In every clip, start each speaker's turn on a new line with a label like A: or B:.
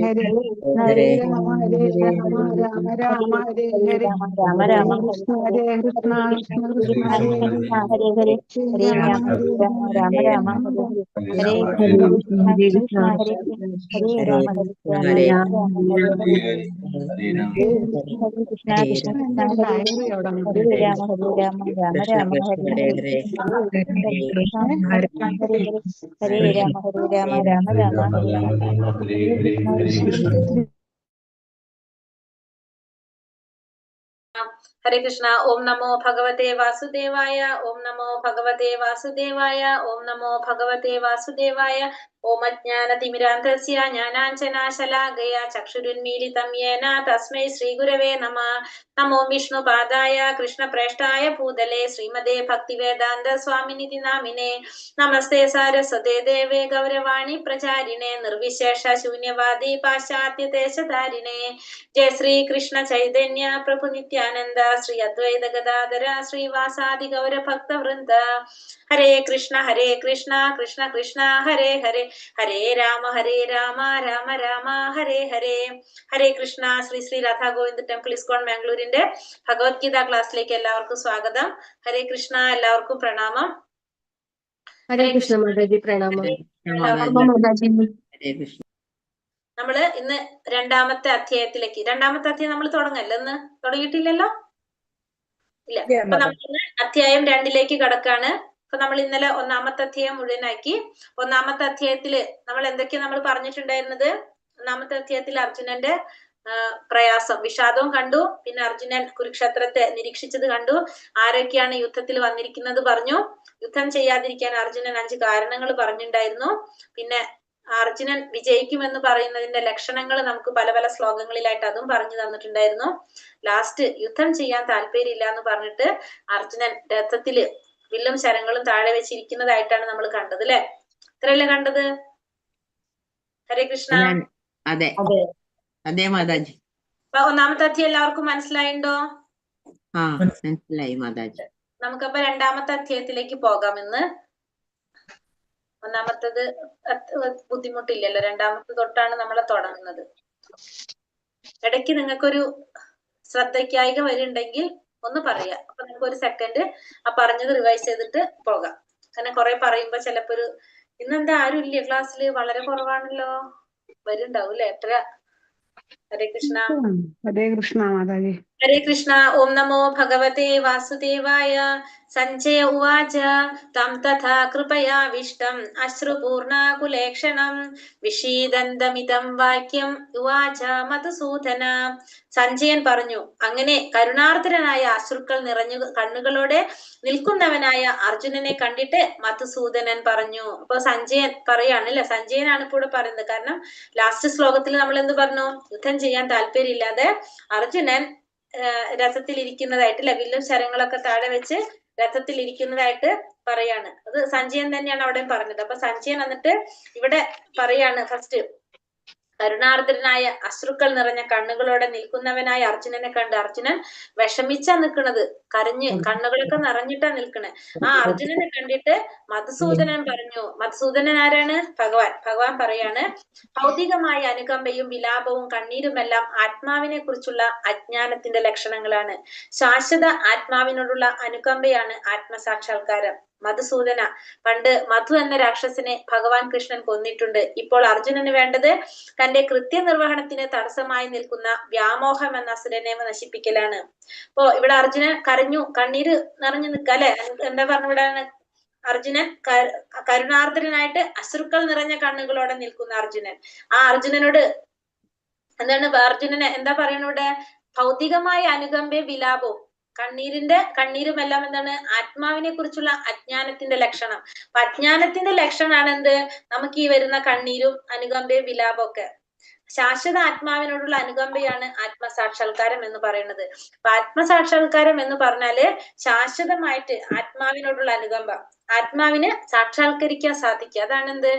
A: ഹരേ
B: ഹരേ
A: ഹരേ രാമ ഹരേ രാമ രാമ രാമ ഹരേ ഹരേ
B: രാമ രാമ രാമ
A: കൃഷ്ണ ഹരേ കൃഷ്ണ കൃഷ്ണ കൃഷ്ണ ഹരേ
B: ഹരേ ഹരേ
A: ഹരേ
B: ഹരേ
A: രാമ
B: രാമ
A: ഹരേ
B: രാമ രാമ
A: രാമ
B: രാമ ഹരേ ഹരേ
A: രാമ
B: ഹരേ കൃഷ്ണ ഹരേ കൃഷ്ണ ഹരേ രാമ ഹരേ രാമ രാമ രാമ ഹരേ ഹരേ
A: ഹരേ
B: ഹരേ കൃഷ്ണ കൃഷ്ണ കൃഷ്ണ
A: എന്റെ
B: ഹരേ
A: ഡയറി അവിടെ
B: ഹരേ ഹരേ രാമ ഹരേ രാമ രാമ
C: കൃഷ്ണ
B: രാമ
C: കൃഷ്ണ
B: ഹരേ
C: ഹരേ
B: ഹരേ
C: ഹരേ
B: ഹരേ കൃഷ്ണ ഹരേ കൃഷ്ണ ഹരേ ഹരേ ഹരേ രാമ ഹരേ രാമ രാമ രാമ ഹരേ ഹരേ ഹരേ കൃഷ്ണ കൃഷ്ണ കൃഷ്ണ.
D: ഹരേ കൃഷ്ണ. ഓം നമോ ഭഗവതേ വാസുദേവായ. ഓം നമോ ഭഗവതേ വാസുദേവായ. ഓം നമോ ഭഗവതേ വാസുദേവായ. ഓം അജ്ഞാനതിമിരാന്ധസ്യ ജ്ഞാനാഞ്ജനാശലാകയ ചക്ഷുരുന്മീലിതം യേന തസ്മൈ ശ്രീഗുരവേ നമ. നമോ വിഷ്ണുപാദായ കൃഷ്ണപ്രേഷ്ഠായ ഭൂതലേ ശ്രീമദേ ഭക്തിവേദാന്ത സ്വാമിനിതി നാമിനെ. നമസ്തേ സാരസ്വതേ ദേവേ ഗൗരവാണി പ്രചാരിണേ നിർവിശേഷ ശൂന്യവാദി പാശ്ചാത്യ ദേശധാരിണേ. ജയ ശ്രീ കൃഷ്ണ ചൈതന്യ പ്രഭു നിത്യാനന്ദ ശ്രീ അദ്വൈത ഗദാധര ശ്രീവാസാദി ഗൗരഭക്ത വൃന്ദ. ഹരേ കൃഷ്ണ ഹരേ കൃഷ്ണ കൃഷ്ണ കൃഷ്ണ ഹരേ ഹരേ ഹരേ രാമ ഹരേ രാമ രാമ രാമ ഹരേ ഹരേ. ഹരേ കൃഷ്ണ. ശ്രീ ശ്രീ രാധാ ഗോവിന്ദ് ടെമ്പിൾ ഇസ്കോൺ മാംഗ്ലൂരിന്റെ ഭഗവത്ഗീത ക്ലാസ്സിലേക്ക് എല്ലാവർക്കും സ്വാഗതം. ഹരേ കൃഷ്ണ. എല്ലാവർക്കും പ്രണാമം.
E: ഹരേ
D: ഹരേ
E: കൃഷ്ണ
D: കൃഷ്ണ.
E: മാതാജി, പ്രണാമം.
C: ഹരേ കൃഷ്ണ
D: എല്ലാവർക്കും
C: മാതാജി.
E: മാതാജി.
C: ഹരേ കൃഷ്ണ.
D: നമ്മള് ഇന്ന് രണ്ടാമത്തെ അധ്യായത്തിലേക്ക്, രണ്ടാമത്തെ അധ്യായം നമ്മൾ തുടങ്ങല്ലേ? ഇന്ന് തുടങ്ങിയിട്ടില്ലല്ലോ? ഇല്ല. അപ്പൊ നമ്മൾ ഇന്ന് അധ്യായം 2-ലേക്ക് കടക്കാണ്. അപ്പൊ നമ്മൾ ഇന്നലെ ഒന്നാമത്തെ അധ്യായം മുഴുവനാക്കി. ഒന്നാമത്തെ അധ്യായത്തില് നമ്മൾ എന്തൊക്കെയാ നമ്മൾ പറഞ്ഞിട്ടുണ്ടായിരുന്നത്? ഒന്നാമത്തെ അധ്യായത്തിൽ അർജുനന്റെ പ്രയാസം, വിഷാദവും കണ്ടു. പിന്നെ അർജുനൻ കുരുക്ഷേത്രത്തെ നിരീക്ഷിച്ചത് കണ്ടു. ആരൊക്കെയാണ് യുദ്ധത്തിൽ വന്നിരിക്കുന്നത് പറഞ്ഞു. യുദ്ധം ചെയ്യാതിരിക്കാൻ അർജുനൻ 5 കാരണങ്ങൾ പറഞ്ഞിട്ടുണ്ടായിരുന്നു. പിന്നെ അർജുനൻ വിജയിക്കുമെന്ന് പറയുന്നതിന്റെ ലക്ഷണങ്ങൾ നമുക്ക് പല പല ശ്ലോകങ്ങളിലായിട്ട് അതും പറഞ്ഞു തന്നിട്ടുണ്ടായിരുന്നു. ലാസ്റ്റ് യുദ്ധം ചെയ്യാൻ താല്പര്യമില്ല എന്ന് പറഞ്ഞിട്ട് അർജുനൻ രഥത്തില് വില്ലും ശരങ്ങളും താഴെ വെച്ചിരിക്കുന്നതായിട്ടാണ് നമ്മൾ കണ്ടത്, അല്ലെ? ഇത്രയല്ലേ കണ്ടത്? ഹരേ കൃഷ്ണ.
C: അതെ അതെ മാതാജി.
D: അപ്പൊ ഒന്നാമത്തെ അധ്യായം എല്ലാവർക്കും മനസ്സിലായിണ്ടോ?
C: ആ, മനസ്സിലായി മാതാജി.
D: നമുക്കപ്പൊ രണ്ടാമത്തെ അധ്യായത്തിലേക്ക് പോകാം ഇന്ന്. ഒന്നാമത്തത് ബുദ്ധിമുട്ടില്ലല്ലോ, രണ്ടാമത്തെ തൊട്ടാണ് നമ്മളെ തുടങ്ങുന്നത്. ഇടയ്ക്ക് നിങ്ങൾക്കൊരു ശ്രദ്ധയ്ക്കായിക വരുന്നുണ്ടെങ്കിൽ ഒന്ന് പറയാ. അപ്പൊ നിങ്ങൾക്ക് ഒരു സെക്കൻഡ് ആ പറഞ്ഞത് റിവൈസ് ചെയ്തിട്ട് പോകാം. കാരണം കുറെ പറയുമ്പോ ചിലപ്പോ ഒരു ഇന്നെന്താ ആരും ഇല്ല ക്ലാസ്സില്, വളരെ കുറവാണല്ലോ, വരുന്നുണ്ടാവും അല്ലെ? എത്ര? ഹരേ കൃഷ്ണ.
A: ഹരേ കൃഷ്ണ മാതാജി.
D: ഹരേ കൃഷ്ണ. ഓം നമോ ഭഗവതേ വാസുദേവായ. സഞ്ജയ ഉവാച തം തഥാ കൃപയാവിഷ്ടം അശ്രുപൂർണാകുലേക്ഷണം വിഷീദന്തമിതം വാക്യം ഉവാച മധുസൂദന. സഞ്ജയൻ പറഞ്ഞു, അങ്ങനെ കരുണാർദ്രനായ അശ്രുക്കൾ നിറഞ്ഞു കണ്ണുകളോടെ നിൽക്കുന്നവനായ അർജുനനെ കണ്ടിട്ട് മധുസൂദനൻ പറഞ്ഞു. അപ്പൊ സഞ്ജയൻ പറയാണ് അല്ലെ? സഞ്ജയനാണ് ഇപ്പോൾ ഇവിടെ പറയുന്നത്. കാരണം ലാസ്റ്റ് ശ്ലോകത്തിൽ നമ്മൾ എന്ത് പറഞ്ഞു? യുദ്ധം ചെയ്യാൻ താല്പര്യമില്ലാതെ അർജുനൻ രഥത്തിൽ ഇരിക്കുന്നതായിട്ട്, അല്ലെ, വില്ലും ശരങ്ങളൊക്കെ താഴെ വെച്ച് രഥത്തിൽ ഇരിക്കുന്നതായിട്ട് പറയാണ്. അത് സഞ്ജയൻ തന്നെയാണ് അവിടെ പറഞ്ഞത്. അപ്പൊ സഞ്ജയൻ എന്നിട്ട് ഇവിടെ പറയാണ്, ഫസ്റ്റ് കരുണാർദ്രനായ അശ്രുക്കൾ നിറഞ്ഞ കണ്ണുകളോടെ നിൽക്കുന്നവനായ അർജുനനെ കണ്ട് അർജുനൻ വിഷമിച്ചാ നിൽക്കണത്, കരഞ്ഞ് കണ്ണുകളൊക്കെ നിറഞ്ഞിട്ടാ നിൽക്കണേ. ആ അർജുനനെ കണ്ടിട്ട് മധുസൂദനൻ പറഞ്ഞു. മധുസൂദനൻ ആരാണ്? ഭഗവാൻ. ഭഗവാൻ പറയാണ്, ഭൗതികമായ അനുകമ്പയും വിലാപവും കണ്ണീരുമെല്ലാം ആത്മാവിനെ കുറിച്ചുള്ള അജ്ഞാനത്തിന്റെ ലക്ഷണങ്ങളാണ്. ശാശ്വത ആത്മാവിനോടുള്ള അനുകമ്പയാണ് ആത്മസാക്ഷാത്കാരം. മധുസൂദന, പണ്ട് മധു എന്ന രാക്ഷസനെ ഭഗവാൻ കൃഷ്ണൻ കൊന്നിട്ടുണ്ട്. ഇപ്പോൾ അർജുനന് വേണ്ടത് തന്റെ കൃത്യനിർവഹണത്തിന് തടസ്സമായി നിൽക്കുന്ന വ്യാമോഹം എന്ന അസുരനെ നശിപ്പിക്കലാണ്. അപ്പോ ഇവിടെ അർജുനൻ കരഞ്ഞു, കണ്ണീര് നിറഞ്ഞു നിൽക്ക, അല്ലെ? എന്താ പറഞ്ഞു ഇവിടെ? അർജുനൻ കരുണാർദ്രനായിട്ട് അശ്രുക്കൾ നിറഞ്ഞ കണ്ണുകളോടെ നിൽക്കുന്ന അർജുനൻ. ആ അർജുനനോട് എന്താണ് അർജുനനെ എന്താ പറയണ ഇവിടെ? ഭൗതികമായ അനുകമ്പയും വിലാപവും കണ്ണീരുമെല്ലാം എന്താണ്? ആത്മാവിനെ കുറിച്ചുള്ള അജ്ഞാനത്തിന്റെ ലക്ഷണം. അപ്പൊ അജ്ഞാനത്തിന്റെ ലക്ഷണമാണ് എന്ത്? നമുക്ക് ഈ വരുന്ന കണ്ണീരും അനുകമ്പയും വിലാപവും ഒക്കെ. ശാശ്വത ആത്മാവിനോടുള്ള അനുകമ്പയാണ് ആത്മസാക്ഷാത്കാരം എന്ന് പറയുന്നത്. അപ്പൊ ആത്മസാക്ഷാത്കാരം എന്ന് പറഞ്ഞാല് ശാശ്വതമായിട്ട് ആത്മാവിനോടുള്ള അനുകമ്പ, ആത്മാവിനെ സാക്ഷാത്കരിക്കാൻ സാധിക്കുക, അതാണ് എന്ത്?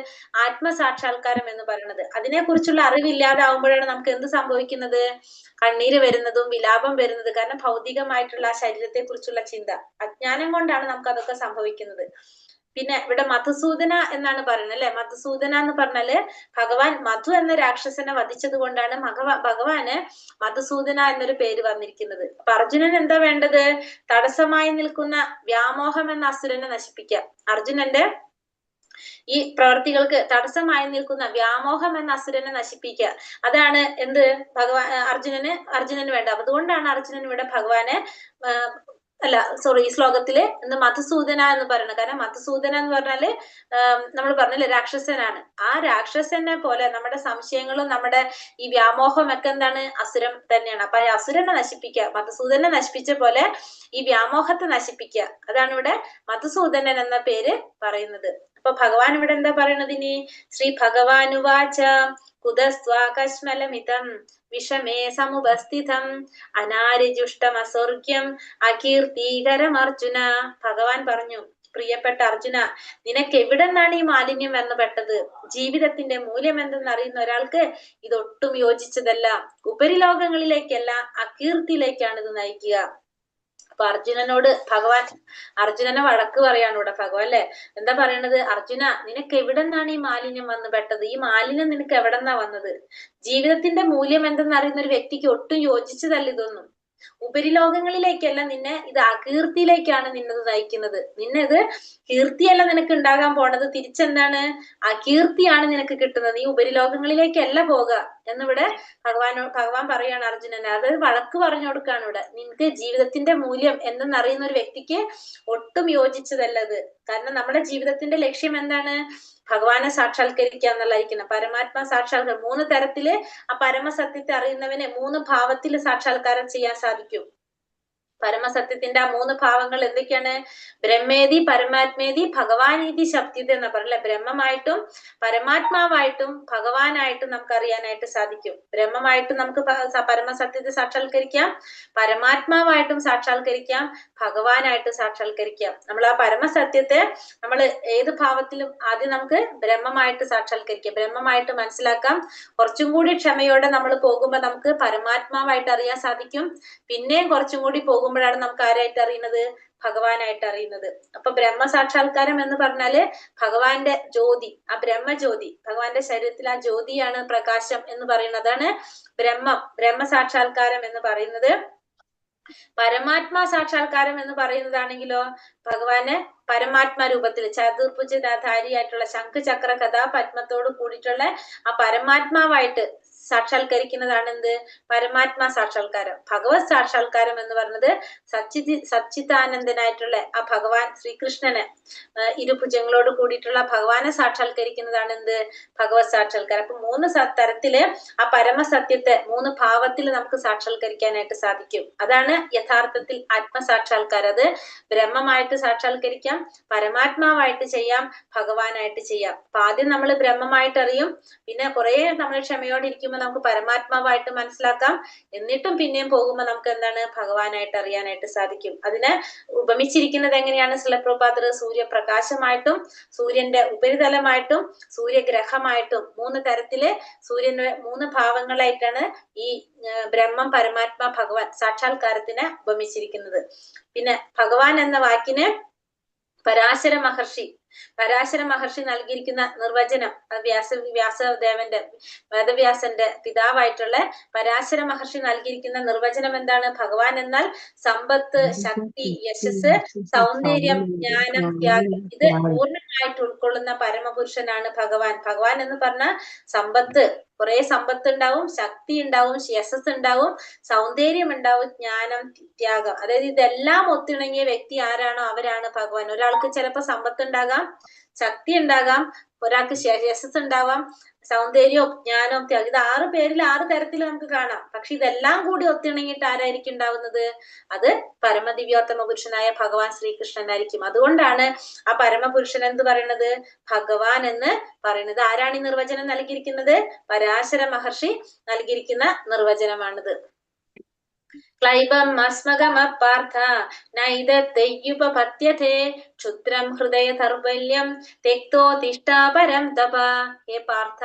D: ആത്മസാക്ഷാത്കാരം എന്ന് പറയുന്നത്. അതിനെ കുറിച്ചുള്ള അറിവില്ലാതാവുമ്പോഴാണ് നമുക്ക് എന്ത് സംഭവിക്കുന്നത്? കണ്ണീര് വരുന്നതും വിലാപം വരുന്നത്. കാരണം ഭൗതികമായിട്ടുള്ള ആ ശരീരത്തെ കുറിച്ചുള്ള ചിന്ത, അജ്ഞാനം കൊണ്ടാണ് നമുക്ക് അതൊക്കെ സംഭവിക്കുന്നത്. പിന്നെ ഇവിടെ മധുസൂദന എന്നാണ് പറയുന്നത് അല്ലെ? മധുസൂദന എന്ന് പറഞ്ഞാല് ഭഗവാൻ മധു എന്ന രാക്ഷസനെ വധിച്ചത് കൊണ്ടാണ് ഭഗവാന് മധുസൂദന എന്നൊരു പേര് വന്നിരിക്കുന്നത്. അപ്പൊ അർജുനൻ എന്താ വേണ്ടത്? തടസ്സമായി നിൽക്കുന്ന വ്യാമോഹം എന്ന അസുരനെ നശിപ്പിക്കുക. അർജുനന്റെ ഈ പ്രവർത്തികൾക്ക് തടസ്സമായി നിൽക്കുന്ന വ്യാമോഹം എന്ന അസുരനെ നശിപ്പിക്കുക. അതാണ് എന്ത് ഭഗവാൻ അർജുനന് അർജുനന് വേണ്ട. അതുകൊണ്ടാണ് അർജുനൻ ഇവിടെ ഭഗവാനെ അല്ല സോറി ഈ ശ്ലോകത്തില് എന്ത് മധുസൂദന എന്ന് പറയുന്നത്. കാരണം മധുസൂദന എന്ന് പറഞ്ഞാല് നമ്മൾ പറഞ്ഞില്ലേ രാക്ഷസനാണ്. ആ രാക്ഷസനെ പോലെ നമ്മുടെ സംശയങ്ങളും നമ്മുടെ ഈ വ്യാമോഹം ഒക്കെ എന്താണ്? അസുരം തന്നെയാണ്. അപ്പൊ ആ അസുരനെ നശിപ്പിക്കുക, മധുസൂദനെ നശിപ്പിച്ച പോലെ ഈ വ്യാമോഹത്തെ നശിപ്പിക്കുക, അതാണ് ഇവിടെ മധുസൂദനൻ എന്ന പേര് പറയുന്നത്. അപ്പൊ ഭഗവാൻ ഇവിടെ എന്താ പറയണത് ഇനി? ശ്രീ ഭഗവാനുവാച കുതസ്ത്വാകശ്മലമിതം വിഷമേ സമുപസ്ഥിതം അനാരിജുഷ്ടമസ്വർഗ്യം അകീർത്തീകരമർജുന. ഭഗവാൻ പറഞ്ഞു, പ്രിയപ്പെട്ട അർജുന, നിനക്ക് എവിടെന്നാണ് ഈ മാലിന്യം വന്നു പെട്ടത്? ജീവിതത്തിന്റെ മൂല്യം എന്തെന്ന് അറിയുന്ന ഒരാൾക്ക് ഇതൊട്ടും യോജിച്ചതല്ല. ഉപരിലോകങ്ങളിലേക്കല്ല, അകീർത്തിയിലേക്കാണ് ഇത് നയിക്കുക. അപ്പൊ അർജുനനോട് ഭഗവാൻ അർജുനനെ വഴക്ക് പറയാണ് ഇവിടെ ഭഗവാൻ അല്ലെ? എന്താ പറയണത്? അർജുന, നിനക്ക് എവിടെന്നാണ് ഈ മാലിന്യം വന്നു പെട്ടത്? ഈ മാലിന്യം നിനക്ക് എവിടെന്നാ വന്നത്? ജീവിതത്തിന്റെ മൂല്യം എന്തെന്ന് അറിയുന്ന ഒരു വ്യക്തിക്ക് ഒട്ടും യോജിച്ചതല്ല ഇതൊന്നും. ഉപരിലോകങ്ങളിലേക്കല്ല നിന്നെ ഇത്, അകീർത്തിയിലേക്കാണ് നിന്നത് നയിക്കുന്നത്. നിന്നെ ഇത് കീർത്തിയല്ല നിനക്ക് ഉണ്ടാകാൻ പോണത്, തിരിച്ചെന്താണ്? അകീർത്തിയാണ് നിനക്ക് കിട്ടുന്നത്. നീ ഉപരിലോകങ്ങളിലേക്കല്ല പോക എന്നിവിടെ ഭഗവാൻ പറയാണ് അർജുനനെ. അതായത് വഴക്ക് പറഞ്ഞു കൊടുക്കാണ് ഇവിടെ. നിനക്ക് ജീവിതത്തിന്റെ മൂല്യം എന്തെന്നറിയുന്ന ഒരു വ്യക്തിക്ക് ഒട്ടും യോജിച്ചതല്ലത്. കാരണം നമ്മുടെ ജീവിതത്തിന്റെ ലക്ഷ്യം എന്താണ്? ഭഗവാനെ സാക്ഷാത്കരിക്കുക എന്നുള്ളതായിരിക്കണം. പരമാത്മാ സാക്ഷാത്കാരം. മൂന്ന് തരത്തില് ആ പരമസത്യത്തെ അറിയുന്നവനെ മൂന്ന് ഭാവത്തിൽ സാക്ഷാത്കാരം ചെയ്യാൻ സാധിക്കും. പരമസത്യത്തിന്റെ ആ മൂന്ന് ഭാവങ്ങൾ എന്തൊക്കെയാണ്? ബ്രഹ്മേതി പരമാത്മേതി ഭഗവാനീതി ശബ്ദിത എന്ന് പറയില്ല. ബ്രഹ്മമായിട്ടും പരമാത്മാവായിട്ടും ഭഗവാനായിട്ടും നമുക്ക് അറിയാനായിട്ട് സാധിക്കും. ബ്രഹ്മമായിട്ടും നമുക്ക് പരമസത്യത്തെ സാക്ഷാത്കരിക്കാം, പരമാത്മാവായിട്ടും സാക്ഷാത്കരിക്കാം, ഭഗവാനായിട്ടും സാക്ഷാത്കരിക്കാം. നമ്മൾ ആ പരമസത്യത്തെ നമ്മൾ ഏത് ഭാവത്തിലും ആദ്യം നമുക്ക് ബ്രഹ്മമായിട്ട് സാക്ഷാത്കരിക്കാം, ബ്രഹ്മമായിട്ട് മനസ്സിലാക്കാം. കുറച്ചും കൂടി ക്ഷമയോടെ നമ്മൾ പോകുമ്പോ നമുക്ക് പരമാത്മാവായിട്ട് അറിയാൻ സാധിക്കും. പിന്നെയും കുറച്ചും കൂടി പോകുമ്പോഴാണ് നമുക്ക് ആരായിട്ട് അറിയുന്നത്? ഭഗവാനായിട്ട് അറിയുന്നത്. അപ്പൊ ബ്രഹ്മ സാക്ഷാത്കാരം എന്ന് പറഞ്ഞാല് ഭഗവാന്റെ ജ്യോതി, ആ ബ്രഹ്മജ്യോതി, ഭഗവാന്റെ ശരീരത്തിൽ ആ ജ്യോതിയാണ് പ്രകാശം എന്ന് പറയുന്നതാണ് ബ്രഹ്മം, ബ്രഹ്മ സാക്ഷാത്കാരം എന്ന് പറയുന്നത്. പരമാത്മാ സാക്ഷാത്കാരം എന്ന് പറയുന്നതാണെങ്കിലോ ഭഗവാന് പരമാത്മാ രൂപത്തിൽ ചതുർഭുജധാരിയായിട്ടുള്ള ശംഖുചക്ര കഥാ പത്മത്തോട് കൂടിയിട്ടുള്ള ആ പരമാത്മാവായിട്ട് സാക്ഷാത്കരിക്കുന്നതാണ് എന്ത്? പരമാത്മാ സാക്ഷാത്കാരം. ഭഗവത് സാക്ഷാത്കാരം എന്ന് പറഞ്ഞത് സച്ചിദാനന്ദനായിട്ടുള്ള ആ ഭഗവാൻ ശ്രീകൃഷ്ണനെ ഇരുഭുജങ്ങളോട് കൂടിയിട്ടുള്ള ഭഗവാനെ സാക്ഷാത്കരിക്കുന്നതാണ് എന്ത്? ഭഗവത് സാക്ഷാത്കാരം. അപ്പൊ മൂന്ന് തരത്തില് ആ പരമസത്യത്തെ മൂന്ന് ഭാവത്തിൽ നമുക്ക് സാക്ഷാത്കരിക്കാനായിട്ട് സാധിക്കും. അതാണ് യഥാർത്ഥത്തിൽ ആത്മസാക്ഷാത്കാരം. അത് ബ്രഹ്മമായിട്ട് സാക്ഷാത്കരിക്കാം, പരമാത്മാവായിട്ട് ചെയ്യാം, ഭഗവാനായിട്ട് ചെയ്യാം. അപ്പൊ ആദ്യം നമ്മൾ ബ്രഹ്മമായിട്ട് അറിയും, പിന്നെ കുറെ നമ്മൾ ക്ഷമയോടെ ഇരിക്കുമ്പോ നമുക്ക് പരമാത്മാവായിട്ട് മനസ്സിലാക്കാം, എന്നിട്ടും പിന്നെയും പോകുമ്പോ നമുക്ക് എന്താണ്? ഭഗവാനായിട്ട് അറിയാനായിട്ട് സാധിക്കും. അതിനെ ഉപമിച്ചിരിക്കുന്നത് എങ്ങനെയാണ് ശ്രീല പ്രഭുപാദർ? സൂര്യപ്രകാശമായിട്ടും സൂര്യന്റെ ഉപരിതലമായിട്ടും സൂര്യഗ്രഹമായിട്ടും മൂന്ന് തരത്തില് സൂര്യന്റെ മൂന്ന് ഭാവങ്ങളായിട്ടാണ് ഈ ബ്രഹ്മം, പരമാത്മാ, ഭഗവാൻ സാക്ഷാത്കാരത്തിനെ ഉപമിച്ചിരിക്കുന്നത്. പിന്നെ ഭഗവാൻ എന്ന വാക്കിന് പരാശര മഹർഷി നൽകിയിരിക്കുന്ന നിർവചനം, വ്യാസദേവന്റെ വേദവ്യാസന്റെ പിതാവായിട്ടുള്ള പരാശര മഹർഷി നൽകിയിരിക്കുന്ന നിർവചനം എന്താണ്? ഭഗവാൻ എന്നാൽ സമ്പത്ത്, ശക്തി, യശസ്, സൗന്ദര്യം, ജ്ഞാനം, ത്യാഗം ഇത് പൂർണ്ണമായിട്ട് ഉൾക്കൊള്ളുന്ന പരമപുരുഷനാണ് ഭഗവാൻ. ഭഗവാൻ എന്ന് പറഞ്ഞാൽ സമ്പത്ത്, കുറെ സമ്പത്ത് ഉണ്ടാവും, ശക്തി ഉണ്ടാവും, യശസ് ഉണ്ടാവും, സൗന്ദര്യം ഉണ്ടാവും, ജ്ഞാനം, ത്യാഗം. അതായത് ഇതെല്ലാം ഒത്തിണങ്ങിയ വ്യക്തി ആരാണോ അവരാണ് ഭഗവാൻ. ഒരാൾക്ക് ചിലപ്പോ സമ്പത്ത് ഉണ്ടാകാം, ശക്തി ഉണ്ടാകാം, ഒരാൾക്ക് യശസ് ഉണ്ടാവാം, സൗന്ദര്യവും ജ്ഞാനവും ത്യാഗം, ഇത് 6 പേരിൽ 6 തരത്തിൽ നമുക്ക് കാണാം. പക്ഷെ ഇതെല്ലാം കൂടി ഒത്തിണങ്ങിയിട്ട് ആരായിരിക്കും ഉണ്ടാവുന്നത്? അത് പരമദിവ്യോത്തമ പുരുഷനായ ഭഗവാൻ ശ്രീകൃഷ്ണനായിരിക്കും. അതുകൊണ്ടാണ് ആ പരമപുരുഷൻ എന്ത് പറയുന്നത്? ഭഗവാൻ എന്ന് പറയുന്നത്. ആരാണ് ഈ നിർവചനം നൽകിയിരിക്കുന്നത്? പരാശര മഹർഷി നൽകിയിരിക്കുന്ന നിർവചനമാണിത്. ക്ലൈബം അസ്മഗമ പാർത്ഥ നൈതത്തെയ്യുപപത്യതേ ക്ഷുദ്രം ഹൃദയ ദൗർബല്യം തെക്തോ തിഷ്ഠാ പരം തപ. ഹേ പാർത്ഥ,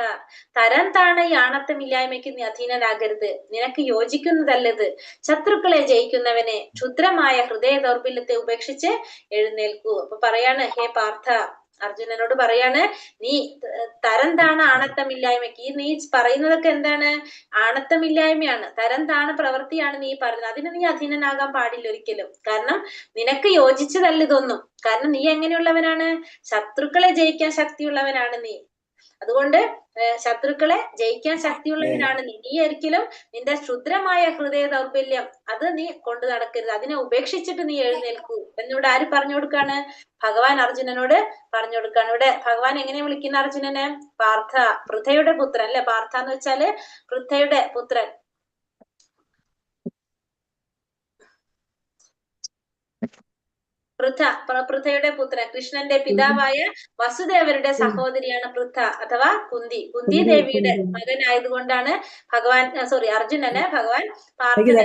D: തരം താണ ഈ ആണത്തമില്ലായ്മയ്ക്ക് നീ അധീനനാകരുത്. നിനക്ക് യോജിക്കുന്നതല്ലത്. ശത്രുക്കളെ ജയിക്കുന്നവനെ ക്ഷുദ്രമായ ഹൃദയ ദൗർബല്യത്തെ ഉപേക്ഷിച്ച് എഴുന്നേൽക്കൂ. അപ്പൊ പറയാണ്, ഹേ പാർത്ഥ, അർജുനനോട് പറയാണ്, നീ തരം താണ ആണത്തമില്ലായ്മയ്ക്ക്, ഈ നീ പറയുന്നതൊക്കെ എന്താണ്? ആണത്തമില്ലായ്മയാണ്, തരം താണ പ്രവൃത്തിയാണ് നീ പറയുന്നത്. അതിന് നീ അധീനനാകാൻ പാടില്ല ഒരിക്കലും. കാരണം നിനക്ക് യോജിച്ചതല്ല ഇതൊന്നും. കാരണം നീ എങ്ങനെയുള്ളവനാണ്? ശത്രുക്കളെ ജയിക്കാൻ ശക്തിയുള്ളവനാണ് നീ. അതുകൊണ്ട് ശത്രുക്കളെ ജയിക്കാൻ ശക്തിയുള്ളവനാണ് നീ. നീ ഒരിക്കലും നിന്റെ ക്ഷുദ്രമായ ഹൃദയ ദൗർബല്യം അത് നീ കൊണ്ടു നടക്കരുത്, അതിനെ ഉപേക്ഷിച്ചിട്ട് നീ എഴുന്നേൽക്കൂ എന്നിവിടെ ആര് പറഞ്ഞു കൊടുക്കാണ്? ഭഗവാൻ അർജുനനോട് പറഞ്ഞു കൊടുക്കാണ്. ഇവിടെ ഭഗവാൻ എങ്ങനെ വിളിക്കുന്ന അർജുനനെ? പാർത്ഥ, പൃഥയുടെ പുത്രൻ അല്ലെ? പാർത്ഥ എന്ന് വെച്ചാല് പൃഥയുടെ പുത്രൻ. പൃഥയുടെ പുത്രൻ, കൃഷ്ണന്റെ പിതാവായ വസുദേവരുടെ സഹോദരിയാണ് പൃഥ അഥവാ കുന്തി. കുന്തി ദേവിയുടെ മകനായതുകൊണ്ടാണ് ഭഗവാൻ അർജുനനെ ഭഗവാൻ പാർത്ഥനെ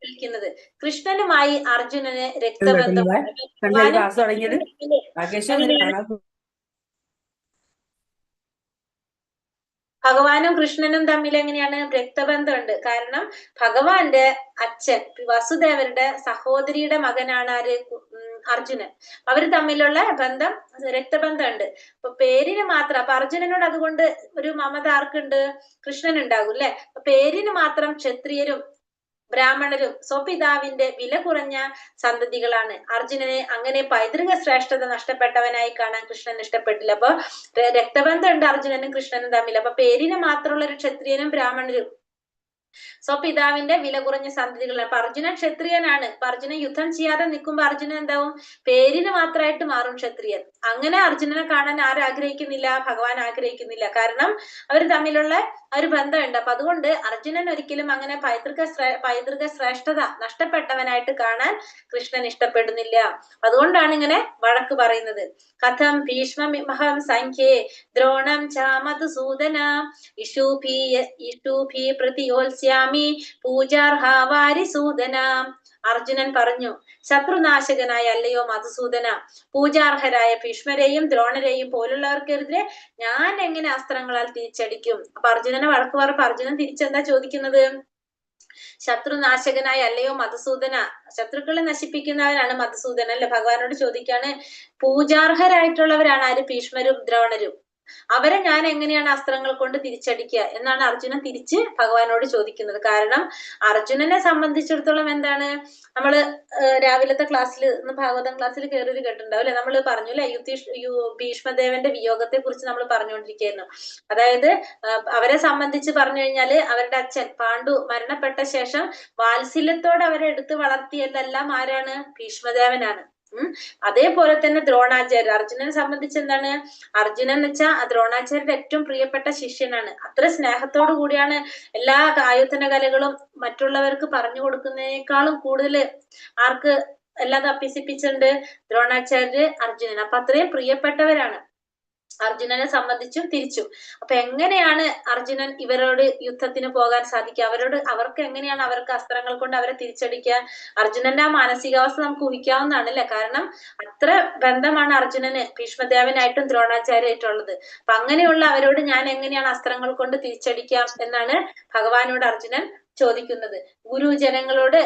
D: വിളിക്കുന്നത്. കൃഷ്ണനുമായി അർജുനന് രക്തബന്ധം. ഭഗവാനും കൃഷ്ണനും തമ്മിൽ എങ്ങനെയാണ് രക്തബന്ധമുണ്ട്? കാരണം ഭഗവാന്റെ അച്ഛൻ വസുദേവരുടെ സഹോദരിയുടെ മകനാണ് ആര്? അർജുനൻ. അവര് തമ്മിലുള്ള ബന്ധം രക്തബന്ധമുണ്ട്. അപ്പൊ പേരിന് മാത്രം, അപ്പൊ അർജുനനോട് അതുകൊണ്ട് ഒരു മമത ആർക്കുണ്ട്? കൃഷ്ണൻ ഉണ്ടാകും അല്ലെ? അപ്പൊ പേരിന് മാത്രം ക്ഷത്രിയരും ബ്രാഹ്മണരും സ്വപിതാവിന്റെ വില കുറഞ്ഞ സന്തതികളാണ്. അർജുനനെ അങ്ങനെ പൈതൃക ശ്രേഷ്ഠത നഷ്ടപ്പെട്ടവനായി കാണാൻ കൃഷ്ണൻ ഇഷ്ടപ്പെട്ടില്ല. അപ്പൊ രക്തബന്ധമുണ്ട് അർജുനനും കൃഷ്ണനും തമ്മിൽ. അപ്പൊ പേരിന് മാത്രമുള്ള ഒരു ക്ഷത്രിയനും ബ്രാഹ്മണരും സ്വപിതാവിന്റെ വില കുറഞ്ഞ സന്തതികളാണ്. അപ്പൊ അർജുനൻ ക്ഷത്രിയനാണ്. അപ്പൊ അർജുനൻ യുദ്ധം ചെയ്യാതെ നിൽക്കുമ്പോ അർജുനൻ എന്താവും? പേരിന് മാത്രമായിട്ട് മാറും ക്ഷത്രിയൻ. അങ്ങനെ അർജുനനെ കാണാൻ ആരാഗ്രഹിക്കുന്നില്ല? ഭഗവാൻ ആഗ്രഹിക്കുന്നില്ല. കാരണം അവർ തമ്മിലുള്ള ഒരു ബന്ധമുണ്ട്. അപ്പൊ അതുകൊണ്ട് അർജുനൻ ഒരിക്കലും അങ്ങനെ പൈതൃക ശ്രേഷ്ഠത നഷ്ടപ്പെട്ടവനായിട്ട് കാണാൻ കൃഷ്ണൻ ഇഷ്ടപ്പെടുന്നില്ല. അതുകൊണ്ടാണ് ഇങ്ങനെ വഴക്ക് പറയുന്നത്. കഥം ഭീഷ്മമഹം സംഖ്യേ ദ്രോണം ചാമധുസൂദന ഇഷൂഭി പ്രതിയോത്സ്യാമി പൂജാർഹാവാരിസൂദന. അർജുനൻ പറഞ്ഞു, ശത്രുനാശകനായ അല്ലയോ മധുസൂദന, പൂജാർഹരായ ഭീഷ്മരെയും ദ്രോണരെയും പോലുള്ളവർക്കെതിരെ ഞാൻ എങ്ങനെ അസ്ത്രങ്ങളാൽ തിരിച്ചടിക്കും? അപ്പൊ അർജുനനെ വഴക്ക് പറഞ്ഞപ്പോ അർജുനൻ തിരിച്ചെന്താ ചോദിക്കുന്നത്? ശത്രുനാശകനായ അല്ലയോ മധുസൂദന, ശത്രുക്കളെ നശിപ്പിക്കുന്നവനാണ് മധുസൂദനൻ അല്ലെ? ഭഗവാനോട് ചോദിക്കാണ്, പൂജാർഹരായിട്ടുള്ളവരാണ് ആര്? ഭീഷ്മരും ദ്രോണരും. അവരെ ഞാൻ എങ്ങനെയാണ് അസ്ത്രങ്ങൾ കൊണ്ട് തിരിച്ചടിക്കുക എന്നാണ് അർജുനൻ തിരിച്ച് ഭഗവാനോട് ചോദിക്കുന്നത്. കാരണം അർജുനനെ സംബന്ധിച്ചിടത്തോളം എന്താണ്, നമ്മള് രാവിലത്തെ ക്ലാസ്സിൽ ഭാഗവതം ക്ലാസ്സിൽ കയറി കേട്ടിട്ടുണ്ടാവും അല്ലെ? നമ്മള് പറഞ്ഞു അല്ലെ, ഭീഷ്മദേവന്റെ വിയോഗത്തെ കുറിച്ച് നമ്മൾ പറഞ്ഞുകൊണ്ടിരിക്കുകയായിരുന്നു. അതായത് അവരെ സംബന്ധിച്ച് പറഞ്ഞു കഴിഞ്ഞാല് അവരുടെ അച്ഛൻ പാണ്ഡു മരണപ്പെട്ട ശേഷം വാത്സല്യത്തോടെ അവരെ എടുത്ത് വളർത്തിയതെല്ലാം ആരാണ്? ഭീഷ്മദേവനാണ്. അതേപോലെ തന്നെ ദ്രോണാചാര്യർ. അർജുനനെ സംബന്ധിച്ച് എന്താണ്, അർജുനൻ എന്ന് വെച്ചാൽ ദ്രോണാചാര്യരുടെ ഏറ്റവും പ്രിയപ്പെട്ട ശിഷ്യനാണ്. അത്ര സ്നേഹത്തോടു കൂടിയാണ് എല്ലാ ആയുധന കലകളും മറ്റുള്ളവർക്ക് പറഞ്ഞു കൊടുക്കുന്നതിനേക്കാളും കൂടുതൽ ആർക്ക് എല്ലാം അഭ്യസിപ്പിച്ചിട്ടുണ്ട് ദ്രോണാചാര്യര് അർജുനൻ. അപ്പൊ അത്രയും പ്രിയപ്പെട്ടവരാണ് അർജുനനെ സംബന്ധിച്ചും തിരിച്ചും. അപ്പൊ എങ്ങനെയാണ് അർജുനൻ ഇവരോട് യുദ്ധത്തിന് പോകാൻ സാധിക്കുക? അവർക്ക് എങ്ങനെയാണ് അവർക്ക് അസ്ത്രങ്ങൾ കൊണ്ട് അവരെ തിരിച്ചടിക്കുക? അർജുനന്റെ ആ മാനസികാവസ്ഥ നമുക്ക് ഊഹിക്കാവുന്നതാണ് അല്ലെ? കാരണം അത്ര ബന്ധമാണ് അർജുനന് ഭീഷ്മദേവനായിട്ടും ദ്രോണാചാര്യമായിട്ടുള്ളത്. അപ്പൊ അങ്ങനെയുള്ള അവരോട് ഞാൻ എങ്ങനെയാണ് അസ്ത്രങ്ങൾ കൊണ്ട് തിരിച്ചടിക്കാം എന്നാണ് ഭഗവാനോട് അർജുനൻ ചോദിക്കുന്നത്. ഗുരുജനങ്ങളോട്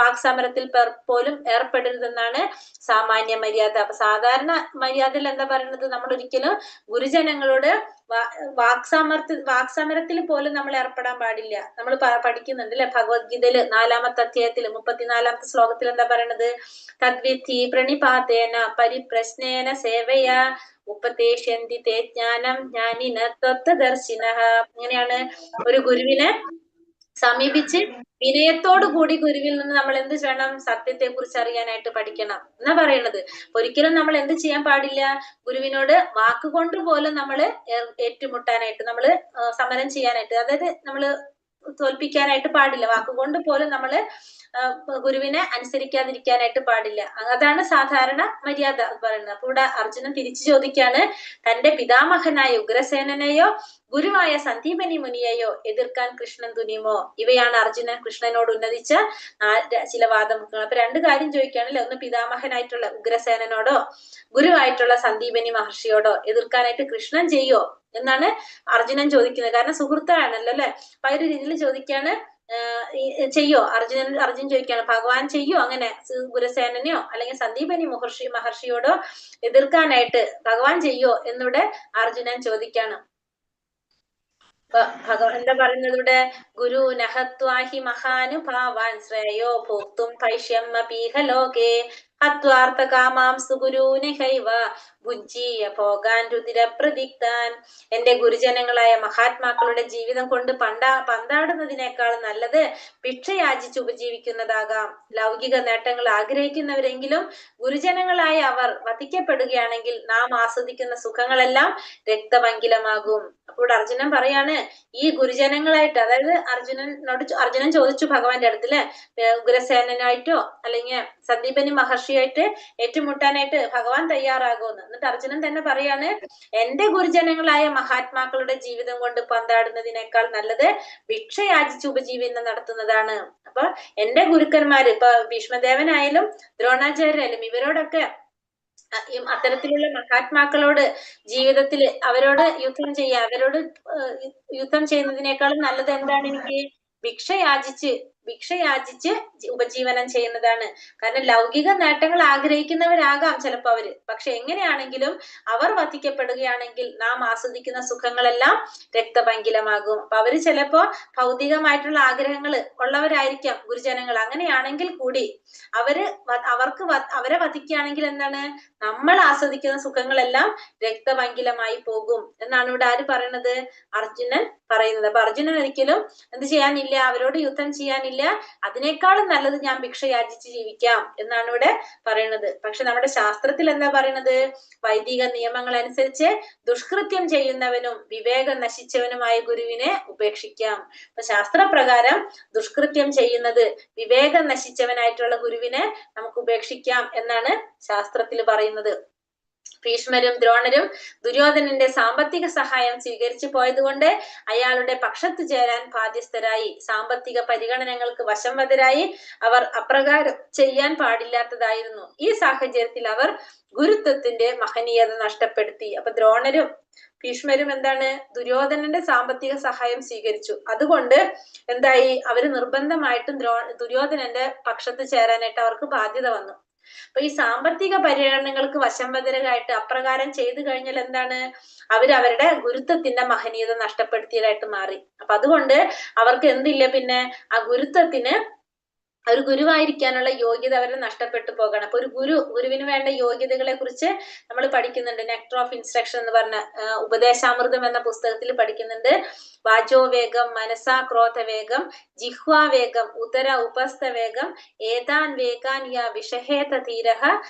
D: വാക്സാമരത്തിൽ പോലും ഏർപ്പെടരുതെന്നാണ് സാമാന്യ മര്യാദ. അപ്പൊ സാധാരണ മര്യാദയിൽ എന്താ പറയുന്നത്, നമ്മൾ ഒരിക്കലും ഗുരുജനങ്ങളോട് വാക്സമരത്തിൽ പോലും നമ്മൾ ഏർപ്പെടാൻ പാടില്ല. നമ്മൾ പഠിക്കുന്നുണ്ട് അല്ലെ ഭഗവത്ഗീതയില് 4-ാമത്തെ അധ്യായത്തില് 34-ാമത്തെ ശ്ലോകത്തിൽ എന്താ പറയണത്? തദ്വിധി പ്രണിപാതേന പരിപ്രശ്നേന സേവയാ ഉപദേശന്തി തേ ജ്ഞാനം ജ്ഞാനിന തത്വദർശിനഃ. ഇങ്ങനെയാണ് ഒരു ഗുരുവിനെ സമീപിച്ച് വിനയത്തോടു കൂടി ഗുരുവിൽ നിന്ന് നമ്മൾ എന്ത് ചെയ്യണം? സത്യത്തെ കുറിച്ച് അറിയാനായിട്ട് പഠിക്കണം എന്നാ പറയണത്. ഒരിക്കലും നമ്മൾ എന്ത് ചെയ്യാൻ പാടില്ല, ഗുരുവിനോട് വാക്കുകൊണ്ട് പോലും നമ്മള് ഏറ്റുമുട്ടാനായിട്ട്, നമ്മള് സമരം ചെയ്യാനായിട്ട്, അതായത് നമ്മള് തോൽപ്പിക്കാനായിട്ട് പാടില്ല. വാക്കുകൊണ്ട് പോലും നമ്മള് ഗുരുവിനെ അനുസരിക്കാതിരിക്കാനായിട്ട് പാടില്ല. അതാണ് സാധാരണ മര്യാദ പറയുന്നത്. അപ്പൊ ഇവിടെ അർജുനൻ തിരിച്ചു ചോദിക്കാണ്, തന്റെ പിതാമഹനായ ഉഗ്രസേനനെയോ ഗുരുവായ സന്ദീപനി മുനിയെയോ എതിർക്കാൻ കൃഷ്ണൻ തുനിയുമോ? ഇവയാണ് അർജുനൻ കൃഷ്ണനോട് ഉന്നയിച്ച ചില വാദമുഖങ്ങൾ. അപ്പൊ രണ്ട് കാര്യം ചോദിക്കുകയാണല്ലേ, ഒന്ന് പിതാമഹനായിട്ടുള്ള ഉഗ്രസേനനോടോ ഗുരുവായിട്ടുള്ള സന്ദീപനി മഹർഷിയോടോ എതിർക്കാനായിട്ട് കൃഷ്ണൻ ചെയ്യോ എന്നാണ് അർജുനൻ ചോദിക്കുന്നത്. കാരണം സുഹൃത്താണല്ലോ അല്ലെ. അപ്പൊ ആ ഒരു രീതിയിൽ ചോദിക്കാണ്. ചെയ്യോ? അർജുൻ ചോദിക്കാണ്, ഭഗവാൻ ചെയ്യോ അങ്ങനെ ഉഗ്രസേനനെയോ അല്ലെങ്കിൽ സന്ദീപനി മഹർഷിയോടോ എതിർക്കാനായിട്ട് ഭഗവാൻ ചെയ്യോ എന്നിവിടെ അർജുനൻ ചോദിക്കാണ്. ഭഗവാൻ എന്താ പറയുന്നത് ഇവിടെ? ഗുരു നഹത്വാഹി മഹാനുഭാവാൻ ശ്രേയോ ഭോക്തും ഭൈഷ്യം അപീഹ ലോകേ ഹത്വാർത്ഥ കാമാം സുഗുരൂനിഹൈവ ഭുഞ്ജീയ ഭോഗാൻ രുതിരപ്രതിക്താൻ. എന്റെ ഗുരുജനങ്ങളായ മഹാത്മാക്കളുടെ ജീവിതം കൊണ്ട് പന്താടുന്നതിനേക്കാൾ നല്ലത് ഭിക്ഷയാചിച്ച് ഉപജീവിക്കുന്നതാകാം. ലൗകിക നേട്ടങ്ങൾ ആഗ്രഹിക്കുന്നവരെങ്കിലും ഗുരുജനങ്ങളായ അവർ വധിക്കപ്പെടുകയാണെങ്കിൽ നാം ആസ്വദിക്കുന്ന സുഖങ്ങളെല്ലാം രക്തമംഗിലമാകും. അപ്പോൾ അർജുനൻ പറയാണ്, ഈ ഗുരുജനങ്ങളായിട്ട്, അതായത് അർജുനൻ ചോദിച്ചു ഭഗവാന്റെ അടുത്തില്, ഉഗ്രസേനനായിട്ടോ അല്ലെങ്കിൽ സന്ദീപനി മഹർഷിയായിട്ട് ഏറ്റുമുട്ടാനായിട്ട് ഭഗവാൻ തയ്യാറാകുമെന്ന്. എന്നിട്ട് അർജുനൻ തന്നെ പറയാണ്, എന്റെ ഗുരുജനങ്ങളായ മഹാത്മാക്കളുടെ ജീവിതം കൊണ്ട് പന്താടുന്നതിനേക്കാൾ നല്ലത് ഭിക്ഷയാചിച്ച് ഉപജീവനം നടത്തുന്നതാണ്. അപ്പൊ എന്റെ ഗുരുക്കന്മാര്, ഇപ്പൊ ഭീഷ്മദേവനായാലും ദ്രോണാചാര്യരായാലും ഇവരോടൊക്കെ അത്തരത്തിലുള്ള മഹാത്മാക്കളോട് ജീവിതത്തിൽ അവരോട് യുദ്ധം ചെയ്യുക, അവരോട് യുദ്ധം ചെയ്യുന്നതിനേക്കാളും നല്ലത് എന്താണ് എനിക്ക്? ഭിക്ഷയാചിച്ച് ഉപജീവനം ചെയ്യുന്നതാണ്. കാരണം ലൗകിക നേട്ടങ്ങൾ ആഗ്രഹിക്കുന്നവരാകാം ചിലപ്പോ അവര്, പക്ഷെ എങ്ങനെയാണെങ്കിലും അവർ വധിക്കപ്പെടുകയാണെങ്കിൽ നാം ആസ്വദിക്കുന്ന സുഖങ്ങളെല്ലാം രക്തപങ്കിലമാകും. അപ്പൊ അവര് ചിലപ്പോ ഭൗതികമായിട്ടുള്ള ആഗ്രഹങ്ങൾ ഉള്ളവരായിരിക്കാം ഗുരുജനങ്ങൾ. അങ്ങനെയാണെങ്കിൽ കൂടി അവരെ വധിക്കുകയാണെങ്കിൽ എന്താണ്, നമ്മൾ ആസ്വദിക്കുന്ന സുഖങ്ങളെല്ലാം രക്തപങ്കിലമായി പോകും എന്നാണ് ഇവിടെ ആര് പറയണത്? അർജുനൻ പറയുന്നത്. അപ്പൊ അർജുനൻ ഒരിക്കലും എന്ത് ചെയ്യാനില്ല, അവരോട് യുദ്ധം ചെയ്യാനില്ല, അതിനേക്കാളും നല്ലത് ഞാൻ ഭിക്ഷ യാചിച്ച് ജീവിക്കാം എന്നാണ് ഇവിടെ പറയുന്നത്. പക്ഷെ നമ്മുടെ ശാസ്ത്രത്തിൽ എന്താ പറയണത്? വൈദിക നിയമങ്ങൾ അനുസരിച്ച് ദുഷ്കൃത്യം ചെയ്യുന്നവനും വിവേകം നശിച്ചവനുമായ ഗുരുവിനെ ഉപേക്ഷിക്കാം. അപ്പൊ ശാസ്ത്രപ്രകാരം ദുഷ്കൃത്യം ചെയ്യുന്നത് വിവേകം നശിച്ചവനായിട്ടുള്ള ഗുരുവിനെ നമുക്ക് ഉപേക്ഷിക്കാം എന്നാണ് ശാസ്ത്രത്തിൽ പറയുന്നത്. ഭീഷ്മരും ദ്രോണരും ദുര്യോധനന്റെ സാമ്പത്തിക സഹായം സ്വീകരിച്ചു പോയതുകൊണ്ട് അയാളുടെ പക്ഷത്തു ചേരാൻ ബാധ്യസ്ഥരായി. സാമ്പത്തിക പരിഗണനകൾക്ക് വശംവദരായി അവർ അപ്രകാരം ചെയ്യാൻ പാടില്ലാത്തതായിരുന്നു. ഈ സാഹചര്യത്തിൽ അവർ ഗുരുത്വത്തിന്റെ മഹനീയത നഷ്ടപ്പെടുത്തി. അപ്പൊ ദ്രോണരും ഭീഷ്മരും എന്താണ്, ദുര്യോധനന്റെ സാമ്പത്തിക സഹായം സ്വീകരിച്ചു. അതുകൊണ്ട് എന്തായി, അവര് നിർബന്ധമായിട്ടും ദുര്യോധനന്റെ പക്ഷത്ത് ചേരാനായിട്ട് അവർക്ക് ബാധ്യത വന്നു. അപ്പൊ ഈ സാമ്പത്തിക പരിഗണനകൾക്ക് വശംവദരായിട്ട് അപ്രകാരം ചെയ്തു കഴിഞ്ഞാൽ എന്താണ്, അവരവരുടെ ഗുരുത്വത്തിന്റെ മഹനീയത നഷ്ടപ്പെടുത്തിയതായിട്ട് മാറി. അപ്പൊ അതുകൊണ്ട് അവർക്ക് എന്തില്ല, പിന്നെ ആ ഗുരുത്വത്തിന് ഒരു ഗുരുവായിരിക്കാനുള്ള യോഗ്യത അവരെ നഷ്ടപ്പെട്ടു പോകണം. അപ്പൊ ഒരു ഗുരുവിന് വേണ്ട യോഗ്യതകളെ കുറിച്ച് നമ്മൾ പഠിക്കുന്നുണ്ട്. നെക്ടർ ഓഫ് ഇൻസ്ട്രക്ഷൻ എന്ന് പറഞ്ഞ ഉപദേശാമൃതം എന്ന പുസ്തകത്തിൽ പഠിക്കുന്നുണ്ട്. വാചോവേഗം, മനസാ ക്രോധവേഗം, ജിഹ്വാവേഗം, ഉദര ഉപസ്ഥവേഗം, ഏതാൻ വേഗാൻ യാ വിഷഹേത ധീരഃ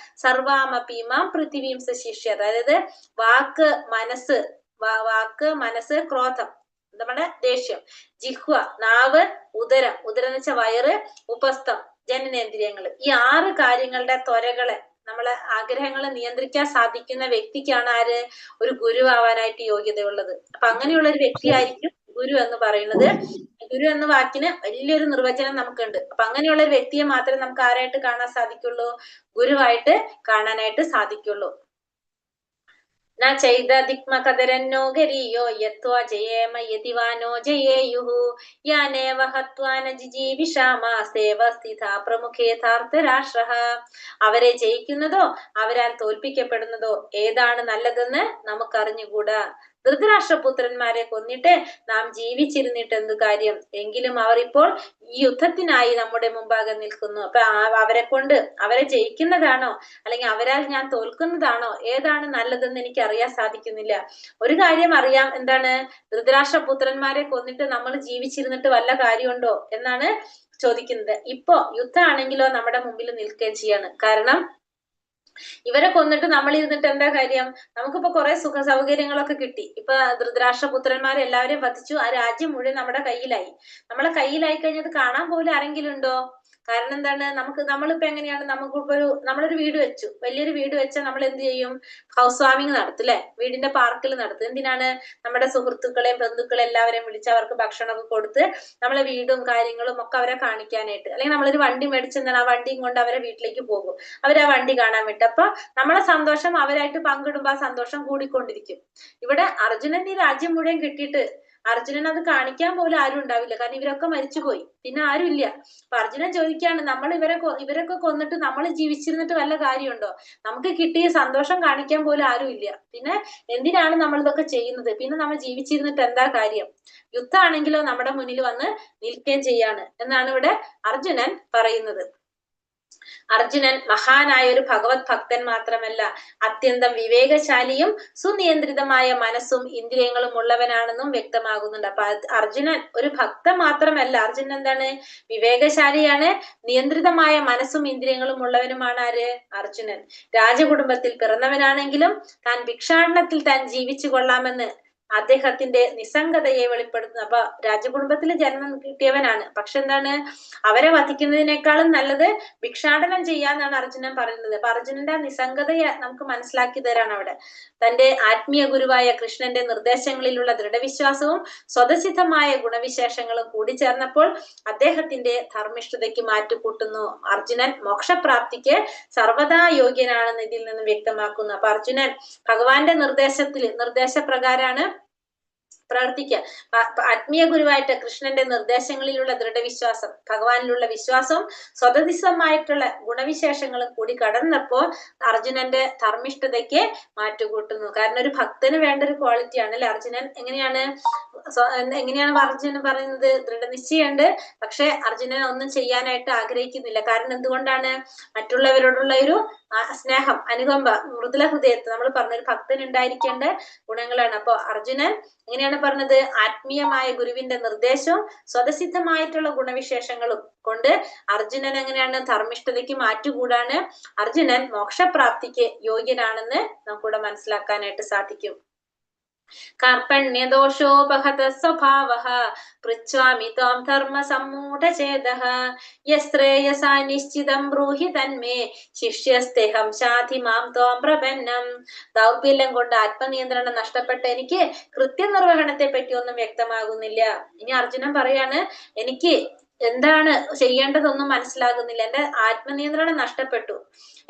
D: സർവാമപീമാം പൃഥിവീം സശിഷ്യ. അതായത് വാക്ക്, മനസ്സ്, വാക്ക്, മനസ്സ്, ക്രോധം, നമ്മുടെ ദേഷ്യം, ജിഹ്വ, നാവ്, ഉദരം, ഉദരം എന്ന് വെച്ചാൽ വയറ്, ഉപസ്ഥം, ജനനേന്ദ്രിയങ്ങൾ, ഈ 6 കാര്യങ്ങളുടെ ത്വരകളെ, നമ്മളെ ആഗ്രഹങ്ങളെ നിയന്ത്രിക്കാൻ സാധിക്കുന്ന വ്യക്തിക്കാണ് ആര്, ഒരു ഗുരുവാവാനായിട്ട് യോഗ്യതയുള്ളത്. അപ്പൊ അങ്ങനെയുള്ള ഒരു വ്യക്തിയായിരിക്കും ഗുരു എന്ന് പറയുന്നത്. ഗുരു എന്ന വാക്കിന് വലിയൊരു നിർവചനം നമുക്കുണ്ട്. അപ്പൊ അങ്ങനെയുള്ള ഒരു വ്യക്തിയെ മാത്രമേ നമുക്ക് ആരായിട്ട് കാണാൻ സാധിക്കുള്ളൂ, ഗുരുവായിട്ട് കാണാനായിട്ട് സാധിക്കുള്ളൂ. ന ചൈത ദിഗ്മകദരന്നോ ഗരീയോ യത്വാ ജയേമ യതിവാനോ ജയേയുഃ യാനേവ ഹത്വാ ന ജിജീവിഷാമ സേവ സ്ഥിതാ പ്രമുഖേ ധാർത്തരാഷ്ട്രഃ. അവരെ ജയിക്കുന്നതോ അവരാൽ തോൽപ്പിക്കപ്പെടുന്നതോ ഏതാണ് നല്ലതെന്ന് നമുക്കറിഞ്ഞുകൂടാ. ധൃതരാഷ്ട്രപുത്രന്മാരെ കൊന്നിട്ട് നാം ജീവിച്ചിരുന്നിട്ട് എന്തു കാര്യം? എങ്കിലും അവർ ഇപ്പോൾ ഈ യുദ്ധത്തിനായി നമ്മുടെ മുമ്പാകെ നിൽക്കുന്നു. അപ്പൊ അവരെ കൊണ്ട് അവരെ ജയിക്കുന്നതാണോ അല്ലെങ്കിൽ അവരാൽ ഞാൻ തോൽക്കുന്നതാണോ ഏതാണ് നല്ലതെന്ന് എനിക്ക് അറിയാൻ സാധിക്കുന്നില്ല. ഒരു കാര്യം അറിയാം, എന്താണ്? ധൃതരാഷ്ട്രപുത്രന്മാരെ കൊന്നിട്ട് നമ്മൾ ജീവിച്ചിരുന്നിട്ട് വല്ല കാര്യമുണ്ടോ എന്നാണ് ചോദിക്കുന്നത്. ഇപ്പൊ യുദ്ധമാണെങ്കിലോ നമ്മുടെ മുമ്പിൽ നിൽക്കുകയും ചെയ്യാണ്. കാരണം ഇവരെ കൊന്നിട്ട് നമ്മൾ ഇരുന്നിട്ട് എന്താ കാര്യം? നമുക്കിപ്പോ കുറെ സുഖ സൗകര്യങ്ങളൊക്കെ കിട്ടി. ഇപ്പൊ ധൃതരാഷ്ട്രപുത്രന്മാരെ എല്ലാവരെയും വധിച്ചു, ആ രാജ്യം മുഴുവൻ നമ്മുടെ കയ്യിലായി. നമ്മളെ കയ്യിലായി കഴിഞ്ഞത് കാണാൻ പോലും ആരെങ്കിലും ഉണ്ടോ? കാരണം എന്താണ്, നമ്മളിപ്പോ എങ്ങനെയാണ്, നമുക്കിപ്പോ നമ്മളൊരു വീട് വെച്ചു, വലിയൊരു വീട് വെച്ചാൽ നമ്മൾ എന്ത് ചെയ്യും? ഹൗസ് വാമിങ് നടത്തും അല്ലെ, വീടിന്റെ പാർക്കിൽ നടത്തും. എന്തിനാണ്? നമ്മുടെ സുഹൃത്തുക്കളെയും ബന്ധുക്കളെയും എല്ലാവരെയും വിളിച്ച് അവർക്ക് ഭക്ഷണമൊക്കെ കൊടുത്ത് നമ്മളെ വീടും കാര്യങ്ങളും ഒക്കെ അവരെ കാണിക്കാനായിട്ട്. അല്ലെങ്കിൽ നമ്മളൊരു വണ്ടി മേടിച്ചെന്നാൽ ആ വണ്ടിയും കൊണ്ട് അവരെ വീട്ടിലേക്ക് പോകും, അവരാ വണ്ടി കാണാൻ വേണ്ടി. അപ്പൊ നമ്മളെ സന്തോഷം അവരായിട്ട് പങ്കിടുമ്പോ ആ സന്തോഷം കൂടിക്കൊണ്ടിരിക്കും. ഇവിടെ അർജുനൻ ഈ രാജ്യം മുഴുവൻ കിട്ടിയിട്ട് അർജുനൻ അത് കാണിക്കാൻ പോലും ആരും ഉണ്ടാവില്ല, കാരണം ഇവരൊക്കെ മരിച്ചുപോയി, പിന്നെ ആരും ഇല്ല. അപ്പൊ അർജുനൻ ചോദിക്കാണ്, നമ്മൾ ഇവരൊക്കെ കൊന്നിട്ട് നമ്മൾ ജീവിച്ചിരുന്നിട്ട് വല്ല കാര്യമുണ്ടോ? നമുക്ക് കിട്ടിയ സന്തോഷം കാണിക്കാൻ പോലും ആരും ഇല്ല, പിന്നെ എന്തിനാണ് നമ്മൾ ഇതൊക്കെ ചെയ്യുന്നത്? പിന്നെ നമ്മൾ ജീവിച്ചിരുന്നിട്ട് എന്താ കാര്യം? യുദ്ധമാണെങ്കിലോ നമ്മുടെ മുന്നിൽ വന്ന് നിൽക്കുകയും ചെയ്യാണ് എന്നാണ് ഇവിടെ അർജുനൻ പറയുന്നത്. അർജുനൻ മഹാനായ ഒരു ഭഗവത് ഭക്തൻ മാത്രമല്ല, അത്യന്തം വിവേകശാലിയും സുനിയന്ത്രിതമായ മനസ്സും ഇന്ദ്രിയങ്ങളും ഉള്ളവനാണെന്നും വ്യക്തമാകുന്നുണ്ട്. അപ്പൊ അർജുനൻ ഒരു ഭക്തൻ മാത്രമല്ല, അർജുനൻ എന്താണ്? വിവേകശാലിയാണ്, നിയന്ത്രിതമായ മനസ്സും ഇന്ദ്രിയങ്ങളും ഉള്ളവനുമാണ് ആര്? അർജുനൻ. രാജകുടുംബത്തിൽ പിറന്നവനാണെങ്കിലും താൻ ഭിക്ഷാടനത്തിൽ താൻ ജീവിച്ചു കൊള്ളാമെന്ന് അദ്ദേഹത്തിന്റെ നിസ്സംഗതയെ വെളിപ്പെടുത്തുന്നു. അപ്പൊ രാജകുടുംബത്തിൽ ജന്മം കിട്ടിയവനാണ്, പക്ഷെ എന്താണ്, അവരെ വധിക്കുന്നതിനേക്കാളും നല്ലത് ഭിക്ഷാടനം ചെയ്യാന്നാണ് അർജുനൻ പറയുന്നത്. അപ്പൊ അർജുനന്റെ ആ നിസ്സംഗതയെ നമുക്ക് മനസ്സിലാക്കി തരാണ് അവിടെ. തന്റെ ആത്മീയ ഗുരുവായ കൃഷ്ണന്റെ നിർദ്ദേശങ്ങളിലുള്ള ദൃഢവിശ്വാസവും സ്വതസിദ്ധമായ ഗുണവിശേഷങ്ങളും കൂടിച്ചേർന്നപ്പോൾ അദ്ദേഹത്തിന്റെ ധർമ്മിഷ്ഠതയ്ക്ക് മാറ്റുകൂട്ടുന്നു. അർജുനൻ മോക്ഷപ്രാപ്തിക്ക് സർവദാ യോഗ്യനാണെന്ന് ഇതിൽ നിന്നും വ്യക്തമാക്കുന്നു. അപ്പൊ അർജുനൻ ഭഗവാന്റെ നിർദ്ദേശപ്രകാരാണ് പ്രവർത്തിക്കുക. ആത്മീയ ഗുരുവായിട്ട് കൃഷ്ണന്റെ നിർദ്ദേശങ്ങളിലുള്ള ദൃഢവിശ്വാസം, ഭഗവാനിലുള്ള വിശ്വാസവും സ്വതസിദ്ധമായിട്ടുള്ള ഗുണവിശേഷങ്ങളും കൂടി കടന്നപ്പോ അർജുനന്റെ ധർമ്മിഷ്ഠതയ്ക്ക് മാറ്റുകൂട്ടുന്നു. കാരണം ഒരു ഭക്തന് വേണ്ട ഒരു ക്വാളിറ്റിയാണ് അല്ലെ അർജുനൻ. എങ്ങനെയാണ് അർജുനൻ പറയുന്നത്? ദൃഢനിശ്ചയുണ്ട്, പക്ഷെ അർജുനൻ ഒന്നും ചെയ്യാനായിട്ട് ആഗ്രഹിക്കുന്നില്ല. കാരണം എന്തുകൊണ്ടാണ്? മറ്റുള്ളവരോടുള്ള ഒരു സ്നേഹം, അനുകമ്പ, മൃദുല ഹൃദയത്തെ നമ്മൾ പറഞ്ഞ ഒരു ഭക്തൻ ഉണ്ടായിരിക്കേണ്ട ഗുണങ്ങളാണ്. അപ്പൊ അർജുനൻ എങ്ങനെയാണ് പറഞ്ഞത്? ആത്മീയമായ ഗുരുവിന്റെ നിർദ്ദേശവും സ്വതസിദ്ധമായിട്ടുള്ള ഗുണവിശേഷങ്ങളും കൊണ്ട് അർജുനൻ എങ്ങനെയാണ് ധർമ്മിഷ്ഠതയ്ക്ക് മാറ്റുകൂടാണ്, അർജുനൻ മോക്ഷപ്രാപ്തിക്ക് യോഗ്യനാണെന്ന് നമുക്കിവിടെ മനസ്സിലാക്കാനായിട്ട് സാധിക്കും. കാർപ്പണ്യദോഷോപഹത സ്വഭാവഃ പൃച്ഛാമി ത്വാം ധർമ്മ സമ്മൂഢചേതഃ യസ്ത്രേയസാ നിശ്ചിതം ബ്രൂഹി തന്മേ ശിഷ്യസ്തേഹം ശാധി മാം ത്വാം പ്രപന്നം. ദൗർബല്യം കൊണ്ട് ആത്മനിയന്ത്രണം നഷ്ടപ്പെട്ട എനിക്ക് കൃത്യനിർവഹണത്തെ പറ്റി ഒന്നും വ്യക്തമാകുന്നില്ല. ഇനി അർജുനൻ പറയാണ്, എനിക്ക് എന്താണ് ചെയ്യേണ്ടതൊന്നും മനസ്സിലാകുന്നില്ല, എന്റെ ആത്മനിയന്ത്രണം നഷ്ടപ്പെട്ടു,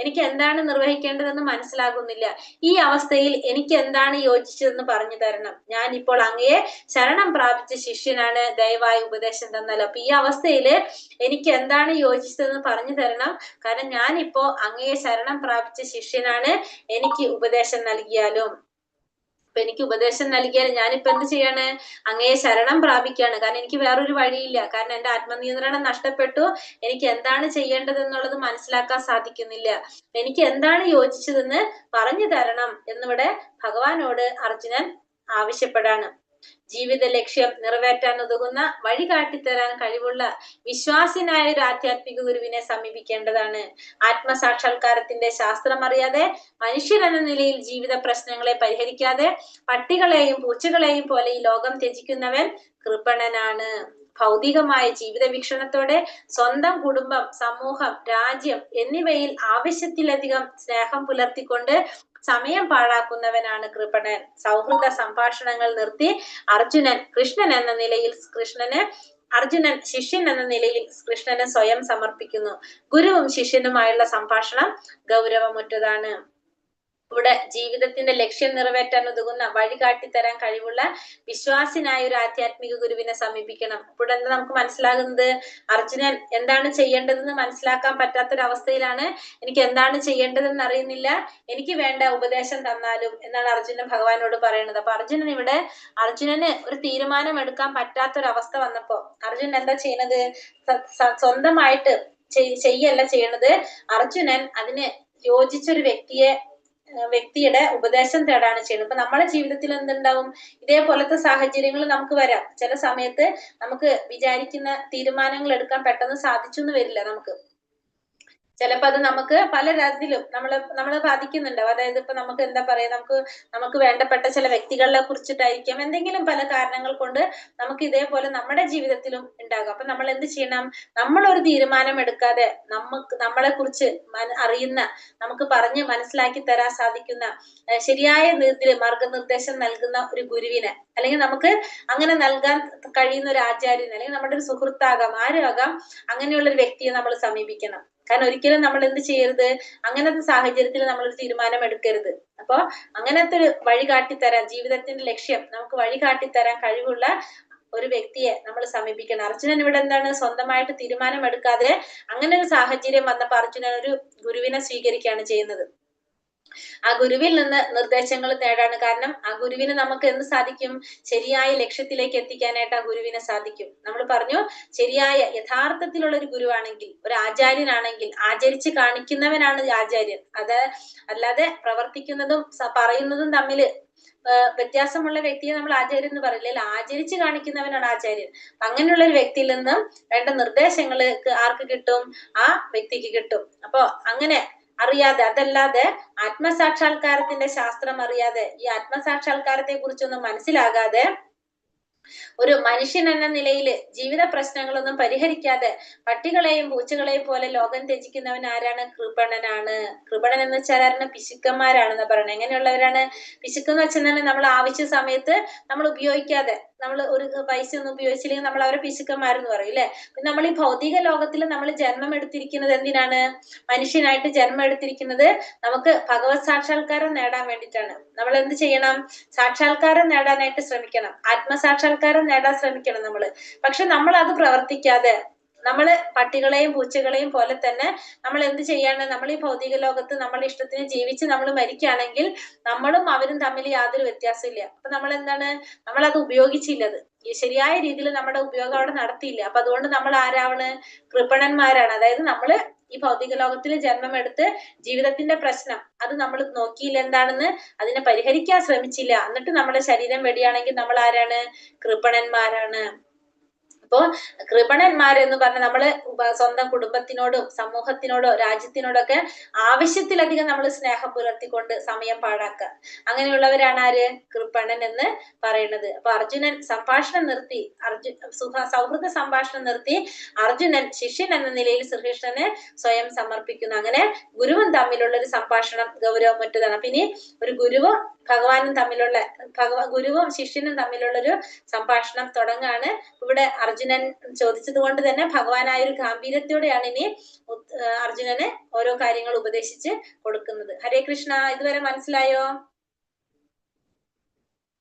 D: എനിക്ക് എന്താണ് നിർവഹിക്കേണ്ടതെന്ന് മനസ്സിലാകുന്നില്ല. ഈ അവസ്ഥയിൽ എനിക്ക് എന്താണ് യോജിച്ചതെന്ന് പറഞ്ഞു തരണം. ഞാൻ ഇപ്പോൾ അങ്ങയെ ശരണം പ്രാപിച്ച ശിഷ്യനാണ്, ദയവായി ഉപദേശം തന്നാലോ. അപ്പൊ ഈ അവസ്ഥയില് എനിക്ക് എന്താണ് യോജിച്ചതെന്ന് പറഞ്ഞു തരണം, കാരണം ഞാനിപ്പോ അങ്ങയെ ശരണം പ്രാപിച്ച ശിഷ്യനാണ്, എനിക്ക് ഉപദേശം നൽകിയാലും. അപ്പൊ എനിക്ക് ഉപദേശം നൽകിയാൽ ഞാനിപ്പോ എന്ത് ചെയ്യാണ്? അങ്ങയെ ശരണം പ്രാപിക്കുകയാണ്. കാരണം എനിക്ക് വേറൊരു വഴിയില്ല, കാരണം എന്റെ ആത്മനിയന്ത്രണം നഷ്ടപ്പെട്ടു, എനിക്ക് എന്താണ് ചെയ്യേണ്ടതെന്നുള്ളത് മനസ്സിലാക്കാൻ സാധിക്കുന്നില്ല, എനിക്ക് എന്താണ് യോജിച്ചതെന്ന് പറഞ്ഞു തരണം എന്നിവിടെ ഭഗവാനോട് അർജുനൻ ആവശ്യപ്പെടാണ്. ജീവിത ലക്ഷ്യം നിറവേറ്റാൻ ഉതകുന്ന വഴി കാട്ടിത്തരാൻ കഴിവുള്ള വിശ്വാസിനായ ഒരു ആധ്യാത്മിക ഗുരുവിനെ സമീപിക്കേണ്ടതാണ്. ആത്മസാക്ഷാത്കാരത്തിന്റെ ശാസ്ത്രം അറിയാതെ മനുഷ്യരെന്ന നിലയിൽ ജീവിത പ്രശ്നങ്ങളെ പരിഹരിക്കാതെ പട്ടികളെയും പൂച്ചകളെയും പോലെ ഈ ലോകം ത്യജിക്കുന്നവൻ കൃപണനാണ്. ഭൗതികമായ ജീവിത വീക്ഷണത്തോടെ സ്വന്തം കുടുംബം, സമൂഹം, രാജ്യം എന്നിവയിൽ ആവശ്യത്തിലധികം സ്നേഹം പുലർത്തിക്കൊണ്ട് സമയം പാഴാക്കുന്നവനാണ് കൃപണൻ. സൗഹൃദ സംഭാഷണങ്ങൾ നിർത്തി അർജുനൻ കൃഷ്ണൻ എന്ന നിലയിൽ കൃഷ്ണന് അർജുനൻ ശിഷ്യൻ എന്ന നിലയിൽ കൃഷ്ണന് സ്വയം സമർപ്പിക്കുന്നു. ഗുരുവും ശിഷ്യനുമായുള്ള സംഭാഷണം ഗൗരവമുറ്റതാണ്. ഇവിടെ ജീവിതത്തിന്റെ ലക്ഷ്യം നിറവേറ്റാൻ ഉതകുന്ന വഴി കാട്ടിത്തരാൻ കഴിവുള്ള വിശ്വാസിനായ ഒരു ആധ്യാത്മിക ഗുരുവിനെ സമീപിക്കണം. ഇവിടെ എന്താ നമുക്ക് മനസ്സിലാകുന്നത്? അർജുനൻ എന്താണ് ചെയ്യേണ്ടതെന്ന് മനസ്സിലാക്കാൻ പറ്റാത്തൊരവസ്ഥയിലാണ്. എനിക്ക് എന്താണ് ചെയ്യേണ്ടതെന്ന് അറിയുന്നില്ല, എനിക്ക് വേണ്ട ഉപദേശം തന്നാലും എന്നാണ് അർജുനൻ ഭഗവാനോട് പറയുന്നത്. അപ്പൊ അർജുനൻ ഇവിടെ അർജുനന് ഒരു തീരുമാനം എടുക്കാൻ പറ്റാത്തൊരവസ്ഥ വന്നപ്പോ അർജുനൻ എന്താ ചെയ്യുന്നത്? സ്വന്തമായിട്ട് ചെയ്യല്ല ചെയ്യണത്. അർജുനൻ അതിന് യോജിച്ചൊരു വ്യക്തിയുടെ ഉപദേശം തേടാണ് ചെയ്യുന്നത്. അപ്പൊ നമ്മളെ ജീവിതത്തിൽ എന്തുണ്ടാവും? ഇതേപോലത്തെ സാഹചര്യങ്ങൾ നമുക്ക് വരാം. ചില സമയത്ത് നമുക്ക് വിചാരിക്കുന്ന തീരുമാനങ്ങൾ എടുക്കാൻ പെട്ടെന്ന് സാധിച്ചു എന്ന് വരില്ല. നമുക്ക് ചിലപ്പോ അത് നമുക്ക് പല തരത്തിലും നമ്മളെ ബാധിക്കുന്നുണ്ടാവും. അതായത് ഇപ്പൊ നമുക്ക് എന്താ പറയാ, നമുക്ക് വേണ്ടപ്പെട്ട ചില വ്യക്തികളെ കുറിച്ചിട്ടായിരിക്കാം, എന്തെങ്കിലും പല കാരണങ്ങൾ കൊണ്ട് നമുക്ക് ഇതേപോലെ നമ്മുടെ ജീവിതത്തിലും ഉണ്ടാകും. അപ്പൊ നമ്മൾ എന്ത് ചെയ്യണം? നമ്മളൊരു തീരുമാനം എടുക്കാതെ നമ്മളെ കുറിച്ച് അറിയുന്ന, നമുക്ക് പറഞ്ഞ് മനസ്സിലാക്കി തരാൻ സാധിക്കുന്ന, ശരിയായ രീതിയിൽ മാർഗനിർദ്ദേശം നൽകുന്ന ഒരു ഗുരുവിനെ, അല്ലെങ്കിൽ നമുക്ക് അങ്ങനെ നൽകാൻ കഴിയുന്ന ഒരു ആചാര്യനെ, അല്ലെങ്കിൽ നമ്മുടെ ഒരു സുഹൃത്താകാം, ആരും ആകാം, അങ്ങനെയുള്ള ഒരു വ്യക്തിയെ നമ്മൾ സമീപിക്കണം. കാരണം ഒരിക്കലും നമ്മൾ എന്ത് ചെയ്യരുത്, അങ്ങനത്തെ സാഹചര്യത്തിൽ നമ്മളൊരു തീരുമാനം എടുക്കരുത്. അപ്പൊ അങ്ങനത്തെ ഒരു വഴി കാട്ടിത്തരാൻ, ജീവിതത്തിന്റെ ലക്ഷ്യം നമുക്ക് വഴി കാട്ടിത്തരാൻ കഴിവുള്ള ഒരു വ്യക്തിയെ നമ്മൾ സമീപിക്കണം. അർജുനൻ ഇവിടെ എന്താണ്, സ്വന്തമായിട്ട് തീരുമാനം എടുക്കാതെ അങ്ങനെ ഒരു സാഹചര്യം വന്നപ്പോ അർജുനൻ ഒരു ഗുരുവിനെ സ്വീകരിക്കുകയാണ് ചെയ്യുന്നത്. ആ ഗുരുവിൽ നിന്ന് നിർദ്ദേശങ്ങൾ തേടാണ്. കാരണം ആ ഗുരുവിന് നമുക്ക് എന്ത് സാധിക്കും, ശരിയായ ലക്ഷ്യത്തിലേക്ക് എത്തിക്കാനായിട്ട് ആ ഗുരുവിനെ സാധിക്കും. നമ്മൾ പറഞ്ഞു, ശരിയായ യഥാർത്ഥത്തിലുള്ള ഒരു ഗുരുവാണെങ്കിൽ, ഒരു ആചാര്യനാണെങ്കിൽ, ആചരിച്ച് കാണിക്കുന്നവനാണ് ആചാര്യൻ. അത് അല്ലാതെ പ്രവർത്തിക്കുന്നതും പറയുന്നതും തമ്മില് വ്യത്യാസമുള്ള വ്യക്തിയെ നമ്മൾ ആചാര്യൻ എന്ന് പറയില്ല. ആചരിച്ച് കാണിക്കുന്നവനാണ് ആചാര്യൻ. അങ്ങനെയുള്ള ഒരു വ്യക്തിയിൽ നിന്നും വേണ്ട നിർദ്ദേശങ്ങൾ ആർക്ക് കിട്ടും, ആ വ്യക്തിക്ക് കിട്ടും. അപ്പൊ അങ്ങനെ അറിയാതെ, അതല്ലാതെ ആത്മസാക്ഷാത്കാരത്തിന്റെ ശാസ്ത്രം അറിയാതെ, ഈ ആത്മസാക്ഷാത്കാരത്തെ കുറിച്ചൊന്നും മനസ്സിലാകാതെ, ഒരു മനുഷ്യൻ എന്ന നിലയിൽ ജീവിത പ്രശ്നങ്ങളൊന്നും പരിഹരിക്കാതെ പട്ടികളെയും പൂച്ചകളെയും പോലെ ലോകം ത്യജിക്കുന്നവൻ ആരാണ്? കൃപണനാണ്. കൃപണൻ എന്ന് വെച്ചാൽ ആരാണ്? പിശുക്കന്മാരാണെന്ന് പറയണത്. എങ്ങനെയുള്ളവരാണ് പിശുക്കെന്ന് വെച്ചാൽ തന്നെ നമ്മൾ ആവശ്യ സമയത്ത് നമ്മൾ ഉപയോഗിക്കാതെ, നമ്മൾ ഒരു പൈസ ഒന്നും ഉപയോഗിച്ചില്ലെങ്കിൽ നമ്മൾ അവരെ പിശുക്കന്മാരെന്ന് പറയും അല്ലെ. പിന്നെ നമ്മൾ ഈ ഭൗതിക ലോകത്തിൽ നമ്മൾ ജന്മം എടുത്തിരിക്കുന്നത് എന്തിനാണ്? മനുഷ്യനായിട്ട് ജന്മം എടുത്തിരിക്കുന്നത് നമുക്ക് ഭഗവത് സാക്ഷാത്കാരം നേടാൻ വേണ്ടിയിട്ടാണ്. നമ്മൾ എന്ത് ചെയ്യണം? സാക്ഷാത്കാരം നേടാനായിട്ട് ശ്രമിക്കണം. ആത്മസാക്ഷാത്കാരം നേടാൻ ശ്രമിക്കണം നമ്മള്. പക്ഷെ നമ്മൾ അത് പ്രവർത്തിക്കാതെ നമ്മള് പട്ടികളെയും പൂച്ചകളെയും പോലെ തന്നെ നമ്മൾ എന്ത് ചെയ്യാണ്? നമ്മൾ ഈ ഭൗതിക ലോകത്ത് നമ്മളെ ഇഷ്ടത്തിന് ജീവിച്ച് നമ്മൾ മരിക്കുകയാണെങ്കിൽ നമ്മളും അവരും തമ്മിൽ യാതൊരു വ്യത്യാസമില്ല. അപ്പൊ നമ്മൾ എന്താണ്, നമ്മളത് ഉപയോഗിച്ചില്ല, അത് ശരിയായ രീതിയിൽ നമ്മുടെ ഉപയോഗം അവിടെ നടത്തിയില്ല. അപ്പൊ അതുകൊണ്ട് നമ്മൾ ആരാവണ്? കൃപണന്മാരാണ്. അതായത് നമ്മള് ഈ ഭൗതിക ലോകത്തിൽ ജന്മമെടുത്ത് ജീവിതത്തിന്റെ പ്രശ്നം അത് നമ്മൾ നോക്കിയില്ല എന്താണെന്ന്, അതിനെ പരിഹരിക്കാൻ ശ്രമിച്ചില്ല. എന്നിട്ട് നമ്മുടെ ശരീരം വെടിയാണെങ്കിൽ നമ്മൾ ആരാണ്? കൃപണന്മാരാണ്. അപ്പോ കൃപണന്മാരെന്ന് പറഞ്ഞ നമ്മള് സ്വന്തം കുടുംബത്തിനോടും സമൂഹത്തിനോടോ രാജ്യത്തിനോടൊക്കെ ആവശ്യത്തിലധികം നമ്മൾ സ്നേഹം പുലർത്തിക്കൊണ്ട് സമയം പാഴാക്കുക, അങ്ങനെയുള്ളവരാണ് ആര്? കൃപണൻ എന്ന് പറയുന്നത്. അപ്പൊ അർജുനൻ സംഭാഷണം നിർത്തി, സൗഹൃദ സംഭാഷണം നിർത്തി അർജുനൻ ശിഷ്യൻ എന്ന നിലയിൽ ശ്രീകൃഷ്ണനെ സ്വയം സമർപ്പിക്കുന്നു. അങ്ങനെ ഗുരുവും തമ്മിലുള്ള ഒരു സംഭാഷണം ഗൗരവമറ്റതാണ്. അപ്പൊ ഇനി ഒരു ഗുരുവും ഭഗവാനും തമ്മിലുള്ള ഗുരുവും ശിഷ്യനും തമ്മിലുള്ളൊരു സംഭാഷണം തുടങ്ങാണ്. ഇവിടെ അർജുനൻ ചോദിച്ചത് കൊണ്ട് തന്നെ ഭഗവാനായ ഒരു ഗാംഭീര്യത്തോടെയാണ് ഇനി അർജുനന് ഓരോ കാര്യങ്ങൾ ഉപദേശിച്ച് കൊടുക്കുന്നത്. ഹരേ കൃഷ്ണ. ഇതുവരെ മനസ്സിലായോ?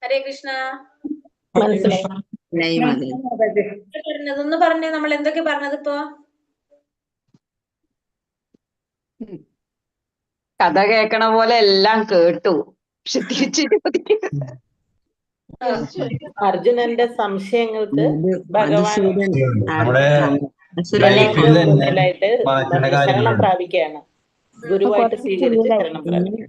D: ഹരേ കൃഷ്ണ. പറഞ്ഞതൊന്ന് പറഞ്ഞേ, നമ്മൾ എന്തൊക്കെ പറഞ്ഞത് ഇപ്പോ?
A: കഥ കേക്കണ പോലെ എല്ലാം കേട്ടു, പക്ഷെ തിരിച്ചു
F: അർജുനന്റെ സംശയങ്ങൾക്ക് ഭഗവാൻ ശരണം പ്രാപിക്കുകയാണ്. ഗുരുവായിട്ട് സ്വീകരിച്ച് ശരണം പ്രാപിക്കുക.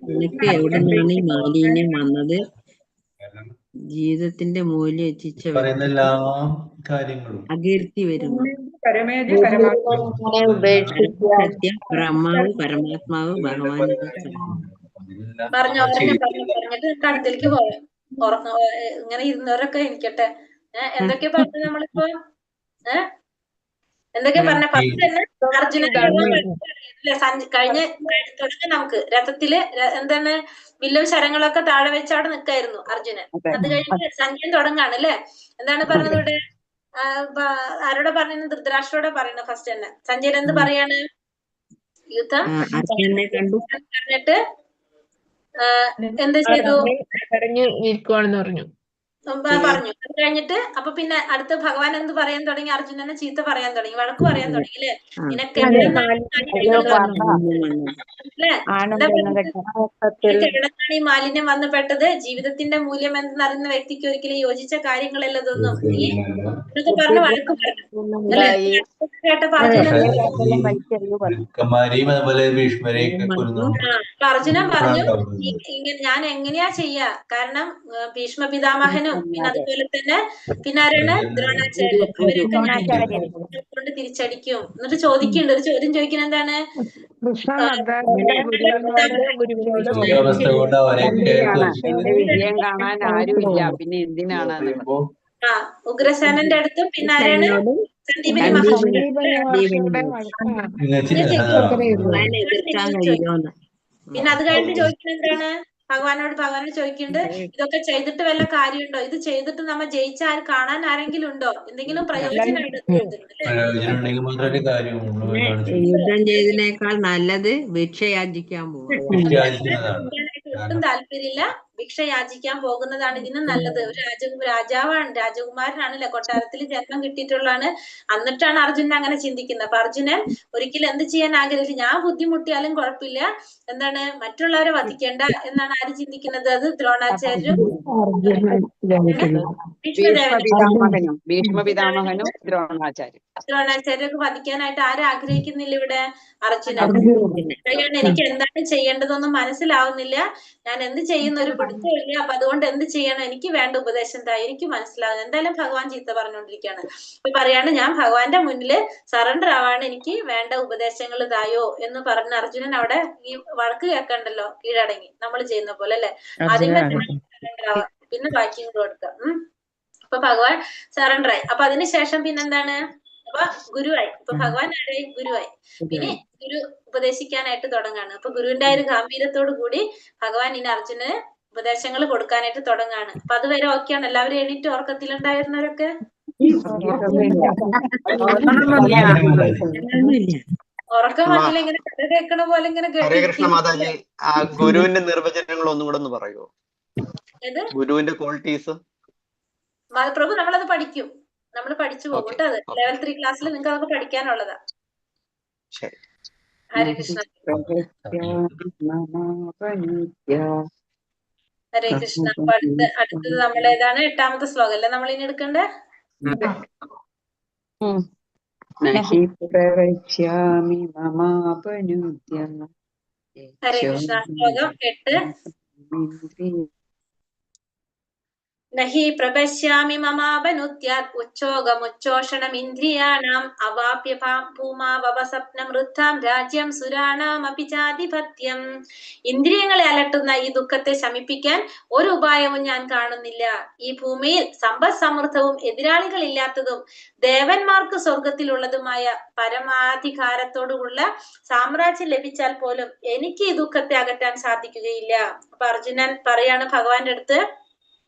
C: നിനക്ക് എവിടെ നിന്നാണ് ഈ മാലിന്യം വന്നത്? ജീവിതത്തിന്റെ മൂല്യം എത്തിച്ച അകീർത്തി വരുന്നു. സത്യം ബ്രഹ്മാവ് പരമാത്മാവ് ഭഗവാൻ
D: പറഞ്ഞു പറഞ്ഞിട്ട് പോവാം. ഇങ്ങനെ ഇരുന്നവരൊക്കെ എനിക്കട്ടെ. എന്തൊക്കെ പറഞ്ഞു നമ്മളിപ്പോ? എന്തൊക്കെ പറഞ്ഞ? ഫസ്റ്റ് തന്നെ അർജുനൻ കഴിഞ്ഞ തുടങ്ങി നമുക്ക് രഥത്തില് എന്താണ് വില്ലും ശരങ്ങളൊക്കെ താഴെ വെച്ച് അവിടെ നിക്കായിരുന്നു അർജുനൻ. അത് കഴിഞ്ഞ് സഞ്ജയൻ തുടങ്ങാണ് അല്ലെ? എന്താണ് പറഞ്ഞത് ഇവിടെ? ആരോടെ പറയുന്നത്? ധൃതരാഷ്ട്രോടെ പറയുന്നത് ഫസ്റ്റ് തന്നെ. സഞ്ജയൻ എന്ത് പറയാണ്? യുദ്ധം പറഞ്ഞിട്ട് എന്ത് ചെയ്തു പറഞ്ഞു. അത് കഴിഞ്ഞിട്ട് അപ്പൊ പിന്നെ അടുത്ത ഭഗവാൻ എന്ത് പറയാൻ തുടങ്ങി? അർജുനനെ ചീത്ത പറയാൻ തുടങ്ങി, വഴക്ക് പറയാൻ തുടങ്ങി അല്ലെ? നിനക്ക് എവിടെന്നാണ് ഈ മാലിന്യം വന്നു പെട്ടത്? ജീവിതത്തിന്റെ മൂല്യം എന്തെന്നറിയുന്ന വ്യക്തിക്ക് ഒരിക്കലും യോജിച്ച കാര്യങ്ങളല്ല ഇതൊന്നും നീ എന്നൊക്കെ പറഞ്ഞു വഴക്ക് പറഞ്ഞു അല്ലെ? കേട്ടപ്പോ അർജുനൻ പറഞ്ഞു, ഇങ്ങനെ ഞാൻ എങ്ങനെയാ ചെയ്യാ? കാരണം ഭീഷ്മ പിതാമഹനും പിന്നെ അതുപോലെ തന്നെ പിന്നെ ആരാണ്? ദ്രോണാചാര്യൻ. അവരൊക്കെ ഞാൻ കൊണ്ട് തിരിച്ചടിക്കും. എന്നിട്ട് ചോദിക്കുന്നുണ്ട്, ഒരു ചോദ്യം ചോദിക്കുന്നത് എന്താണ്?
A: വിജയം കാണാൻ ആരുമില്ല, പിന്നെ എന്തിനാണ്?
D: ആ ഉഗ്രസേനന്റെ അടുത്തും പിന്നെ ആരാണ്? സന്ദീപനി മഹർഷി. പിന്നെ അത് കഴിഞ്ഞിട്ട് ചോദിക്കുന്നത് എന്താണ്? ഭഗവാനോട് ചോദിക്കുന്നുണ്ട്, ഇതൊക്കെ ചെയ്തിട്ട് വല്ല കാര്യമുണ്ടോ? ഇത് ചെയ്തിട്ട് നമ്മ ജയിച്ച ആര് കാണാൻ ആരെങ്കിലും ഉണ്ടോ? എന്തെങ്കിലും പ്രയോജനം ഉണ്ടോ?
G: പ്രയോജനം ഉണ്ടെങ്കിൽ മാത്രമേ കാര്യമുള്ളൂ എന്നാണ് ചോദിച്ചത്.
C: യുദ്ധം ചെയ്തതിനേക്കാൾ നല്ലത് ഭിക്ഷ യാചിക്കാൻ പോവാ.
G: ഭിക്ഷ യാചിക്കുന്നതാണ്.
D: ഒട്ടും താല്പര്യമില്ല, ഭിക്ഷ യാചിക്കാൻ പോകുന്നതാണ് ഇതിന് നല്ലത്. ഒരു രാജാവാണ്, രാജകുമാരനാണല്ലേ, കൊട്ടാരത്തിൽ ജന്മം കിട്ടിയിട്ടുള്ളതാണ്. എന്നിട്ടാണ് അർജുനൻ അങ്ങനെ ചിന്തിക്കുന്നത്. അപ്പൊ അർജുനൻ ഒരിക്കലും എന്ത് ചെയ്യാൻ ആഗ്രഹിച്ചു, ഞാൻ ബുദ്ധിമുട്ടിയാലും കുഴപ്പമില്ല, എന്താണ് മറ്റുള്ളവരെ വധിക്കേണ്ട എന്നാണ് ആര് ചിന്തിക്കുന്നത്? അത് ദ്രോണാചാര്യരും
A: ഭീഷ്മപിതാമഹനും ദ്രോണാചാര്യരും.
D: ദ്രോണാചാര്യർക്ക് വധിക്കാനായിട്ട് ആരും ആഗ്രഹിക്കുന്നില്ല ഇവിടെ അർജുനൻ. എനിക്ക് എന്താണ് ചെയ്യേണ്ടതൊന്നും മനസ്സിലാവുന്നില്ല, ഞാൻ എന്ത് ചെയ്യുന്ന ഒരു പിടുത്തമില്ല, അപ്പൊ അതുകൊണ്ട് എന്ത് ചെയ്യണം, എനിക്ക് വേണ്ട ഉപദേശം താ, എനിക്ക് മനസ്സിലാവുന്നു. എന്തായാലും ഭഗവാൻ ചീത്ത പറഞ്ഞുകൊണ്ടിരിക്കുകയാണ്. അപ്പൊ പറയാണ്, ഞാൻ ഭഗവാന്റെ മുന്നില് സറണ്ടർ ആവാണ്, എനിക്ക് വേണ്ട ഉപദേശങ്ങൾ തായോ എന്ന് പറഞ്ഞ അർജുനൻ അവിടെ ഈ വഴക്ക് കേൾക്കണ്ടല്ലോ, കീഴടങ്ങി നമ്മൾ ചെയ്യുന്ന പോലെ അല്ലെ. ആദ്യമേ സറണ്ടർ ആവാം, പിന്നെ ബാക്കിയും കൂടെ കൊടുക്കാം. അപ്പൊ ഭഗവാൻ സറണ്ടറായി. അപ്പൊ അതിനുശേഷം പിന്നെന്താണ്, അപ്പൊ ഗുരുവായി. ഇപ്പൊ ഭഗവാൻ ആരായി? ഗുരുവായി. പിന്നെ ഗുരു ഉപദേശിക്കാനായിട്ട് തുടങ്ങാണ്. അപ്പൊ ഗുരുവിന്റെ ആ ഒരു ഗാംഭീര്യത്തോടു കൂടി ഭഗവാൻ ഇനി അർജുനന് ഉപദേശങ്ങൾ കൊടുക്കാനായിട്ട് തുടങ്ങാണ്. അപ്പൊ അതുവരെ ഓക്കെയാണ്? എല്ലാവരും എണീറ്റ് ഉറക്കത്തിലുണ്ടായിരുന്നവരൊക്കെ ഉറക്കം വന്നില്ല, ഇങ്ങനെ കഥ കേൾക്കണ പോലെ ഇങ്ങനെ.
H: ഹരേ കൃഷ്ണ മാതാജി, ആ ഗുരുവിന്റെ നിർവചനങ്ങൾ ഒന്നും കൂടെ ഒന്ന് പറയുമോ? ഗുരുവിന്റെ ക്വാളിറ്റീസ്.
D: പ്രഭു നമ്മളത് പഠിക്കും, നമ്മൾ പഠിച്ചു പോകും കേട്ടോ. അത് ലെവൽ 3 ക്ലാസ്സിൽ നിങ്ങൾക്ക് അതൊക്കെ പഠിക്കാനുള്ളതാ. ഹരേ കൃഷ്ണ, ഹരേ കൃഷ്ണ. അപ്പൊ അടുത്തത് നമ്മൾ ഏതാണ്? 8ാമത്തെ ശ്ലോകം അല്ലേ നമ്മൾ ഇനി എടുക്കണ്ടേ? ഹരേ കൃഷ്ണ. ശ്ലോകം 8. നഹി പ്രപശ്യാമി മമാപനുത്യാത് ഉച്ഛോഗമുച്ഛോഷണമിന്ദ്രിയാണാം അവാപ്യ ഭൂമാവപസപ്നമൃത്താം രാജ്യം സുരാണാമപി ചാധിപത്യം. ഇന്ദ്രിയങ്ങളെ അലട്ടുന്ന ഈ ദുഃഖത്തെ ശമിപ്പിക്കാൻ ഒരു ഉപായവും ഞാൻ കാണുന്നില്ല. ഈ ഭൂമിയിൽ സമ്പദ് സമൃദ്ധവും എതിരാളികളില്ലാത്തതും ദേവന്മാർക്ക് സ്വർഗത്തിലുള്ളതുമായ പരമാധികാരത്തോടുള്ള സാമ്രാജ്യം ലഭിച്ചാൽ പോലും എനിക്ക് ഈ ദുഃഖത്തെ അകറ്റാൻ സാധിക്കുകയില്ല. അപ്പൊ അർജുനൻ പറയാണ് ഭഗവാന്റെ അടുത്ത്,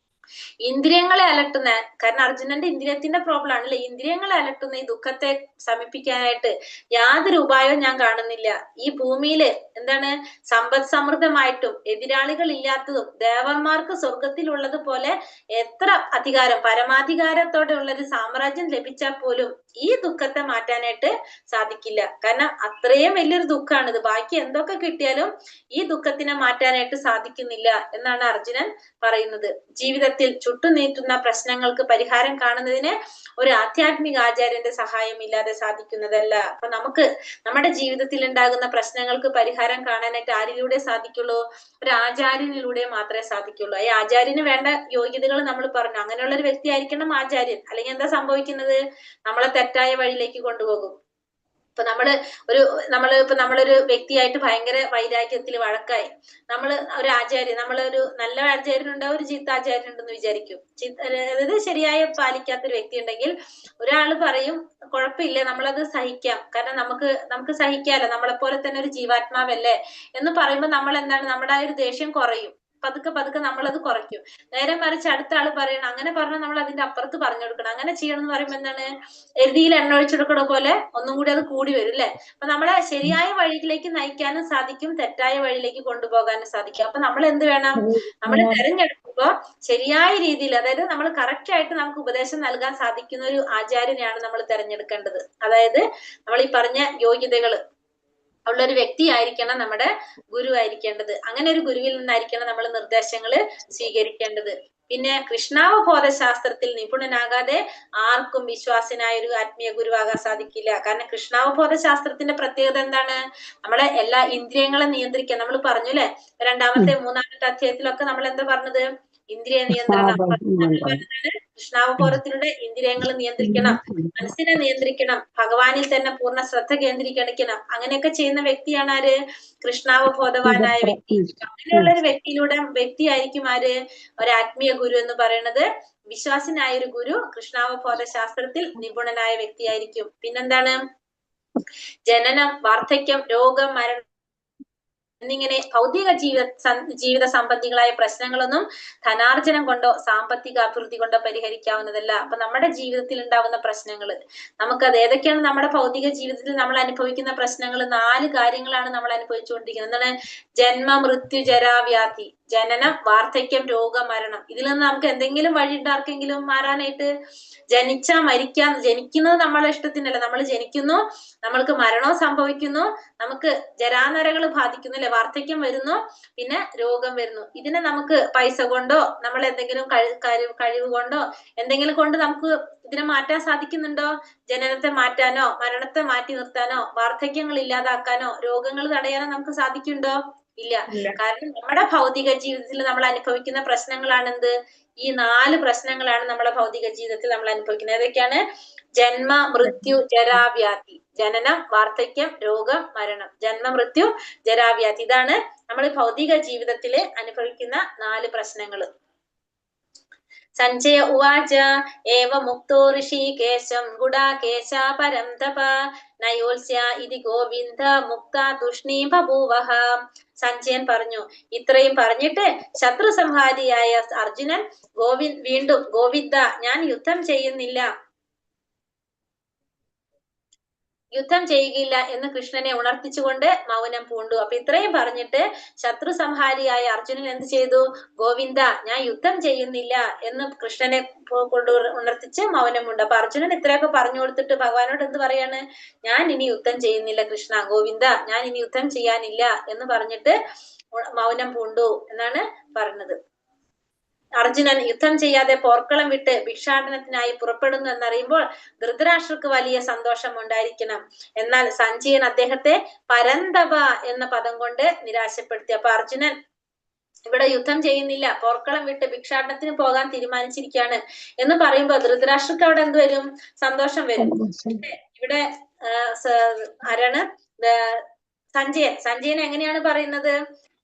D: ഇന്ദ്രിയങ്ങളെ അലട്ടുന്ന, കാരണം അർജുനന്റെ ഇന്ദ്രിയത്തിന്റെ പ്രോബ്ലം ആണല്ലേ, ഇന്ദ്രിയങ്ങളെ അലട്ടുന്ന ഈ ദുഃഖത്തെ ശമിപ്പിക്കാനായിട്ട് യാതൊരു ഉപായവും ഞാൻ കാണുന്നില്ല. ഈ ഭൂമിയില് എന്താണ് സമ്പദ് സമൃദ്ധമായിട്ടും എതിരാളികൾ ഇല്ലാത്തതും ദേവന്മാർക്ക് സ്വർഗത്തിലുള്ളത് പോലെ എത്ര അധികാരം പരമാധികാരത്തോടെ ഉള്ളൊരു സാമ്രാജ്യം ലഭിച്ചാൽ പോലും ഈ ദുഃഖത്തെ മാറ്റാനായിട്ട് സാധിക്കില്ല. കാരണം അത്രയും വലിയൊരു ദുഃഖമാണിത്. ബാക്കി എന്തൊക്കെ കിട്ടിയാലും ഈ ദുഃഖത്തിനെ മാറ്റാനായിട്ട് സാധിക്കുന്നില്ല എന്നാണ് അർജുനൻ പറയുന്നത്. ജീവിതത്തിൽ ചുട്ടുനീറ്റുന്ന പ്രശ്നങ്ങൾക്ക് പരിഹാരം കാണുന്നതിന് ഒരു ആധ്യാത്മിക ആചാര്യന്റെ സഹായം ഇല്ലാതെ സാധിക്കുന്നതല്ല. അപ്പൊ നമുക്ക് നമ്മുടെ ജീവിതത്തിൽ ഉണ്ടാകുന്ന പ്രശ്നങ്ങൾക്ക് പരിഹാരം കാണാനായിട്ട് ആരിലൂടെ സാധിക്കുള്ളൂ? ഒരു ആചാര്യനിലൂടെ മാത്രമേ സാധിക്കുള്ളൂ. ഈ ആചാര്യന് വേണ്ട യോഗ്യതകൾ നമ്മൾ പറഞ്ഞു. അങ്ങനെയുള്ള ഒരു വ്യക്തി ആയിരിക്കണം ആചാര്യൻ. അല്ലെങ്കിൽ എന്താ സംഭവിക്കുന്നത്? നമ്മളെ തെറ്റായ വഴിയിലേക്ക് കൊണ്ടുപോകും. ഇപ്പൊ നമ്മളൊരു വ്യക്തിയായിട്ട് ഭയങ്കര വൈരാഗ്യത്തിൽ വഴക്കായി, നമ്മള് ഒരു ആചാര്യൻ, നമ്മളൊരു നല്ല ആചാര്യനുണ്ടാവും, ഒരു ചീത്ത ആചാര്യനുണ്ടെന്ന് വിചാരിക്കും. അതായത് ശരിയായ പാലിക്കാത്തൊരു വ്യക്തി ഉണ്ടെങ്കിൽ ഒരാള് പറയും കുഴപ്പമില്ല, നമ്മളത് സഹിക്കാം, കാരണം നമുക്ക് സഹിക്കാലോ, നമ്മളെ പോലെ തന്നെ ഒരു ജീവാത്മാവല്ലേ എന്ന് പറയുമ്പോ നമ്മൾ എന്താണ്, നമ്മുടെ ആ ഒരു ദേഷ്യം കുറയും. പതുക്കെ പതുക്കെ നമ്മളത് കുറയ്ക്കും. നേരെ മറിച്ച് അടുത്ത ആള് പറയണം, അങ്ങനെ പറഞ്ഞാൽ നമ്മൾ അതിന്റെ അപ്പുറത്ത് പറഞ്ഞു കൊടുക്കണം, അങ്ങനെ ചെയ്യണം എന്ന് പറയുമ്പോ എന്താണ്, എരുതിയിൽ എണ്ണ ഒഴിച്ചെടുക്കണ പോലെ ഒന്നും കൂടി അത് കൂടി വരും അല്ലെ. അപ്പൊ നമ്മളെ ശരിയായ വഴിയിലേക്ക് നയിക്കാനും സാധിക്കും, തെറ്റായ വഴിയിലേക്ക് കൊണ്ടുപോകാനും സാധിക്കും. അപ്പൊ നമ്മൾ എന്ത് വേണം, നമ്മൾ തെരഞ്ഞെടുക്കുമ്പോ ശരിയായ രീതിയിൽ, അതായത് നമ്മൾ കറക്റ്റ് ആയിട്ട് നമുക്ക് ഉപദേശം നൽകാൻ സാധിക്കുന്ന ഒരു ആചാര്യനെയാണ് നമ്മൾ തെരഞ്ഞെടുക്കേണ്ടത്. അതായത് നമ്മൾ ഈ പറഞ്ഞ യോഗ്യതകള് ഉള്ളൊരു വ്യക്തിയായിരിക്കണം നമ്മുടെ ഗുരു ആയിരിക്കേണ്ടത്. അങ്ങനെ ഒരു ഗുരുവിൽ നിന്നായിരിക്കണം നമ്മൾ നിർദ്ദേശങ്ങൾ സ്വീകരിക്കേണ്ടത്. പിന്നെ കൃഷ്ണാവബോധ ശാസ്ത്രത്തിൽ നിപുണനാകാതെ ആർക്കും വിശ്വാസനായ ഒരു ആത്മീയ ഗുരുവാകാൻ സാധിക്കില്ല. കാരണം കൃഷ്ണാവബോധ ശാസ്ത്രത്തിന്റെ പ്രത്യേകത എന്താണ്? നമ്മളെ എല്ലാ ഇന്ദ്രിയങ്ങളെ നിയന്ത്രിക്കാൻ നമ്മൾ പറഞ്ഞു അല്ലെ. 2ാമത്തെ 3ാമത്തെ അധ്യായത്തിലൊക്കെ നമ്മൾ എന്താ പറഞ്ഞത്? ഇന്ദ്രിയ നിയന്ത്രണം. കൃഷ്ണാവബോധത്തിലൂടെ ഇന്ദ്രിയങ്ങൾ നിയന്ത്രിക്കണം, മനസ്സിനെ നിയന്ത്രിക്കണം, ഭഗവാനിൽ തന്നെ പൂർണ്ണ ശ്രദ്ധ കേന്ദ്രീകരിക്കണം. അങ്ങനെയൊക്കെ ചെയ്യുന്ന വ്യക്തിയാണ് ആര്? കൃഷ്ണാവബോധവാനായ വ്യക്തി. അങ്ങനെയുള്ള ഒരു വ്യക്തിയായിരിക്കും ആര്? ഒരാത്മീയ ഗുരു എന്ന് പറയുന്നത്. വിശ്വാസനായ ഒരു ഗുരു കൃഷ്ണാവബോധ ശാസ്ത്രത്തിൽ നിപുണനായ വ്യക്തിയായിരിക്കും. പിന്നെന്താണ്? ജനനം, വാർദ്ധക്യം, രോഗം, മരണം എന്നിങ്ങനെ ഭൗതിക ജീവിത സംബന്ധികളായ പ്രശ്നങ്ങളൊന്നും ധനാർജനം കൊണ്ടോ സാമ്പത്തിക അഭിവൃദ്ധി കൊണ്ടോ പരിഹരിക്കാവുന്നതല്ല. അപ്പൊ നമ്മുടെ ജീവിതത്തിൽ ഉണ്ടാവുന്ന പ്രശ്നങ്ങൾ നമുക്കത് ഏതൊക്കെയാണ്? നമ്മുടെ ഭൗതിക ജീവിതത്തിൽ നമ്മൾ അനുഭവിക്കുന്ന പ്രശ്നങ്ങൾ 4 കാര്യങ്ങളാണ് നമ്മൾ അനുഭവിച്ചുകൊണ്ടിരിക്കുന്നത്. എന്താണ്? ജന്മ, മൃത്യു, ജരാവ്യാധി. ജനനം, വാർദ്ധക്യം, രോഗം, മരണം. ഇതിൽ നിന്ന് നമുക്ക് എന്തെങ്കിലും വഴി ഉണ്ടാർക്കെങ്കിലും മാറാനായിട്ട്? ജനിച്ചാ മരിക്കാൻ, ജനിക്കുന്നത് നമ്മളെ ഇഷ്ടത്തിനല്ല, നമ്മൾ ജനിക്കുന്നു, നമ്മൾക്ക് മരണവും സംഭവിക്കുന്നു, നമുക്ക് ജരാനരകൾ ബാധിക്കുന്നു അല്ലെ, വാർദ്ധക്യം വരുന്നു, പിന്നെ രോഗം വരുന്നു. ഇതിനെ നമുക്ക് പൈസ കൊണ്ടോ നമ്മൾ എന്തെങ്കിലും കഴിവ് കൊണ്ടോ എന്തെങ്കിലും കൊണ്ട് നമുക്ക് ഇതിനെ മാറ്റാൻ സാധിക്കുന്നുണ്ടോ? ജനനത്തെ മാറ്റാനോ മരണത്തെ മാറ്റി നിർത്താനോ വാർദ്ധക്യങ്ങൾ ഇല്ലാതാക്കാനോ രോഗങ്ങൾ തടയാനോ നമുക്ക് സാധിക്കുന്നുണ്ടോ? ഇല്ല. കാരണം നമ്മുടെ ഭൗതിക ജീവിതത്തിൽ നമ്മൾ അനുഭവിക്കുന്ന പ്രശ്നങ്ങളാണെന്ത്? ഈ 4 പ്രശ്നങ്ങളാണ് നമ്മുടെ ഭൗതിക ജീവിതത്തിൽ നമ്മൾ അനുഭവിക്കുന്നത്. ഏതൊക്കെയാണ്? ജന്മ, മൃത്യു, ജരാവ്യാധി. ജനനം, വാർദ്ധക്യം, രോഗം, മരണം. ജന്മ, മൃത്യു, ജരാവ്യാധി. ഇതാണ് നമ്മൾ ഭൗതിക ജീവിതത്തിൽ അനുഭവിക്കുന്ന 4 പ്രശ്നങ്ങൾ. സഞ്ജയ ഉവാച ഏവ മുക്തോ ഋഷികേശം ഗുഡാകേശ പരം തപ നയോത്സ്യ ഇതി ഗോവിന്ദ മുക്ത തുഷ്ണീ ബഭൂവഃ. സഞ്ജയൻ പറഞ്ഞു, ഇത്രയും പറഞ്ഞിട്ട് ശത്രു സംഹാരിയായ അർജുനൻ വീണ്ടും ഗോവിന്ദ, ഞാൻ യുദ്ധം ചെയ്യുന്നില്ല, യുദ്ധം ചെയ്യുകയില്ല എന്ന് കൃഷ്ണനെ ഉണർത്തിച്ചുകൊണ്ട് മൗനം പൂണ്ടു. അപ്പൊ ഇത്രയും പറഞ്ഞിട്ട് ശത്രു സംഹാരിയായ അർജുനൻ എന്ത് ചെയ്തു? ഗോവിന്ദ, ഞാൻ യുദ്ധം ചെയ്യുന്നില്ല എന്ന് കൃഷ്ണനെ കൊണ്ട് ഉണർത്തിച്ച് മൗനമുണ്ട്. അപ്പൊ അർജുനൻ ഇത്രയൊക്കെ പറഞ്ഞു കൊടുത്തിട്ട് ഭഗവാനോട് എന്ത് പറയാണ്? ഞാൻ ഇനി യുദ്ധം ചെയ്യുന്നില്ല കൃഷ്ണ, ഗോവിന്ദ, ഞാൻ ഇനി യുദ്ധം ചെയ്യാനില്ല എന്ന് പറഞ്ഞിട്ട് മൗനം പൂണ്ടു എന്നാണ് പറഞ്ഞത്. അർജുനൻ യുദ്ധം ചെയ്യാതെ പോർക്കളം വിട്ട് ഭിക്ഷാടനത്തിനായി പുറപ്പെടുന്നു എന്നറിയുമ്പോൾ ധൃതരാഷ്ട്രക്ക് വലിയ സന്തോഷം ഉണ്ടായിരിക്കണം. എന്നാൽ സഞ്ജയൻ അദ്ദേഹത്തെ പരന്തപ എന്ന പദം കൊണ്ട് നിരാശപ്പെടുത്തി. അപ്പൊ അർജുനൻ ഇവിടെ യുദ്ധം ചെയ്യുന്നില്ല, പോർക്കളം വിട്ട് ഭിക്ഷാടനത്തിന് പോകാൻ തീരുമാനിച്ചിരിക്കുകയാണ് എന്ന് പറയുമ്പോ ധൃതരാഷ്ട്രക്ക് അവിടെ എന്ത് വരും? സന്തോഷം വരും. ഇവിടെ ആരാണ്? സഞ്ജയൻ. സഞ്ജയൻ എങ്ങനെയാണ് പറയുന്നത്?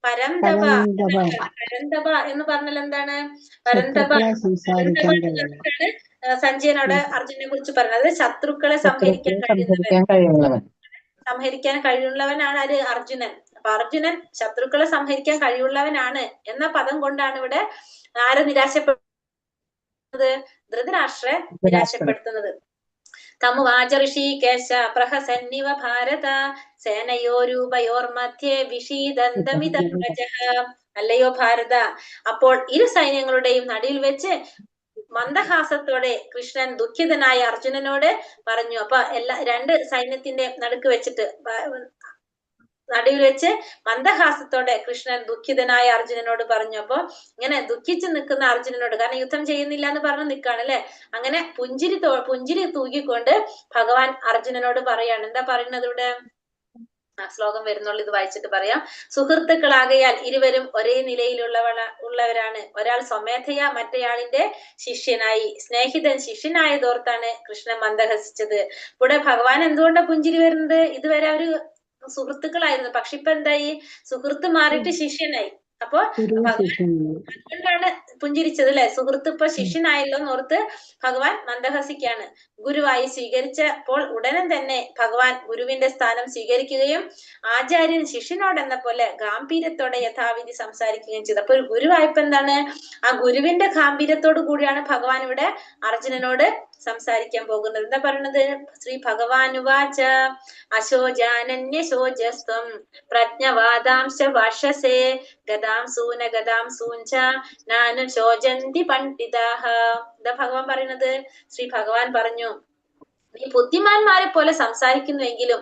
D: പരന്തപ. പരന്തപ എന്ന് പറഞ്ഞാൽ എന്താണ്? പരന്തപ സഞ്ജയൻ അവിടെ അർജുനെ കുറിച്ച് പറഞ്ഞത് ശത്രുക്കളെ സംഹരിക്കാൻ കഴിയുന്നവൻ, സംഹരിക്കാൻ കഴിവുള്ളവനാണ് ആര്? അർജുനൻ. അപ്പൊ അർജുനൻ ശത്രുക്കളെ സംഹരിക്കാൻ കഴിവുള്ളവനാണ് എന്ന പദം കൊണ്ടാണ് ഇവിടെ ആരെ നിരാശപ്പെടുത്തുന്നത്? ധൃതരാഷ്ട്രരെ നിരാശപ്പെടുത്തുന്നത്. തമുവാച ഋഷികേശ പ്രഹസന്നിവ ഭാരത സേനയോരൂപയോർമധ്യേ വിഷീദന്തമിദം വചഃ. അല്ലയോ ഭാരത, അപ്പോൾ ഇരു സൈന്യങ്ങളുടെയും നടുവിൽ വെച്ച് മന്ദഹാസത്തോടെ കൃഷ്ണൻ ദുഃഖിതനായ അർജുനനോട് പറഞ്ഞു. അപ്പൊ എല്ലാ രണ്ട് സൈന്യത്തിന്റെ നടുക്ക് വെച്ചിട്ട് നടുവിൽ വെച്ച് മന്ദഹാസത്തോടെ കൃഷ്ണൻ ദുഃഖിതനായ അർജുനനോട് പറഞ്ഞു. അപ്പൊ ഇങ്ങനെ ദുഃഖിച്ചു നിൽക്കുന്ന അർജുനനോട്, കാരണം യുദ്ധം ചെയ്യുന്നില്ല എന്ന് പറഞ്ഞ് നിൽക്കാണ് അല്ലെ, അങ്ങനെ പുഞ്ചിരി തൂകിക്കൊണ്ട് ഭഗവാൻ അർജുനനോട് പറയാണ്. എന്താ പറയുന്നത് ഇവിടെ? ആ ശ്ലോകം വരുന്നുള്ളൂ, ഇത് വായിച്ചിട്ട് പറയാം. സുഹൃത്തുക്കളാകയാൽ ഇരുവരും ഒരേ നിലയിലുള്ളവരാണ്. ഒരാൾ സ്വമേധയാ മറ്റേയാളിന്റെ ശിഷ്യനായി. സ്നേഹിതൻ ശിഷ്യനായതോർത്താണ് കൃഷ്ണൻ മന്ദഹസിച്ചത്. ഇവിടെ ഭഗവാൻ എന്തുകൊണ്ടാ പുഞ്ചിരി വരുന്നത്? ഇതുവരെ അവര് സുഹൃത്തുക്കളായിരുന്നു, പക്ഷെ ഇപ്പൊ എന്തായി? സുഹൃത്ത് മാറിയിട്ട് ശിഷ്യനായി. അപ്പൊ അതുകൊണ്ടാണ് പുഞ്ചിരിച്ചത് അല്ലെ. സുഹൃത്ത് ഇപ്പൊ ശിഷ്യനായല്ലോ എന്നോർത്ത് ഭഗവാൻ മന്ദഹസിക്കാണ്. ഗുരുവായി സ്വീകരിച്ചപ്പോൾ ഉടനെ തന്നെ ഭഗവാൻ ഗുരുവിന്റെ സ്ഥാനം സ്വീകരിക്കുകയും ആചാര്യൻ ശിഷ്യനോടെന്ന പോലെ ഗാംഭീര്യത്തോടെ യഥാവിധി സംസാരിക്കുകയും ചെയ്തു. അപ്പൊ ഒരു ഗുരുവായപ്പോ എന്താണ്? ആ ഗുരുവിന്റെ ഗാംഭീര്യത്തോടു കൂടിയാണ് ഭഗവാൻ ഇവിടെ അർജുനനോട് സംസാരിക്കാൻ പോകുന്നത്. എന്താ പറയണത്? ശ്രീ ഭഗവാനുവാച അശോജാനന്യശോജസ്ത്വം പ്രജ്ഞവാദാംശ ഭാഷസേ ഗതാം സൂന ഗതാം സൂഞ്ച നാനു ശോചന്തി പണ്ഡിതാഹ. എന്താ ഭഗവാൻ പറയുന്നത്? ശ്രീ ഭഗവാൻ പറഞ്ഞു, നീ ബുദ്ധിമാന്മാരെ പോലെ സംസാരിക്കുന്നുവെങ്കിലും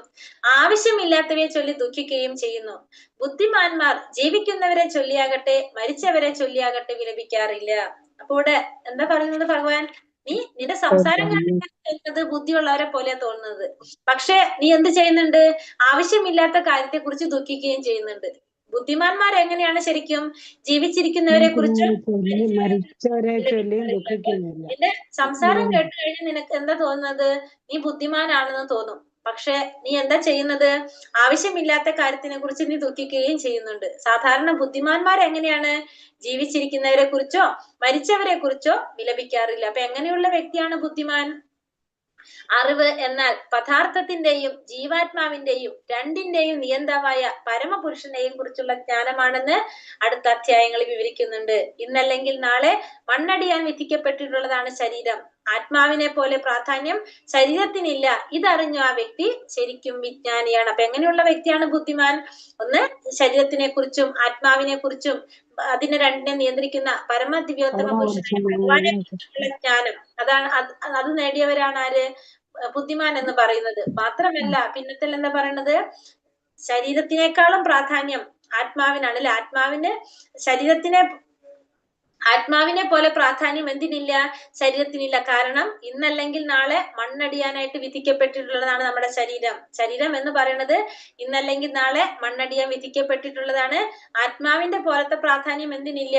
D: ആവശ്യമില്ലാത്തവയെ ചൊല്ലി ദുഃഖിക്കുകയും ചെയ്യുന്നു. ബുദ്ധിമാന്മാർ ജീവിക്കുന്നവരെ ചൊല്ലിയാകട്ടെ മരിച്ചവരെ ചൊല്ലിയാകട്ടെ വിലപിക്കാറില്ല. അപ്പൊ ഇവിടെ എന്താ പറയുന്നത് ഭഗവാൻ? നീ നിന്റെ സംസാരം കേട്ടത് ബുദ്ധിയുള്ളവരെ പോലെ തോന്നുന്നത്, പക്ഷെ നീ എന്ത് ചെയ്യുന്നുണ്ട്? ആവശ്യമില്ലാത്ത കാര്യത്തെ കുറിച്ച് ദുഃഖിക്കുകയും ചെയ്യുന്നുണ്ട്. ബുദ്ധിമാന്മാർ എങ്ങനെയാണ് ശരിക്കും ജീവിച്ചിരിക്കുന്നവരെ കുറിച്ച് നിന്റെ സംസാരം കേട്ട് കഴിഞ്ഞാൽ നിനക്ക് എന്താ തോന്നുന്നത്? നീ ബുദ്ധിമാനാണെന്ന് തോന്നും. പക്ഷെ നീ എന്താ ചെയ്യുന്നത്? ആവശ്യമില്ലാത്ത കാര്യത്തിനെ കുറിച്ച് നീ ദുഃഖിക്കുകയും ചെയ്യുന്നുണ്ട്. സാധാരണ ബുദ്ധിമാന്മാർ എങ്ങനെയാണ്? ജീവിച്ചിരിക്കുന്നവരെ കുറിച്ചോ മരിച്ചവരെ കുറിച്ചോ വിലപിക്കാറില്ല. അപ്പൊ എങ്ങനെയുള്ള വ്യക്തിയാണ് ബുദ്ധിമാൻ? അറിവ് എന്നാൽ പദാർത്ഥത്തിന്റെയും ജീവാത്മാവിന്റെയും രണ്ടിന്റെയും നിയന്താവായ പരമപുരുഷനെയും കുറിച്ചുള്ള ജ്ഞാനമാണെന്ന് അടുത്ത അധ്യായങ്ങളിൽ വിവരിക്കുന്നുണ്ട്. ഇന്നല്ലെങ്കിൽ നാളെ മണ്ണടിയാൻ വിധിക്കപ്പെട്ടിട്ടുള്ളതാണ് ശരീരം. ആത്മാവിനെ പോലെ പ്രാധാന്യം ശരീരത്തിനില്ല. ഇതറിഞ്ഞു ആ വ്യക്തി ശരിക്കും വിജ്ഞാനിയാണ്. അപ്പൊ എങ്ങനെയുള്ള വ്യക്തിയാണ് ബുദ്ധിമാൻ? ഒന്ന്, ശരീരത്തിനെ കുറിച്ചും ആത്മാവിനെ കുറിച്ചും അതിനെ രണ്ടിനെ നിയന്ത്രിക്കുന്ന പരമദിവ്യോത്തമ പുരുഷനായ ഭഗവാനെ കുറിച്ചുള്ള ജ്ഞാനം, അതാണ് അത് നേടിയവരാണ് ആര്? ബുദ്ധിമാൻ എന്ന് പറയുന്നത്. മാത്രമല്ല പിന്നത്തിൽ എന്താ പറയണത്? ശരീരത്തിനേക്കാളും പ്രാധാന്യം ആത്മാവിനാണ് അല്ലെ? ആത്മാവിന് ശരീരത്തിനെ ആത്മാവിനെ പോലെ പ്രാധാന്യം എന്തിനില്ല? ശരീരത്തിനില്ല. കാരണം ഇന്നല്ലെങ്കിൽ നാളെ മണ്ണടിയാനായിട്ട് വിധിക്കപ്പെട്ടിട്ടുള്ളതാണ് നമ്മുടെ ശരീരം. ശരീരം എന്ന് പറയുന്നത് ഇന്നല്ലെങ്കിൽ നാളെ മണ്ണടിയാൻ വിധിക്കപ്പെട്ടിട്ടുള്ളതാണ്. ആത്മാവിന്റെ പോലത്തെ പ്രാധാന്യം എന്തിനില്ല?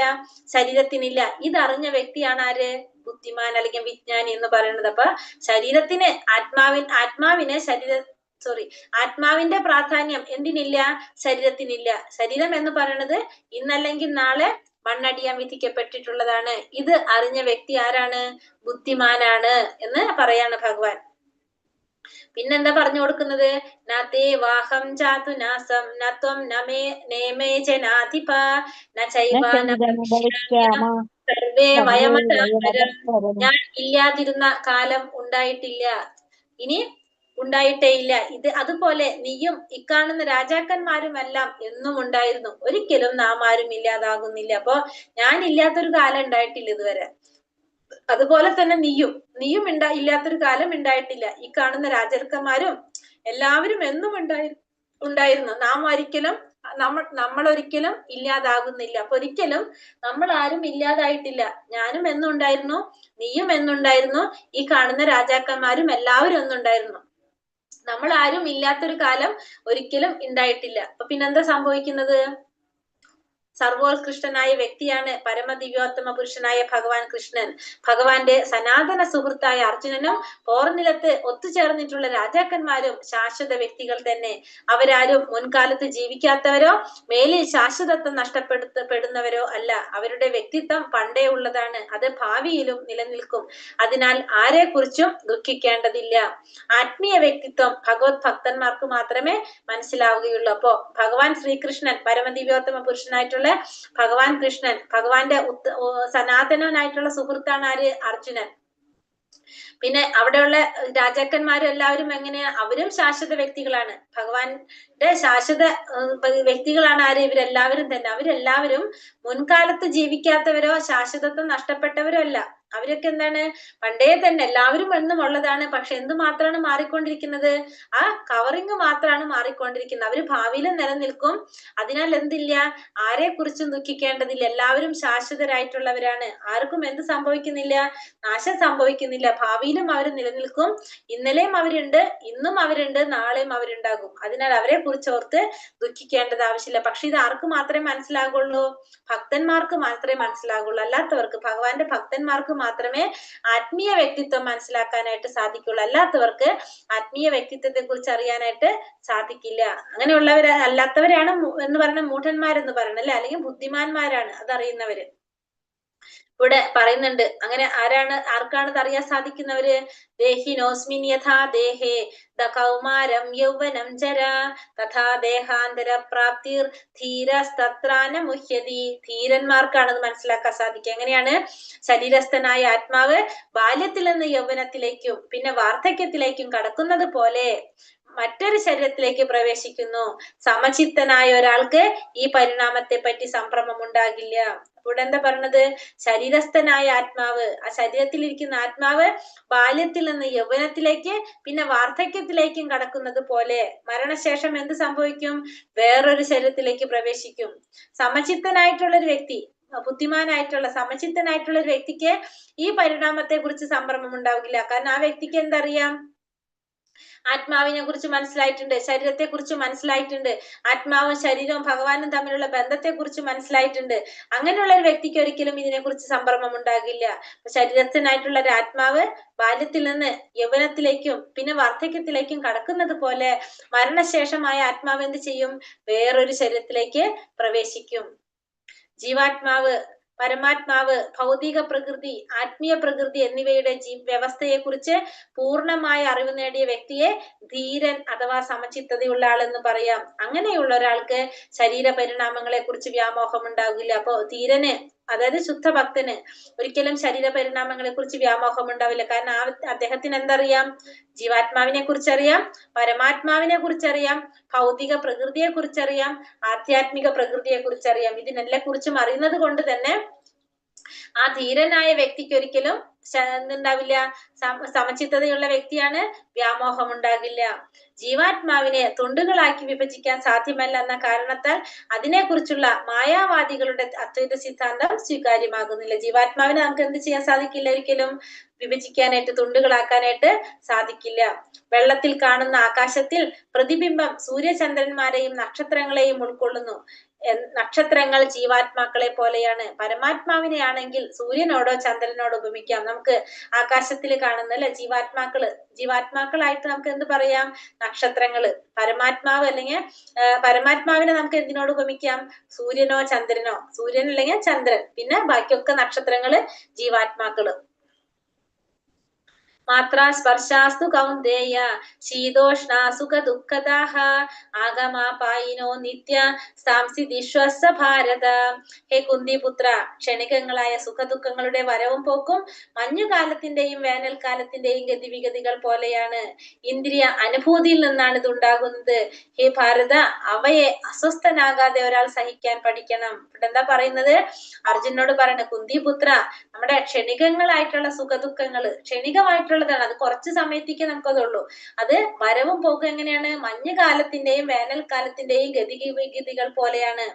D: ശരീരത്തിനില്ല. ഇതറിഞ്ഞ വ്യക്തിയാണ് ആര്? ബുദ്ധിമാൻ അല്ലെങ്കിൽ വിജ്ഞാനി എന്ന് പറയുന്നത്. അപ്പൊ ശരീരത്തിന് ആത്മാവിന് ആത്മാവിന്റെ പ്രാധാന്യം എന്തിനില്ല? ശരീരത്തിനില്ല. ശരീരം എന്ന് പറയുന്നത് ഇന്നല്ലെങ്കിൽ നാളെ മണ്ണടിയാൻ വിധിക്കപ്പെട്ടിട്ടുള്ളതാണ്. ഇത് അറിഞ്ഞ വ്യക്തി ആരാണ്? ബുദ്ധിമാനാണ് എന്ന് പറയാണ് ഭഗവാൻ. പിന്നെന്താ പറഞ്ഞു കൊടുക്കുന്നത്? നതേ വാഹം ചാതു നാസം നത്വം നമേ നേമേ ജനാധിപ ന ചൈവ ന സർവേ വയമതപരം. ഞാൻ ഇല്ലാതിരുന്ന കാലം ഉണ്ടായിട്ടില്ല, ഇനി ഉണ്ടായിട്ടേയില്ല. ഇത് അതുപോലെ നീയും ഇക്കാണുന്ന രാജാക്കന്മാരുമെല്ലാം എന്നും ഉണ്ടായിരുന്നു, ഒരിക്കലും നാം ആരും ഇല്ലാതാകുന്നില്ല. അപ്പൊ ഞാൻ ഇല്ലാത്തൊരു കാലം ഉണ്ടായിട്ടില്ല ഇതുവരെ. അതുപോലെ തന്നെ നീയും ഇല്ലാത്തൊരു കാലം ഉണ്ടായിട്ടില്ല. ഈ കാണുന്ന രാജാക്കന്മാരും എല്ലാവരും എന്നും ഉണ്ടായിരുന്നു. നാം ഒരിക്കലും നമ്മളൊരിക്കലും ഇല്ലാതാകുന്നില്ല. അപ്പൊ ഒരിക്കലും നമ്മൾ ആരും ഇല്ലാതായിട്ടില്ല. ഞാനും എന്നുണ്ടായിരുന്നു, നീയും എന്നുണ്ടായിരുന്നു, ഈ കാണുന്ന രാജാക്കന്മാരും എല്ലാവരും എന്നുണ്ടായിരുന്നു. നമ്മൾ ആരും ഇല്ലാത്തൊരു കാലം ഒരിക്കലും ഉണ്ടായിട്ടില്ല. അപ്പൊ പിന്നെന്താ സംഭവിക്കുന്നത്? സർവോത്കൃഷ്ടനായ വ്യക്തിയാണ് പരമദിവ്യോത്തമ പുരുഷനായ ഭഗവാൻ കൃഷ്ണൻ. ഭഗവാന്റെ സനാതന സുഹൃത്തായ അർജുനനും പോർനിലത്ത് ഒത്തുചേർന്നിട്ടുള്ള രാജാക്കന്മാരും ശാശ്വത വ്യക്തികൾ തന്നെ. അവരാരും മുൻകാലത്ത് ജീവിക്കാത്തവരോ മേലിൽ ശാശ്വതത്വം നഷ്ടപ്പെടുത്തപ്പെടുന്നവരോ അല്ല. അവരുടെ വ്യക്തിത്വം പണ്ടേ ഉള്ളതാണ്, അത് ഭാവിയിലും നിലനിൽക്കും. അതിനാൽ ആരെക്കുറിച്ചും ദുഃഖിക്കേണ്ടതില്ല. ആത്മീയ വ്യക്തിത്വം ഭഗവത് ഭക്തന്മാർക്ക് മാത്രമേ മനസ്സിലാവുകയുള്ളൂ. അപ്പോ ഭഗവാൻ ശ്രീകൃഷ്ണൻ പരമദിവ്യോത്തമ പുരുഷനായിട്ടുള്ള ഭഗവാൻ കൃഷ്ണൻ, ഭഗവാന്റെ സനാതനനായിട്ടുള്ള സുഹൃത്താണ് ആര്? അർജുനൻ. പിന്നെ അവിടെയുള്ള രാജാക്കന്മാരും എല്ലാവരും എങ്ങനെയാ? അവരും ശാശ്വത വ്യക്തികളാണ്. ഭഗവാന്റെ ശാശ്വത വ്യക്തികളാണ് ആര്? ഇവരെല്ലാവരും തന്നെ. അവരെല്ലാവരും മുൻകാലത്ത് ജീവിക്കാത്തവരോ ശാശ്വതത്വം നഷ്ടപ്പെട്ടവരോ അല്ല. അവരൊക്കെ എന്താണ്? പണ്ടേ തന്നെ എല്ലാവരും എന്നും ഉള്ളതാണ്. പക്ഷെ എന്ത് മാത്രമാണ് മാറിക്കൊണ്ടിരിക്കുന്നത്? ആ കവറിങ് മാത്രമാണ് മാറിക്കൊണ്ടിരിക്കുന്നത്. അവര് ഭാവിയിലും നിലനിൽക്കും. അതിനാൽ എന്തില്ല, ആരെ കുറിച്ചും ദുഃഖിക്കേണ്ടതില്ല. എല്ലാവരും ശാശ്വതരായിട്ടുള്ളവരാണ്. ആർക്കും എന്ത് സംഭവിക്കുന്നില്ല? നാശം സംഭവിക്കുന്നില്ല. ഭാവിയിലും അവർ നിലനിൽക്കും. ഇന്നലെയും അവരുണ്ട്, ഇന്നും അവരുണ്ട്, നാളെയും അവരുണ്ടാകും. അതിനാൽ അവരെ കുറിച്ച് ഓർത്ത് ദുഃഖിക്കേണ്ടത് ആവശ്യമില്ല. പക്ഷെ ഇത് ആർക്ക് മാത്രമേ മനസ്സിലാകുള്ളൂ? ഭക്തന്മാർക്ക് മാത്രമേ മനസ്സിലാകുള്ളൂ. അല്ലാത്തവർക്ക്, ഭഗവാന്റെ ഭക്തന്മാർക്ക് മാത്രമേ ആത്മീയ വ്യക്തിത്വം മനസ്സിലാക്കാനായിട്ട് സാധിക്കുള്ളൂ. അല്ലാത്തവർക്ക് ആത്മീയ വ്യക്തിത്വത്തെ കുറിച്ച് അറിയാനായിട്ട് സാധിക്കില്ല. അങ്ങനെയുള്ളവര് അല്ലാത്തവരാണ് എന്ന് പറയുന്ന മൂഢന്മാരെന്ന് പറയുന്നത് അല്ലെ, അല്ലെങ്കിൽ ബുദ്ധിമാന്മാരാണ് അതറിയുന്നവര്. ഇവിടെ പറയുന്നുണ്ട് അങ്ങനെ ആരാണ്, ആർക്കാണ് ഇത് അറിയാൻ സാധിക്കുന്നവര്? ദേഹിനോസ്മിൻ യഥാ ദേഹേ the കൗമാരം യൗവനം ജരാ തഥാ ദേഹാന്തര പ്രാപ്തിർ ധീരസ്തത്രാന മുഹ്യതി. ധീരന്മാർക്കാണ് അത് മനസ്സിലാക്കാൻ സാധിക്കുക. എങ്ങനെയാണ്? ശരീരസ്ഥനായ ആത്മാവ് ബാല്യത്തിൽ നിന്ന് യൗവനത്തിലേക്കും പിന്നെ വാർദ്ധക്യത്തിലേക്കും കടക്കുന്നത് പോലെ മറ്റൊരു ശരീരത്തിലേക്ക് പ്രവേശിക്കുന്നു. സമചിത്തനായ ഒരാൾക്ക് ഈ പരിണാമത്തെ പറ്റി സംഭ്രമം ഉണ്ടാകില്ല. ഇവിടെ എന്താ പറഞ്ഞത്? ശരീരസ്ഥനായ ആത്മാവ്, ആ ശരീരത്തിലിരിക്കുന്ന ആത്മാവ് ബാല്യത്തിൽ നിന്ന് യൗവനത്തിലേക്ക് പിന്നെ വാർദ്ധക്യത്തിലേക്കും കടക്കുന്നത് പോലെ മരണശേഷം എന്ത് സംഭവിക്കും? വേറൊരു ശരീരത്തിലേക്ക് പ്രവേശിക്കും. സമചിത്തനായിട്ടുള്ള ഒരു വ്യക്തി, ബുദ്ധിമാനായിട്ടുള്ള സമചിത്തനായിട്ടുള്ള ഒരു വ്യക്തിക്ക് ഈ പരിണാമത്തെ കുറിച്ച് സംഭ്രമം ഉണ്ടാവില്ല. കാരണം ആ വ്യക്തിക്ക് എന്തറിയാം? ആത്മാവിനെ കുറിച്ച് മനസ്സിലായിട്ടുണ്ട്, ശരീരത്തെ കുറിച്ച് മനസ്സിലായിട്ടുണ്ട്, ആത്മാവും ശരീരവും ഭഗവാനും തമ്മിലുള്ള ബന്ധത്തെ കുറിച്ച് മനസ്സിലായിട്ടുണ്ട്. അങ്ങനെയുള്ള ഒരു വ്യക്തിക്ക് ഒരിക്കലും ഇതിനെ കുറിച്ച് സംഭ്രമം ഉണ്ടാകില്ല. ശരീരത്തിനായിട്ടുള്ള ഒരു ആത്മാവ് ബാല്യത്തിൽ നിന്ന് യൗവനത്തിലേക്കും പിന്നെ വാർദ്ധക്യത്തിലേക്കും കടക്കുന്നത് പോലെ മരണശേഷമായ ആത്മാവ് എന്ത് ചെയ്യും? വേറൊരു ശരീരത്തിലേക്ക് പ്രവേശിക്കും. ജീവാത്മാവ് പരമാത്മാവ്, ഭൗതിക പ്രകൃതി, ആത്മീയ പ്രകൃതി എന്നിവയുടെ വ്യവസ്ഥയെ കുറിച്ച് പൂർണ്ണമായ അറിവ് നേടിയ വ്യക്തിയെ ധീരൻ അഥവാ സമചിത്തതയുള്ള ആളെന്ന് പറയാം. അങ്ങനെയുള്ള ഒരാൾക്ക് ശരീര പരിണാമങ്ങളെ കുറിച്ച് വ്യാമോഹം ഉണ്ടാകില്ല. അപ്പൊ ധീരന്, അതായത് ശുദ്ധഭക്തന് ഒരിക്കലും ശരീര പരിണാമങ്ങളെ കുറിച്ച് വ്യാമോഹം ഉണ്ടാവില്ല. കാരണം അദ്ദേഹത്തിന് എന്തറിയാം? ജീവാത്മാവിനെ കുറിച്ചറിയാം, പരമാത്മാവിനെ കുറിച്ചറിയാം, ഭൗതിക പ്രകൃതിയെ കുറിച്ചറിയാം, ആധ്യാത്മിക പ്രകൃതിയെ കുറിച്ചറിയാം. ഇതിനെല്ലാം കുറിച്ചും അറിയുന്നത് കൊണ്ട് തന്നെ ആ ധീരനായ വ്യക്തിക്ക് ഒരിക്കലും എന്തുണ്ടാവില്ല, സമചിത്തതയുള്ള വ്യക്തിയാണ്, വ്യാമോഹം ഉണ്ടാകില്ല. ജീവാത്മാവിനെ തുണ്ടുകളാക്കി വിഭജിക്കാൻ സാധ്യമല്ല എന്ന കാരണത്താൽ അതിനെക്കുറിച്ചുള്ള മായാവാദികളുടെ അദ്വൈത സിദ്ധാന്തം സ്വീകാര്യമാകുന്നില്ല. ജീവാത്മാവിനെ നമുക്ക് എന്ത് ചെയ്യാൻ സാധിക്കില്ല? ഒരിക്കലും വിഭജിക്കാനായിട്ട്, തുണ്ടുകളാക്കാനായിട്ട് സാധിക്കില്ല. വെള്ളത്തിൽ കാണുന്ന ആകാശത്തിൽ പ്രതിബിംബം സൂര്യചന്ദ്രന്മാരെയും നക്ഷത്രങ്ങളെയും ഉൾക്കൊള്ളുന്നു. നക്ഷത്രങ്ങൾ ജീവാത്മാക്കളെ പോലെയാണ്. പരമാത്മാവിനെ ആണെങ്കിൽ സൂര്യനോടോ ചന്ദ്രനോടോ ഉപമിക്കാം. നമുക്ക് ആകാശത്തിൽ കാണുന്ന അല്ലെ ജീവാത്മാക്കള്, ജീവാത്മാക്കളായിട്ട് നമുക്ക് എന്ത് പറയാം? നക്ഷത്രങ്ങള്. പരമാത്മാവ് അല്ലെങ്കിൽ പരമാത്മാവിനെ നമുക്ക് എന്തിനോട് ഉപമിക്കാം? സൂര്യനോ ചന്ദ്രനോ. സൂര്യൻ അല്ലെങ്കിൽ ചന്ദ്രൻ, പിന്നെ ബാക്കിയൊക്കെ നക്ഷത്രങ്ങള് ജീവാത്മാക്കള്. മാത്രാ സ്പർശാസ്തു കൗന്ദേയ ശീതോഷ്ണ സുഖ ദുഃഖദാഹ ആഗമാപായിനോ നിത്യ സാംസിദിശ്വസ ഭാരത. ഹേ കുന്തിപുത്ര, ക്ഷണികങ്ങളായ സുഖദുഃഖങ്ങളുടെ വരവും പോക്കും മഞ്ഞുകാലത്തിന്റെയും വേനൽക്കാലത്തിന്റെയും ഗതിവിഗതികൾ പോലെയാണ്. ഇന്ദ്രിയ അനുഭൂതിയിൽ നിന്നാണ് ഇത് ഉണ്ടാകുന്നത്. ഹേ ഭാരത, അവയെ അസ്വസ്ഥനാകാതെ ഒരാൾ സഹിക്കാൻ പഠിക്കണം. ഇവിടെ എന്താ പറയുന്നത്? അർജുനോട് പറയണ, കുന്തിപുത്ര, നമ്മുടെ ക്ഷണികങ്ങളായിട്ടുള്ള സുഖദുഃഖങ്ങള് ക്ഷണികമായിട്ടുള്ളതാണ്, അത് കുറച്ച് സമയത്തേക്ക് നമുക്കതുള്ളൂ. അത് വരവും പോക്കും എങ്ങനെയാണ്? മഞ്ഞുകാലത്തിന്റെയും വേനൽക്കാലത്തിന്റെയും ഗതിവിഗതികൾ പോലെയാണ്.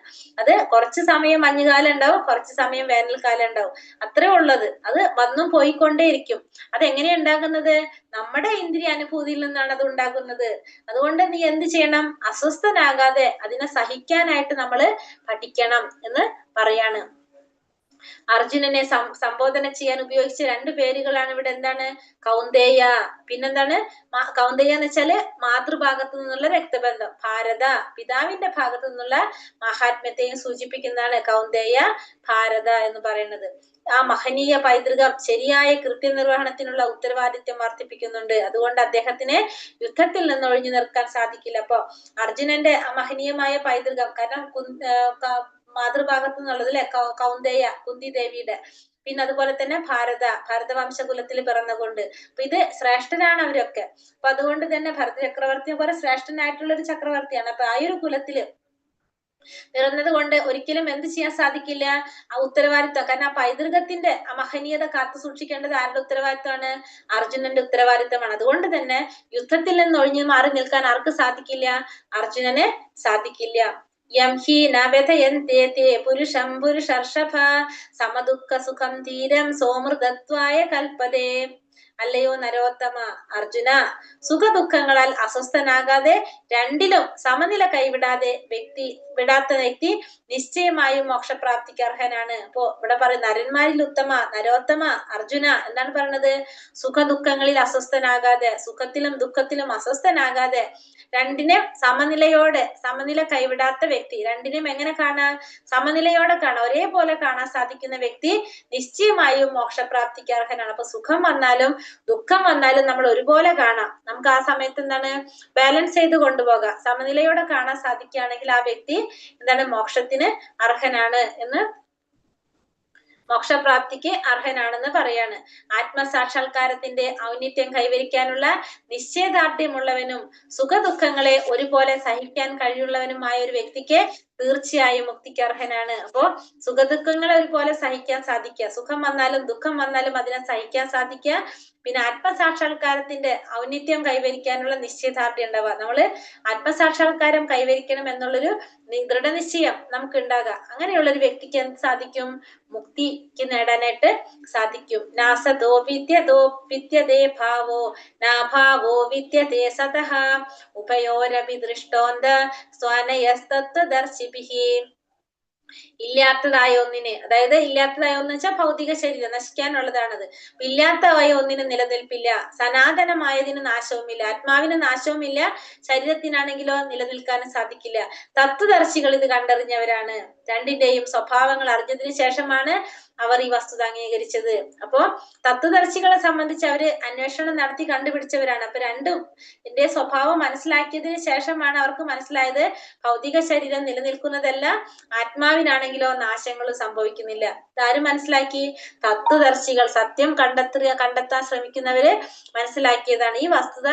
D: അത് കുറച്ച് സമയം മഞ്ഞുകാലം ഉണ്ടാവും, കുറച്ച് സമയം വേനൽക്കാലം ഉണ്ടാവും, അത്രേ ഉള്ളത്. അത് വന്നും പോയിക്കൊണ്ടേയിരിക്കും. അതെങ്ങനെയാ ഉണ്ടാകുന്നത്? നമ്മുടെ ഇന്ദ്രിയ അനുഭൂതിയിൽ നിന്നാണ് അത് ഉണ്ടാകുന്നത്. അതുകൊണ്ട് നീ എന്ത് ചെയ്യണം? അസ്വസ്ഥനാകാതെ അതിനെ സഹിക്കാനായിട്ട് നമ്മള് പഠിക്കണം എന്ന് പറയാണ്. അർജുനനെ സംബോധന ചെയ്യാൻ ഉപയോഗിച്ച രണ്ട് പേരുകളാണ് ഇവിടെ. എന്താണ്? കൗന്ദേയ, പിന്നെന്താണ്? കൗന്ദേയ എന്ന് വെച്ചാല് മാതൃഭാഗത്തു നിന്നുള്ള രക്തബന്ധം, ഭാരത പിതാവിന്റെ ഭാഗത്തു നിന്നുള്ള മഹാത്മ്യത്തെയും സൂചിപ്പിക്കുന്നതാണ് കൗന്ദേയ ഭാരത എന്ന് പറയുന്നത്. ആ മഹനീയ പൈതൃകം ശരിയായ കൃത്യനിർവഹണത്തിനുള്ള ഉത്തരവാദിത്യം വർദ്ധിപ്പിക്കുന്നുണ്ട്. അതുകൊണ്ട് അദ്ദേഹത്തിന് യുദ്ധത്തിൽ നിന്ന് ഒഴിഞ്ഞു നിൽക്കാൻ സാധിക്കില്ല. അപ്പൊ അർജുനന്റെ ആ മഹനീയമായ പൈതൃകം, കാരണം മാതൃഭാഗത്തു നിന്നുള്ളത് അല്ലെ കൗന്ദേയ കുന്തി ദേവിയുടെ, പിന്നെ അതുപോലെ തന്നെ ഭാരതവംശകുലത്തിൽ പിറന്നുകൊണ്ട്, അപ്പൊ ഇത് ശ്രേഷ്ഠനാണ് അവരൊക്കെ. അപ്പൊ അതുകൊണ്ട് തന്നെ ഭരത ചക്രവർത്തിയെ പോലെ ശ്രേഷ്ഠനായിട്ടുള്ള ഒരു ചക്രവർത്തിയാണ്. അപ്പൊ ആ ഒരു കുലത്തില് പിറന്നത് കൊണ്ട് ഒരിക്കലും എന്ത് ചെയ്യാൻ സാധിക്കില്ല? ആ ഉത്തരവാദിത്വം, കാരണം ആ പൈതൃകത്തിന്റെ ആ മഹനീയത കാത്തു സൂക്ഷിക്കേണ്ടത് ആരുടെ ഉത്തരവാദിത്വമാണ്? അർജുനന്റെ ഉത്തരവാദിത്വമാണ്. അതുകൊണ്ട് തന്നെ യുദ്ധത്തിൽ നിന്ന് ഒഴിഞ്ഞു മാറി നിൽക്കാൻ ആർക്ക് സാധിക്കില്ല? അർജുനന് സാധിക്കില്ല. യം he ന വ്യഥയന്തേ തേ പുരുഷം പുരുഷർഷഭ സമദുഃഖ സുഖം ധീരം സോമൃതത്വായ കൽപ്പതേ. അല്ലയോ നരോത്തമ അർജുന, സുഖദുഃഖങ്ങളാൽ അസ്വസ്ഥനാകാതെ രണ്ടിലും സമനില കൈവിടാതെ വിടാത്ത വ്യക്തി നിശ്ചയമായും മോക്ഷപ്രാപ്തിക്ക് അർഹനാണ്. അപ്പോ ഇവിടെ പറയും നരന്മാരിൽ ഉത്തമ നരോത്തമ അർജുന എന്താണ് പറയുന്നത്? സുഖദുഃഖങ്ങളിൽ അസ്വസ്ഥനാകാതെ, സുഖത്തിലും ദുഃഖത്തിലും അസ്വസ്ഥനാകാതെ രണ്ടിനെയും സമനിലയോടെ, സമനില കൈവിടാത്ത വ്യക്തി, രണ്ടിനെയും എങ്ങനെ കാണാൻ? സമനിലയോടെ കാണാൻ, ഒരേപോലെ കാണാൻ സാധിക്കുന്ന വ്യക്തി നിശ്ചയമായും മോക്ഷപ്രാപ്തിക്ക് അർഹനാണ്. അപ്പൊ സുഖം വന്നാലും ദുഃഖം വന്നാലും നമ്മൾ ഒരുപോലെ കാണാം. നമുക്ക് ആ സമയത്ത് എന്താണ് ബാലൻസ് ചെയ്ത് കൊണ്ടുപോകാം. സമനിലയോടെ കാണാൻ സാധിക്കുകയാണെങ്കിൽ ആ വ്യക്തി എന്താണ് മോക്ഷത്തിന് അർഹനാണ് എന്ന്, മോക്ഷപ്രാപ്തിക്ക് അർഹനാണെന്ന് പറയാണ്. ആത്മസാക്ഷാത്കാരത്തിന്റെ ഔന്നിത്യം കൈവരിക്കാനുള്ള നിശ്ചയദാർഢ്യമുള്ളവനും സുഖദുഃഖങ്ങളെ ഒരുപോലെ സഹിക്കാൻ കഴിവുള്ളവനുമായ ഒരു വ്യക്തിക്ക് തീർച്ചയായും മുക്തിക്ക് അർഹനാണ്. അപ്പോ സുഖദുഃഖങ്ങളെ ഒരുപോലെ സഹിക്കാൻ സാധിക്കുക, സുഖം വന്നാലും ദുഃഖം വന്നാലും അതിനെ സഹിക്കാൻ സാധിക്കുക, പിന്നെ ആത്മസാക്ഷാത്കാരത്തിന്റെ ഔന്നിത്യം കൈവരിക്കാനുള്ള നിശ്ചയദാർഢ്യം ഉണ്ടാവുക. നമ്മള് ആത്മസാക്ഷാത്കാരം കൈവരിക്കണം എന്നുള്ളൊരു ദൃഢനിശ്ചയം നമുക്ക് ഉണ്ടാകാം. അങ്ങനെയുള്ള ഒരു വ്യക്തിക്ക് എന്ത് സാധിക്കും? മുക്തിക്ക് നേടാനായിട്ട് സാധിക്കും. നാസതോ വിദ്യതോ വിദ്യതേ ഭാവോ നാഭാവോ വിദ്യതേ സതഃ ഉഭയോരപി ദൃഷ്ടോന്ത സ്വാനയസ്തത്വദർശിഭിഃ. ഇല്ലാത്തതായ ഒന്നിനെ, അതായത് ഇല്ലാത്തതായ ഒന്ന് വെച്ചാൽ ഭൗതിക ശരീരം നശിക്കാനുള്ളതാണത്. ഇല്ലാത്തതായ ഒന്നിന് നിലനിൽപ്പില്ല, സനാതനമായതിന് നാശവുമില്ല, ആത്മാവിന് നാശവുമില്ല, ശരീരത്തിനാണെങ്കിലോ നിലനിൽക്കാനും സാധിക്കില്ല. തത്വദർശികൾ ഇത് കണ്ടറിഞ്ഞവരാണ്. രണ്ടിന്റെയും സ്വഭാവങ്ങൾ അറിഞ്ഞതിന് ശേഷമാണ് അവർ ഈ വസ്തുത അംഗീകരിച്ചത്. അപ്പോ തത്വദർശികളെ സംബന്ധിച്ച് അവര് അന്വേഷണം നടത്തി കണ്ടുപിടിച്ചവരാണ്. അപ്പൊ രണ്ടും എന്റെ സ്വഭാവം മനസ്സിലാക്കിയതിന് ശേഷമാണ് അവർക്ക് മനസ്സിലായത് ഭൗതിക ശരീരം നിലനിൽക്കുന്നതല്ല, ആത്മാവിനാണെങ്കിലോ നാശങ്ങളും സംഭവിക്കുന്നില്ല. ഇതാരും മനസ്സിലാക്കി? തത്വദർശികൾ, സത്യം കണ്ടെത്താൻ ശ്രമിക്കുന്നവര് മനസ്സിലാക്കിയതാണ് ഈ വസ്തുത.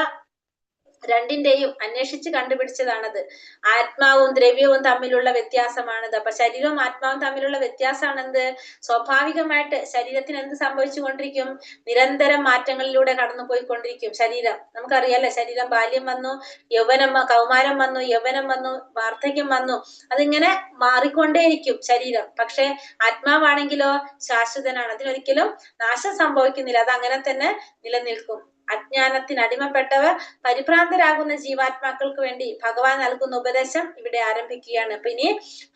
D: രണ്ടിന്റെയും അന്വേഷിച്ച് കണ്ടുപിടിച്ചതാണത്. ആത്മാവും ദ്രവ്യവും തമ്മിലുള്ള വ്യത്യാസമാണിത്. അപ്പൊ ശരീരവും ആത്മാവും തമ്മിലുള്ള വ്യത്യാസമാണെന്ത്? സ്വാഭാവികമായിട്ട് ശരീരത്തിന് എന്ത് സംഭവിച്ചു കൊണ്ടിരിക്കും? നിരന്തരം മാറ്റങ്ങളിലൂടെ കടന്നുപോയിക്കൊണ്ടിരിക്കും ശരീരം. നമുക്കറിയാലോ, ശരീരം ബാല്യം വന്നു, യൗവനം, കൗമാരം വന്നു, യൗവനം വന്നു, വാർദ്ധക്യം വന്നു, അതിങ്ങനെ മാറിക്കൊണ്ടേയിരിക്കും ശരീരം. പക്ഷെ ആത്മാവാണെങ്കിലോ ശാശ്വതനാണ്, അതിനൊരിക്കലും നാശം സംഭവിക്കുന്നില്ല, അത് അങ്ങനെ തന്നെ നിലനിൽക്കും. അജ്ഞാനത്തിന് അടിമപ്പെട്ടവർ പരിഭ്രാന്തരാകുന്ന ജീവാത്മാക്കൾക്ക് വേണ്ടി ഭഗവാൻ നൽകുന്ന ഉപദേശം ഇവിടെ ആരംഭിക്കുകയാണ്. അപ്പൊ ഇനി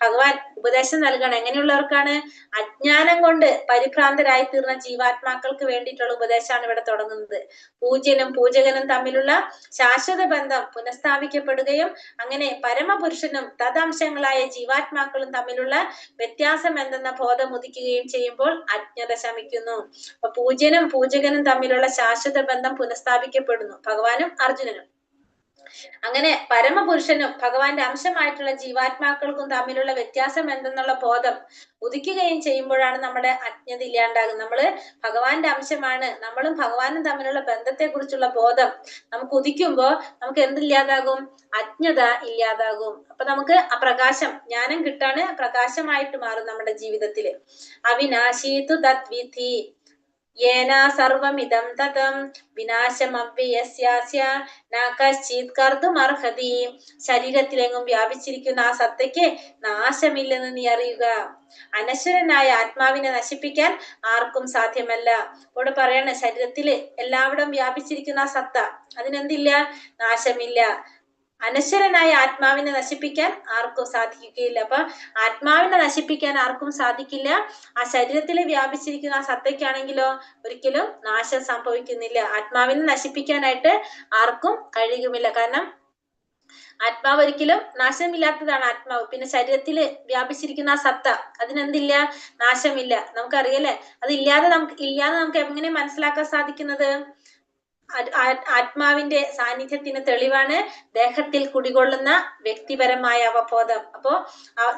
D: ഭഗവാൻ ഉപദേശം നൽകണം. എങ്ങനെയുള്ളവർക്കാണ്? അജ്ഞാനം കൊണ്ട് പരിഭ്രാന്തരായി തീർന്ന ജീവാത്മാക്കൾക്ക് വേണ്ടിയിട്ടുള്ള ഉപദേശമാണ് ഇവിടെ തുടങ്ങുന്നത്. പൂജ്യനും പൂജകനും തമ്മിലുള്ള ശാശ്വത ബന്ധം പുനഃസ്ഥാപിക്കപ്പെടുകയും അങ്ങനെ പരമപുരുഷനും തദംശങ്ങളായ ജീവാത്മാക്കളും തമ്മിലുള്ള വ്യത്യാസം എന്തെന്ന ബോധം ഉദിക്കുകയും ചെയ്യുമ്പോൾ അജ്ഞത ശമിക്കുന്നു. അപ്പൊ പൂജ്യനും പൂജകനും തമ്മിലുള്ള ശാശ്വത ബന്ധം പുനഃസ്ഥാപിക്കപ്പെടുന്നു, ഭഗവാനും അർജുനനും. അങ്ങനെ പരമപുരുഷനും ഭഗവാന്റെ അംശമായിട്ടുള്ള ജീവാത്മാക്കൾക്കും തമ്മിലുള്ള വ്യത്യാസം എന്തെന്നുള്ള ബോധം ഉദിക്കുകയും ചെയ്യുമ്പോഴാണ് നമ്മുടെ അജ്ഞത ഇല്ലാണ്ടാകുന്നത്. നമ്മള് ഭഗവാന്റെ അംശമാണ്, നമ്മളും ഭഗവാനും തമ്മിലുള്ള ബന്ധത്തെ കുറിച്ചുള്ള ബോധം നമുക്ക് ഉദിക്കുമ്പോ നമുക്ക് എന്തില്ലാതാകും? അജ്ഞത ഇല്ലാതാകും. അപ്പൊ നമുക്ക് ആ പ്രകാശം, ജ്ഞാനം കിട്ടാണ്, പ്രകാശമായിട്ട് മാറും നമ്മുടെ ജീവിതത്തില്. അവിനാശീതു തദ്വിധി യേന സർവമിദം തതം വിനാശമവ്യയസ്യാസ്യ ന കശ്ചിത് കർത്തുമർഹതി. ശരീരത്തിലെങ്ങും വ്യാപിച്ചിരിക്കുന്ന ആ സത്തയ്ക്ക് നാശമില്ലെന്ന് നീ അറിയുക. അനശ്വരനായ ആത്മാവിനെ നശിപ്പിക്കാൻ ആർക്കും സാധ്യമല്ല. ഇവിടെ പറയണ, ശരീരത്തില് എല്ലാവിടും വ്യാപിച്ചിരിക്കുന്ന ആ സത്ത, അതിനെന്തില്ല? നാശമില്ല. അനശ്വരനായ ആത്മാവിനെ നശിപ്പിക്കാൻ ആർക്കും സാധിക്കുകയില്ല. അപ്പൊ ആത്മാവിനെ നശിപ്പിക്കാൻ ആർക്കും സാധിക്കില്ല. ആ ശരീരത്തിൽ വ്യാപിച്ചിരിക്കുന്ന ആ സത്തയ്ക്കാണെങ്കിലോ ഒരിക്കലും നാശം സംഭവിക്കുന്നില്ല. ആത്മാവിനെ നശിപ്പിക്കാനായിട്ട് ആർക്കും കഴിയുമില്ല. കാരണം ആത്മാവ് ഒരിക്കലും നാശമില്ലാത്തതാണ് ആത്മാവ്. പിന്നെ ശരീരത്തില് വ്യാപിച്ചിരിക്കുന്ന ആ സത്ത, അതിനെന്തില്ല? നാശമില്ല. നമുക്കറിയല്ലേ? അതില്ലാതെ നമുക്ക് എങ്ങനെ മനസ്സിലാക്കാൻ സാധിക്കുന്നത്? ആത്മാവിന്റെ സാന്നിധ്യത്തിന് തെളിവാണ് ദേഹത്തിൽ കുടികൊള്ളുന്ന വ്യക്തിപരമായ അവബോധം. അപ്പോ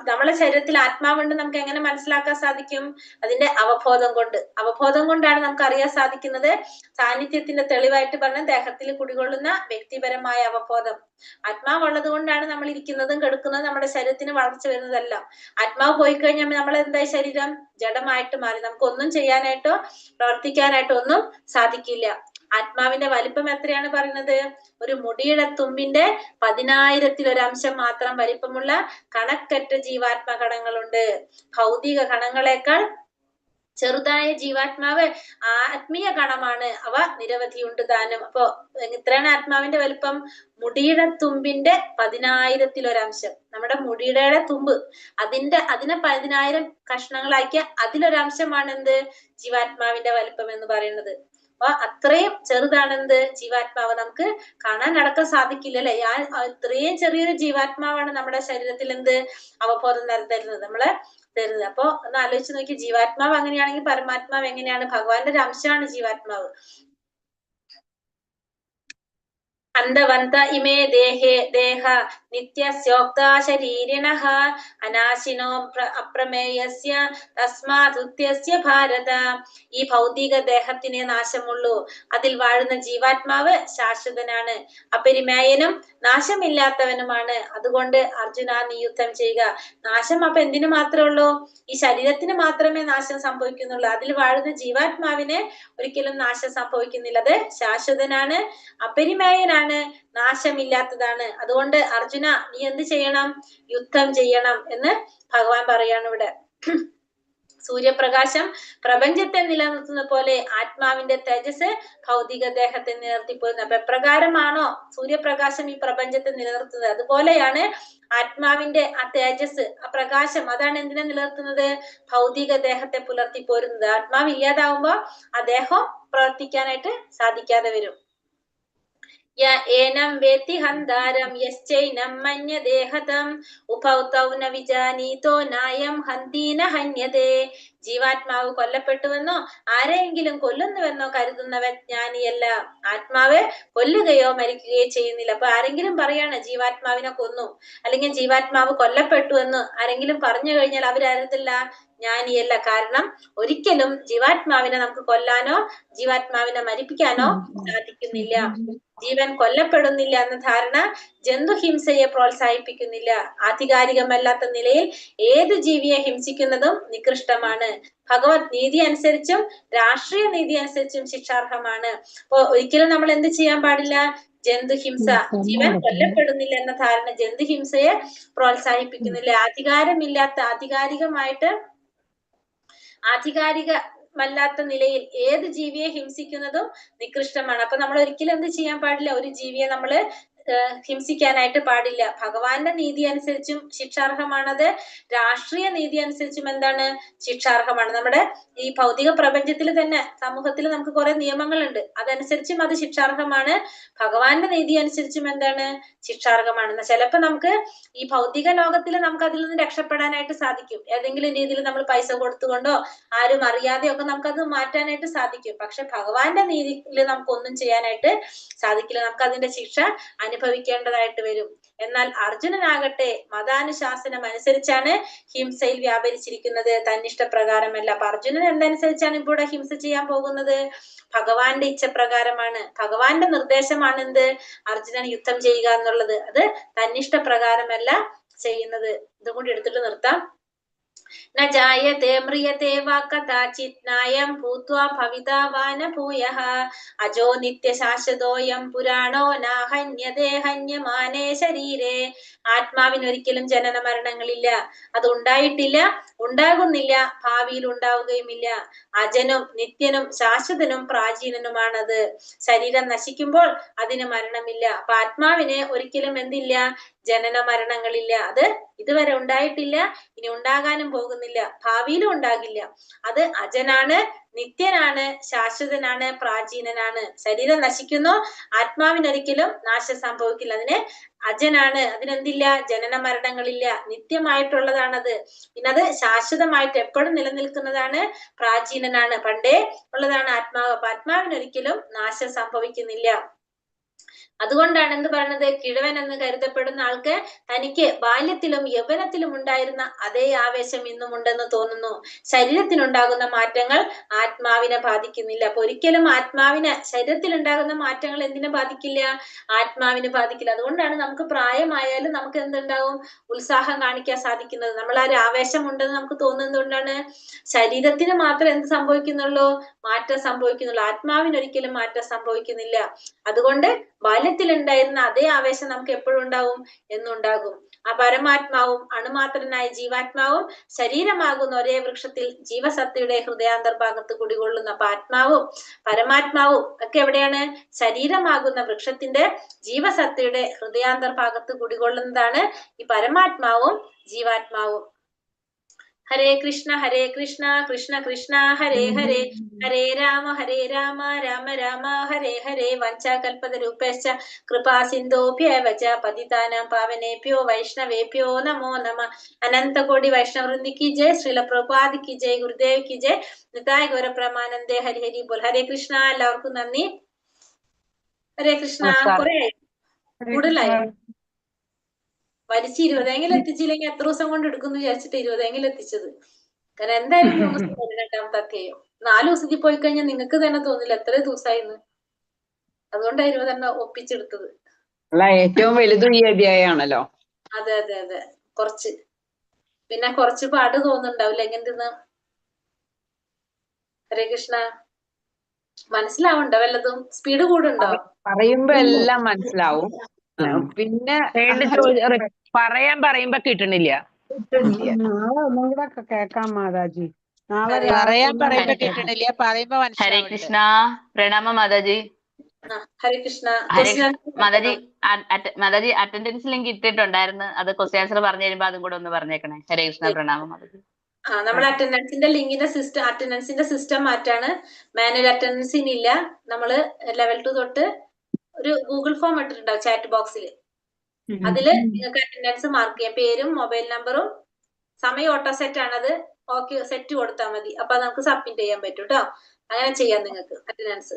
D: നമ്മളെ ശരീരത്തിൽ ആത്മാവുണ്ട് നമുക്ക് എങ്ങനെ മനസ്സിലാക്കാൻ സാധിക്കും? അതിന്റെ അവബോധം കൊണ്ട്. അവബോധം കൊണ്ടാണ് നമുക്ക് അറിയാൻ സാധിക്കുന്നത്. സാന്നിധ്യത്തിന്റെ തെളിവായിട്ട് പറഞ്ഞ ദേഹത്തിൽ കുടികൊള്ളുന്ന വ്യക്തിപരമായ അവബോധം. ആത്മാവുള്ളത് കൊണ്ടാണ് നമ്മൾ ഇരിക്കുന്നതും കിടക്കുന്നതും നമ്മുടെ ശരീരത്തിന് വളർച്ച വരുന്നതെല്ലാം. ആത്മാവ് പോയി കഴിഞ്ഞാൽ നമ്മൾ എന്തായി? ശരീരം ജഡമായിട്ട് മാറി. നമുക്കൊന്നും ചെയ്യാനായിട്ടോ പ്രവർത്തിക്കാനായിട്ടോ ഒന്നും സാധിക്കില്ല. ആത്മാവിന്റെ വലിപ്പം എത്രയാണ് പറയുന്നത്? ഒരു മുടിയുടെ തുമ്പിന്റെ 10,000-ൽ മാത്രം വലിപ്പമുള്ള കണക്കറ്റ ജീവാത്മ കണങ്ങളുണ്ട്. ഭൗതിക കണങ്ങളെക്കാൾ ചെറുതായ ജീവാത്മാവ് ആത്മീയ കണമാണ്. അവ നിരവധിയുണ്ട് താനും. അപ്പൊ എത്രയാണ് ആത്മാവിന്റെ വലിപ്പം? മുടിയുടെ തുമ്പിന്റെ 10,000-ൽ. നമ്മുടെ മുടിയുടെ തുമ്പ്, അതിനെ 10,000 കഷ്ണങ്ങളാക്കിയ അതിലൊരംശമാണ് എന്ത്? ജീവാത്മാവിന്റെ വലിപ്പം എന്ന് പറയുന്നത്. അപ്പൊ അത്രയും ചെറുതാണെന്ത് ജീവാത്മാവ്. നമുക്ക് കാണാൻ അടക്കം സാധിക്കില്ല അല്ലെ? ഇത്രയും ചെറിയൊരു ജീവാത്മാവാണ് നമ്മുടെ ശരീരത്തിൽ എന്ത് അവബോധം തരുന്നത്, നമ്മളെ തരുന്നത്. അപ്പൊ ഒന്ന് ആലോചിച്ച് നോക്കി, ജീവാത്മാവ് അങ്ങനെയാണെങ്കിൽ പരമാത്മാവ് എങ്ങനെയാണ്? ഭഗവാന്റെ ഒരു അംശമാണ് ജീവാത്മാവ്. അന്തവന്ത ഇമേ ദേഹേ ദേഹ നിത്യസ്യോക്ത ശരീരിണഃ അനാശിനോ അപ്രമേയസ്യ തസ്മാദുത്യസ്യ ഭാരത. ഈ ഭൗതിക ദേഹത്തിനെ നാശമുള്ളൂ, അതിൽ വാഴുന്ന ജീവാത്മാവ് ശാശ്വതനാണ്, അപരിമേയനും നാശമില്ലാത്തവനുമാണ്. അതുകൊണ്ട് അർജുന, നീ യുദ്ധം ചെയ്യുക. നാശം അപ്പൊ എന്തിനു മാത്രമേ ഉള്ളൂ? ഈ ശരീരത്തിന് മാത്രമേ നാശം സംഭവിക്കുന്നുള്ളൂ. അതിൽ വാഴുന്ന ജീവാത്മാവിന് ഒരിക്കലും നാശം സംഭവിക്കുന്നില്ല. അത് ശാശ്വതനാണ്, അപരിമേയനാണ്, നാശമില്ലാത്തതാണ്. അതുകൊണ്ട് അർജുന, നീ എന്ത് ചെയ്യണം? യുദ്ധം ചെയ്യണം എന്ന് ഭഗവാൻ പറയാണ് ഇവിടെ. സൂര്യപ്രകാശം പ്രപഞ്ചത്തെ നിലനിർത്തുന്ന പോലെ ആത്മാവിന്റെ തേജസ് ഭൗതിക ദേഹത്തെ നിലനിർത്തിപ്പോരുന്നത്. അപ്പൊ എപ്രകാരമാണോ സൂര്യപ്രകാശം ഈ പ്രപഞ്ചത്തെ നിലനിർത്തുന്നത്, അതുപോലെയാണ് ആത്മാവിന്റെ ആ തേജസ്, ആ പ്രകാശം, അതാണ് എന്തിനെ നിലനിർത്തുന്നത്? ഭൗതിക ദേഹത്തെ പുലർത്തി പോരുന്നത്. ആത്മാവ് ഇല്ലാതാവുമ്പോ ആ ദേഹം പ്രവർത്തിക്കാനായിട്ട് സാധിക്കാതെ വരും. ഏനം വേത്തി ഹന്താരം യശ്ചൈനം മന്യദേഹതം ഉഭൗ തൗ ന വിജാനീതോ നായം ഹന്തി ന ഹന്യതേ. ജീവാത്മാവ് കൊല്ലപ്പെട്ടുവെന്നോ ആരെയെങ്കിലും കൊല്ലുന്നുവെന്നോ കരുതുന്നവൻ ജ്ഞാനിയല്ല. ആത്മാവ് കൊല്ലുകയോ മരിക്കുകയോ ചെയ്യുന്നില്ല. അപ്പൊ ആരെങ്കിലും പറയാണ് ജീവാത്മാവിനെ കൊന്നു അല്ലെങ്കിൽ ജീവാത്മാവ് കൊല്ലപ്പെട്ടു എന്ന് ആരെങ്കിലും പറഞ്ഞു കഴിഞ്ഞാൽ അവരാരത്തില്ല, ജ്ഞാനിയല്ല. കാരണം ഒരിക്കലും ജീവാത്മാവിനെ നമുക്ക് കൊല്ലാനോ ജീവാത്മാവിനെ മരിപ്പിക്കാനോ സാധിക്കുന്നില്ല. ജീവൻ കൊല്ലപ്പെടുന്നില്ല എന്ന ധാരണ ജന്തുഹിംസയെ പ്രോത്സാഹിപ്പിക്കുന്നില്ല. ആധികാരികമല്ലാത്ത നിലയിൽ ഏത് ജീവിയെ ഹിംസിക്കുന്നതും നികൃഷ്ടമാണ്. ഭഗവത് നീതി അനുസരിച്ചും രാഷ്ട്രീയ നീതി അനുസരിച്ചും ശിക്ഷാർഹമാണ്. അപ്പൊ ഒരിക്കലും നമ്മൾ എന്ത് ചെയ്യാൻ പാടില്ല? ജന്തുഹിംസ, ജീവൻ കൊല്ലപ്പെടുന്നില്ല എന്ന ധാരണ ജന്തുഹിംസയെ പ്രോത്സാഹിപ്പിക്കുന്നില്ല. അധികാരമില്ലാത്ത, ആധികാരികമായിട്ട് ആധികാരികമല്ലാത്ത നിലയിൽ ഏത് ജീവിയെ ഹിംസിക്കുന്നതും നികൃഷ്ടമാണ്. അപ്പൊ നമ്മൾ ഒരിക്കലും എന്ത് ചെയ്യാൻ പാടില്ല? ഒരു ജീവിയെ നമ്മള് ഹിംസിക്കാനായിട്ട് പാടില്ല. ഭഗവാന്റെ നീതി അനുസരിച്ചും ശിക്ഷാർഹമാണത്, രാഷ്ട്രീയ നീതി അനുസരിച്ചും എന്താണ്? ശിക്ഷാർഹമാണ്. നമ്മുടെ ഈ ഭൗതിക പ്രപഞ്ചത്തിൽ തന്നെ സമൂഹത്തിൽ നമുക്ക് കുറെ നിയമങ്ങളുണ്ട്, അതനുസരിച്ചും അത് ശിക്ഷാർഹമാണ്. ഭഗവാന്റെ നീതി അനുസരിച്ചും എന്താണ്? ശിക്ഷാർഹമാണ്. ചിലപ്പോ നമുക്ക് ഈ ഭൗതിക ലോകത്തിൽ നമുക്ക് അതിൽ നിന്ന് രക്ഷപ്പെടാനായിട്ട് സാധിക്കും. ഏതെങ്കിലും രീതിയിൽ നമ്മൾ പൈസ കൊടുത്തുകൊണ്ടോ ആരും അറിയാതെയോ ഒക്കെ നമുക്കത് മാറ്റാനായിട്ട് സാധിക്കും. പക്ഷെ ഭഗവാന്റെ നീതിയിൽ നമുക്കൊന്നും ചെയ്യാനായിട്ട് സാധിക്കില്ല. നമുക്ക് അതിന്റെ ശിക്ഷ അനുഭവിക്കേണ്ടതായിട്ട് വരും. എന്നാൽ അർജുനനാകട്ടെ മതാനുശാസനം അനുസരിച്ചാണ് ഹിംസയിൽ വ്യാപരിച്ചിരിക്കുന്നത്, തന്നിഷ്ടപ്രകാരമല്ല. അപ്പൊ അർജുനൻ എന്തനുസരിച്ചാണ് ഇവിടെ ഹിംസ ചെയ്യാൻ പോകുന്നത്? ഭഗവാന്റെ ഇച്ഛപ്രകാരമാണ്, ഭഗവാന്റെ നിർദ്ദേശമാണ് എന്ത്? അർജുനൻ യുദ്ധം ചെയ്യുക എന്നുള്ളത്. അത് തന്നിഷ്ടപ്രകാരമല്ല ചെയ്യുന്നത്. ഇതും കൂടി എടുത്തിട്ട് നിർത്താം. ന ജായതേ മ്രിയതേ വാ കഥാചിത് നായം ഭൂത്വാ ഭവിതാ വാ ന ഭൂയഃ അജോ നിത്യശാശ്വതോയം പുരാണോ നാഹന്യതേ ഹന്യമാനേ ശരീരേ. ആത്മാവിനൊരിക്കലും ജനന മരണങ്ങളില്ല, അത് ഉണ്ടായിട്ടില്ല, ഉണ്ടാകുന്നില്ല, ഭാവിയിൽ ഉണ്ടാവുകയുമില്ല. അജനും നിത്യനും ശാശ്വതനും പ്രാചീനനുമാണത്. ശരീരം നശിക്കുമ്പോൾ അതിന് മരണമില്ല. അപ്പൊ ആത്മാവിന് ഒരിക്കലും എന്തില്ല? ജനന മരണങ്ങളില്ല. അത് ഇതുവരെ ഉണ്ടായിട്ടില്ല, ഇനി ഉണ്ടാകാനും പോകുന്നില്ല, ഭാവിയിലും ഉണ്ടാകില്ല. അത് അജനാണ്, നിത്യനാണ്, ശാശ്വതനാണ്, പ്രാചീനനാണ്. ശരീരം നശിക്കുന്നു, ആത്മാവിനൊരിക്കലും നാശം സംഭവിക്കില്ല. അതിന് അജനാണ്, അതിനെന്തില്ല? ജനന മരണങ്ങളില്ല, നിത്യമായിട്ടുള്ളതാണത്. പിന്നെ അത് ശാശ്വതമായിട്ട് എപ്പോഴും നിലനിൽക്കുന്നതാണ്, പ്രാചീനനാണ്, പണ്ടേ ഉള്ളതാണ് ആത്മാവ്. അപ്പൊ ആത്മാവിനൊരിക്കലും നാശം സംഭവിക്കുന്നില്ല. അതുകൊണ്ടാണ് എന്ത് പറയുന്നത്? കിഴവൻ എന്ന് കരുതപ്പെടുന്ന ആൾക്ക് തനിക്ക് ബാല്യത്തിലും യൗവനത്തിലും ഉണ്ടായിരുന്ന അതേ ആവേശം ഇന്നും ഉണ്ടെന്ന് തോന്നുന്നു. ശരീരത്തിനുണ്ടാകുന്ന മാറ്റങ്ങൾ ആത്മാവിനെ ബാധിക്കുന്നില്ല. അപ്പൊ ഒരിക്കലും ആത്മാവിന് ശരീരത്തിലുണ്ടാകുന്ന മാറ്റങ്ങൾ എന്തിനെ ബാധിക്കില്ല? ആത്മാവിനെ ബാധിക്കില്ല. അതുകൊണ്ടാണ് നമുക്ക് പ്രായമായാലും നമുക്ക് എന്തുണ്ടാവും? ഉത്സാഹം കാണിക്കാൻ സാധിക്കുന്നത്. നമ്മൾ ആ ഒരു ആവേശം ഉണ്ടെന്ന് നമുക്ക് തോന്നുന്നത് കൊണ്ടാണ്. ശരീരത്തിന് മാത്രം എന്ത് സംഭവിക്കുന്നുള്ളൂ? മാറ്റം സംഭവിക്കുന്നുള്ളൂ. ആത്മാവിനൊരിക്കലും മാറ്റം സംഭവിക്കുന്നില്ല. അതുകൊണ്ട് ബാല്യത്തിലുണ്ടായിരുന്ന അതേ ആവേശം നമുക്ക് എപ്പോഴും ഉണ്ടാവും എന്നുണ്ടാകും. ആ പരമാത്മാവും അണുമാത്രനായ ജീവാത്മാവും ശരീരമാകുന്ന ഒരേ വൃക്ഷത്തിൽ ജീവസത്തയുടെ ഹൃദയാന്തർഭാഗത്ത് കുടികൊള്ളുന്ന. അപ്പൊ ആത്മാവും പരമാത്മാവും ഒക്കെ എവിടെയാണ്? ശരീരമാകുന്ന വൃക്ഷത്തിന്റെ ജീവസത്തയുടെ ഹൃദയാന്തർഭാഗത്ത് കുടികൊള്ളുന്നതാണ് ഈ പരമാത്മാവും ജീവാത്മാവും. ഹരേ കൃഷ്ണ ഹരേ കൃഷ്ണ കൃഷ്ണ കൃഷ്ണ ഹരേ ഹരേ ഹരേ രാമ ഹരേ രാമ രാമ രാമ ഹരേ ഹരേ. വാഞ്ചാകൽപതരൂപേശ്ച കൃപാ സിന്ധോഭ്യവ ച പതിതാനാം പാവനേഭ്യോ വൈഷ്ണവേഭ്യോ നമോ നമ. അനന്തകോടി വൈഷ്ണവൃന്ദി കി ജയ്, ശ്രീല പ്രഭുപാദ് കി ജയ്, ഗുരുദേവ് കി ജയ്, നിതായ ഗൗരപ്രമാനന്ദേ ഹരി ഹരി ബോൽ. ഹരേ കൃഷ്ണ. എല്ലാവർക്കും നന്ദി. ഹരേ കൃഷ്ണ. കുറെ കൂടുതലായി വലിച്ച് 20 എത്തിച്ചില്ലെങ്കിൽ എത്ര ദിവസം കൊണ്ട് എടുക്കുന്നു വിചാരിച്ചിട്ട് 20 എത്തിച്ചത്. കാരണം എന്തായാലും 3 ദിവസം 18-ാമത്തെ അധ്യായം 4 ദിവസത്തിൽ പോയി കഴിഞ്ഞാൽ നിങ്ങൾക്ക് തന്നെ തോന്നില്ല എത്ര ദിവസമായിന്ന്. അതുകൊണ്ടാ 20 ഒപ്പിച്ചെടുത്തത്.
A: അല്ല, ഏറ്റവും വലുതും ഈ അധ്യായമാണല്ലോ.
D: അതെ അതെ അതെ. കുറച്ച് പിന്നെ കുറച്ച് പാട് തോന്നുന്നുണ്ടാവില്ല എങ്ങനെ. ഹരേ കൃഷ്ണ. മനസ്സിലാവുണ്ടോ വല്ലതും? സ്പീഡ് കൂടുണ്ടോ?
A: പറയുമ്പോ എല്ലാം മനസ്സിലാവും. പിന്നെ
F: പറയാൻ പറയുമ്പോ കിട്ടണില്ല.
A: നാളെ ഒന്നും കൂടെ കേക്കാം മാതാജി. നാളെ
D: ഹരേ
A: പറയാൻ
I: പറയുമ്പോ
A: പറയുമ്പോ
I: കിട്ടണില്ല, പറയുമ്പോ
J: ഹരേ
I: മനസ്സിലാവുന്നുണ്ട്.
J: കൃഷ്ണ. പ്രണാമം Mataji.
D: Hare Krishna.
J: Hare
D: question
J: Mataji, Mataji attendance link ഇട്ടിട്ടുണ്ടായിരുന്നു. അത് ക്വസ്റ്റ്യൻ ആൻസർ പറഞ്ഞു തരുമ്പോ അതും കൂടെ ഒന്ന് പറഞ്ഞേക്കണേ. ഹരേ കൃഷ്ണ, പ്രണാമം മാതാജി.
D: നമ്മൾ അറ്റൻഡൻസിന്റെ ലിങ്കിന്റെ സിസ്റ്റം, അറ്റൻഡൻസിന്റെ സിസ്റ്റം മാറ്റാണ്. മാനുവൽ അറ്റൻഡൻസ് ഇനിയില്ല. നമ്മള് ലെവൽ 2 തൊട്ട് ഒരു ഗൂഗിൾ ഫോം ഇട്ടിട്ടുണ്ടാവും ചാറ്റ് ബോക്സിൽ. അതില് നിങ്ങൾക്ക് അറ്റൻഡൻസ് മാർക്ക് ചെയ്യാം. പേരും മൊബൈൽ നമ്പറും സമയം ഓട്ടോ സെറ്റ് ആണത്. ഓക്കെ, സെറ്റ് കൊടുത്താൽ മതി. അപ്പൊ നമുക്ക് സബ്മിറ്റ് ചെയ്യാൻ പറ്റും കേട്ടോ. അങ്ങനെ ചെയ്യാം നിങ്ങൾക്ക് അറ്റൻഡൻസ്.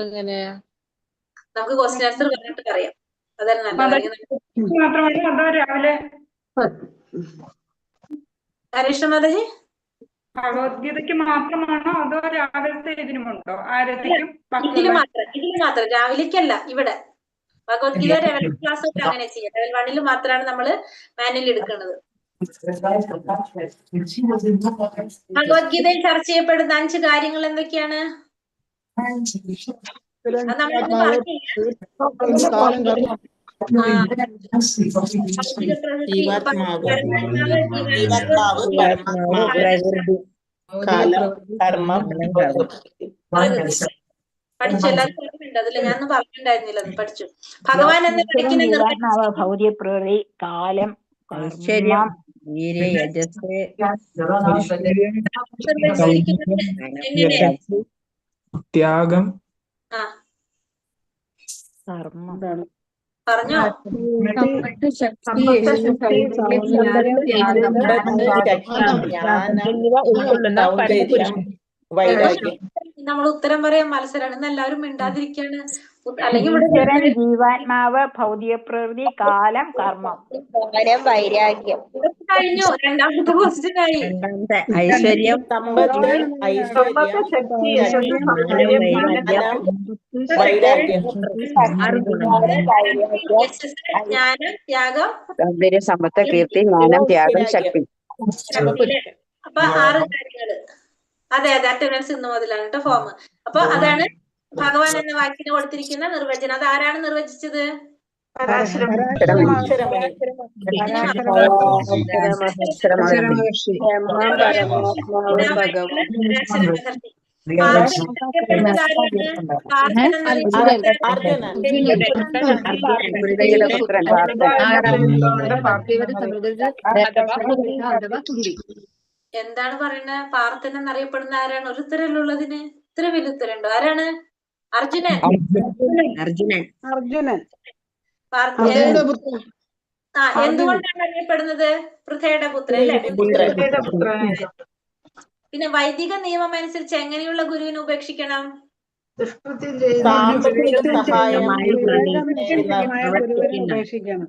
I: എങ്ങനെയാ?
D: നമുക്ക് ക്വസ്റ്റ്യൻ ആൻസർ പറഞ്ഞിട്ട് പറയാം. അതല്ല നല്ലത്.
A: മാത്രമാണോ അതോ രാവിലെ?
D: ഹരീഷ് മാതാജി,
A: ഭഗവത്ഗീതയ്ക്ക് മാത്രമാണോ അതോ രാവിലത്തെ ഇതിനുമുണ്ടോ? ആരതിക്കും
D: ഇതില് മാത്രം, ഇതില് മാത്രം, രാവിലേക്കല്ല. ഇവിടെ ഭഗവത്ഗീത ലെവൽ ക്ലാസ് തൊട്ട് അങ്ങനെ ചെയ്യാം. ലെവൽ 1 മാത്രമാണ് നമ്മള് മാനുവൽ എടുക്കുന്നത്. ഭഗവത്ഗീതയിൽ ചർച്ച ചെയ്യപ്പെടുന്ന 5 കാര്യങ്ങൾ എന്തൊക്കെയാണ്? അത് നമ്മളിന്ന് പറഞ്ഞില്ല.
F: ജീവാത്മാവ്,
D: പരമാത്മാവ്,
F: ജീവാത്മാവ്, പരമാത്മാവ്,
C: പ്രകൃതി,
F: കാലം, കർമ്മം,
D: പ്രകൃതി. പഠിച്ചു, എല്ലാവർക്കും ഓർമ്മയുണ്ട്. അതില് ഞാനൊന്നും പറഞ്ഞിട്ടുണ്ടായിരുന്നില്ല, അത് പഠിച്ചു. ഭഗവാൻ എന്ന വാക്കിനെ
B: ജീവാത്മാവ്, ഭൗതിക പ്രകൃതി, കാലം,
C: ഐശ്വര്യം,
B: കർമ്മം,
C: വീര്യ, യജസ്,
D: നിർവചിച്ചിരിക്കുന്നത് എങ്ങനെ?
K: ത്യാഗം,
B: കർമ്മം.
D: പറഞ്ഞോ.
E: സമ്പത്ത്, ശക്തി, സൗന്ദര്യം, ജ്ഞാനം, ത്യാഗം,
F: ശക്തി, ജ്ഞാനം,
I: എന്നിവ ഉൾക്കൊള്ളുന്ന
F: സൗന്ദര്യം,
I: പരമപുരുഷൻ.
F: വൈരാഗ്യം.
D: നമ്മൾ ഉത്തരം പറയാൻ മത്സരമാണ്. ഇന്ന് എല്ലാവരും മിണ്ടാതിരിക്കാണ്. അല്ലെങ്കിൽ ഇവിടെ
B: ഈശ്വരൻ, ജീവാത്മാവ്, ഭൗതിക പ്രകൃതി, കാലം, കർമ്മം.
I: വൈരാഗ്യം.
D: കഴിഞ്ഞു. രണ്ടാമത്തെ ക്വസ്റ്റ്യൻ ആയി.
C: രണ്ടാമത്തെ ഐശ്വര്യം,
F: സമ്പത്ത്, ഐശ്വര്യം,
A: ശക്തി,
C: ജ്ഞാനം, വൈരാഗ്യം,
F: വൈരാഗ്യം.
C: 6 ഗുണങ്ങൾ.
D: യശസ്, ജ്ഞാനം, ത്യാഗം,
L: സൗന്ദര്യം, സമ്പത്ത്, കീർത്തി, ജ്ഞാനം, ത്യാഗം, ശക്തി.
D: ശക്തി. അപ്പൊ 6 കാര്യങ്ങള്. അതെ അതെ, അറ്റൻഡൻസ് ഇന്ന് മുതലാണ് കേട്ടോ ഫോം. അപ്പൊ അതാണ് ഭഗവാൻ എന്ന വാക്കിന് കൊടുത്തിരിക്കുന്ന നിർവചനം. അത് ആരാണ് നിർവചിച്ചത്?
F: പരാശരമുനി.
D: പരാശര മഹർഷി. പാർത്ഥൻ എന്നറിയപ്പെടുന്നത് ആരാണ്? പാർത്ഥൻ എന്നറിയപ്പെടുന്നത്
F: അർജുനൻ.
L: വൃന്ദയുടെ പുത്രൻ പാർത്ഥൻ.
E: അഥവാ കുന്തി.
D: എന്താണ് പറയുന്നത്? പാർത്ഥൻ എന്നറിയപ്പെടുന്ന ആരാണ്? ഒരു ഉത്തരല്ലേ ഉള്ളതിന്? ഇത്ര വലിയ ഉത്തരമുണ്ടോ? ആരാണ്? അർജുനൻ.
C: അർജുനൻ.
A: അർജുനൻ.
D: എന്തുകൊണ്ടാണ് അറിയപ്പെടുന്നത്? പൃഥയുടെ പുത്രൻ അല്ലേ?
F: പുത്രൻ.
D: പിന്നെ വൈദിക നിയമം അനുസരിച്ച് എങ്ങനെയുള്ള ഗുരുവിനെ ഉപേക്ഷിക്കണം?
F: സാമ്പത്തിക സഹായം
A: ഉപേക്ഷിക്കണം.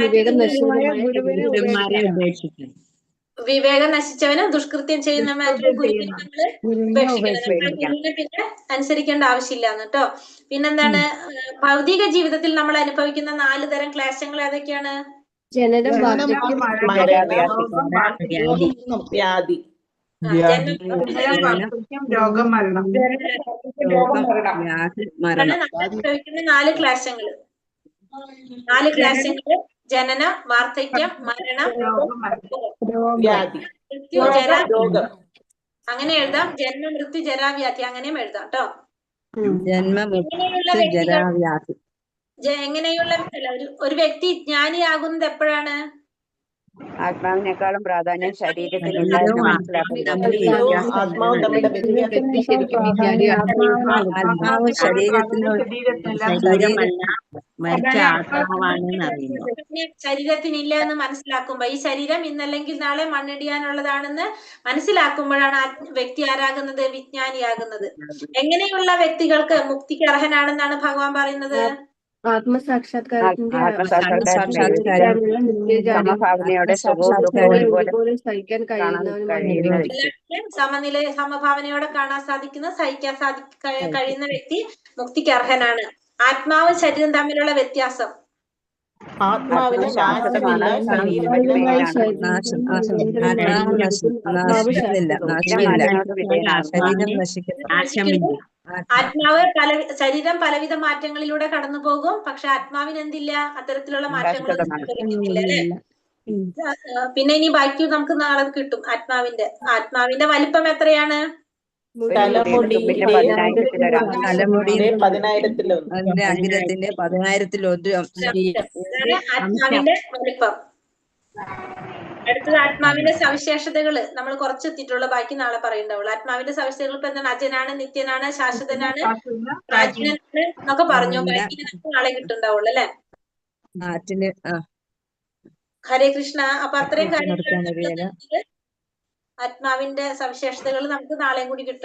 E: വിവേകം
C: ഗുരുന്മാരെ ഉപേക്ഷിക്കണം.
D: വിവേകം നശിച്ചവനും ദുഷ്കൃത്യം ചെയ്യുന്നവനും ഗുരുവിനെ നമ്മള് ഉപേക്ഷിക്കണം. നമ്മള് ഗുരുവിനെ പിന്നെ അനുസരിക്കേണ്ട ആവശ്യമില്ല കേട്ടോ. പിന്നെന്താണ്? ഭൗതിക ജീവിതത്തിൽ നമ്മൾ അനുഭവിക്കുന്ന 4 തരം ക്ലേശങ്ങൾ ഏതൊക്കെയാണ്?
E: ജനനം, വാർദ്ധക്യം,
F: മരണം, വ്യാധി.
A: രോഗം, മരണം.
C: വ്യാധി, മരണം.
D: നമ്മൾ അനുഭവിക്കുന്ന 4 ക്ലേശങ്ങള്. 4 ക്ലേശങ്ങള്: ജനനം, വാർദ്ധക്യം, മരണം,
F: വ്യാധി,
D: മൃത്യു, ജര.
F: രോഗം.
D: അങ്ങനെ എഴുതാം. ജന്മ, മൃത്യു, ജരാവ്യാധി അങ്ങനെയും എഴുതാം കേട്ടോ.
C: ജന്മ,
D: ഇങ്ങനെയുള്ള
C: മൃത്യു,
D: വ്യക്തികൾ
C: ജരാവ്യാധി.
D: എങ്ങനെയുള്ള അല്ല, ഒരു വ്യക്തി ജ്ഞാനിയാകുന്നത് എപ്പോഴാണ്?
L: ആത്മാവിനേക്കാളും പ്രാധാന്യം ശരീരത്തിനില്ല എന്ന് മനസ്സിലാക്കുന്നത്.
F: ശരീരവും ആത്മാവും തമ്മിലുള്ള വ്യത്യാസം.
E: വ്യക്തി ശരിക്കും വിജ്ഞാനിയാണ്.
C: ആത്മാവ് ശരീരത്തിന് ശരീരമല്ല, മരിച്ച ആത്മാവാണെന്ന് അറിയുന്നു.
D: ശരീരത്തിനില്ല എന്ന് മനസ്സിലാക്കുമ്പോ, ഈ ശരീരം ഇന്നല്ലെങ്കിൽ നാളെ മണ്ണിടിയാനുള്ളതാണെന്ന് മനസ്സിലാക്കുമ്പോഴാണ് ആ വ്യക്തി ആരാകുന്നത്? വിജ്ഞാനിയാകുന്നത്. എങ്ങനെയുള്ള വ്യക്തികൾക്ക് മുക്തിക്ക് അർഹനാണെന്നാണ് ഭഗവാൻ പറയുന്നത്?
E: ആത്മസാക്ഷാത്കാരത്തിന്റെ
L: ആത്മസാക്ഷാത്കാരം സമഭാവനയോടെ സുഖവും ദുഃഖവും ഒരുപോലെ
E: ഒരുപോലെ സഹിക്കാൻ
L: കാണാൻ
E: കഴിയുന്നവനുമാണ്
L: കഴിയുന്ന വ്യക്തി.
D: എല്ലാത്തിനും സമനില, സമഭാവനയോടെ കാണാൻ സാധിക്കുന്ന, സഹിക്കാൻ കഴിയുന്ന വ്യക്തി മുക്തിക്ക് അർഹനാണ്. ആത്മാവും ശരീരം തമ്മിലുള്ള വ്യത്യാസം.
F: ആത്മാവിന് നാശമില്ല, ശരീരത്തിന്
C: നാശം, ആത്മാവ് നശിക്കുന്നില്ല, നാശമില്ല, ശരീരം നശിക്കുന്നു. നാശമില്ല.
D: ആത്മാവ് പല, ശരീരം പലവിധ മാറ്റങ്ങളിലൂടെ കടന്നു പോകും. പക്ഷെ ആത്മാവിന് എന്തില്ല? അത്തരത്തിലുള്ള മാറ്റങ്ങളൊന്നും സംഭവിക്കുന്നില്ല അല്ലെ? പിന്നെ ഇനി ബാക്കി നമുക്ക് നാളെ കിട്ടും. ആത്മാവിന്റെ ആത്മാവിന്റെ വലിപ്പം എത്രയാണ്?
L: ഒരു മുടിയുടെ തുമ്പിന്റെ പതിനായിരത്തിലൊരംശം.
C: തലമുടി
F: പതിനായിരത്തിലൊന്ന്.
C: അതിന്റെ അഗ്രത്തിന്റെ 10,000-ൽ 1 അംശം.
D: അതാണ് ആത്മാവിന്റെ വലിപ്പം. അടുത്തത് ആത്മാവിന്റെ സവിശേഷതകള് നമ്മൾ കുറച്ച് എത്തിയിട്ടുള്ളൂ, ബാക്കി നാളെ പറയുണ്ടാവുള്ളൂ. ആത്മാവിന്റെ സവിശേഷതകൾ ഇപ്പൊ എന്താണ്? അജനാണ്, നിത്യനാണ്, ശാശ്വതനാണ്, പ്രാചീനനാണ് എന്നൊക്കെ പറഞ്ഞു. ബാക്കി നമുക്ക് നാളെ കിട്ടുണ്ടാവുള്ളൂ അല്ലെ?
C: ആറ്റിന് ആ
D: ഹരേ കൃഷ്ണ. അപ്പൊ അത്രയും
B: നടക്കാൻ
D: കാര്യങ്ങളാണ്
B: കഴിയില്ല.
D: ആത്മാവിന്റെ സവിശേഷതകൾ നമുക്ക് നാളെയും കൂടി കിട്ടും.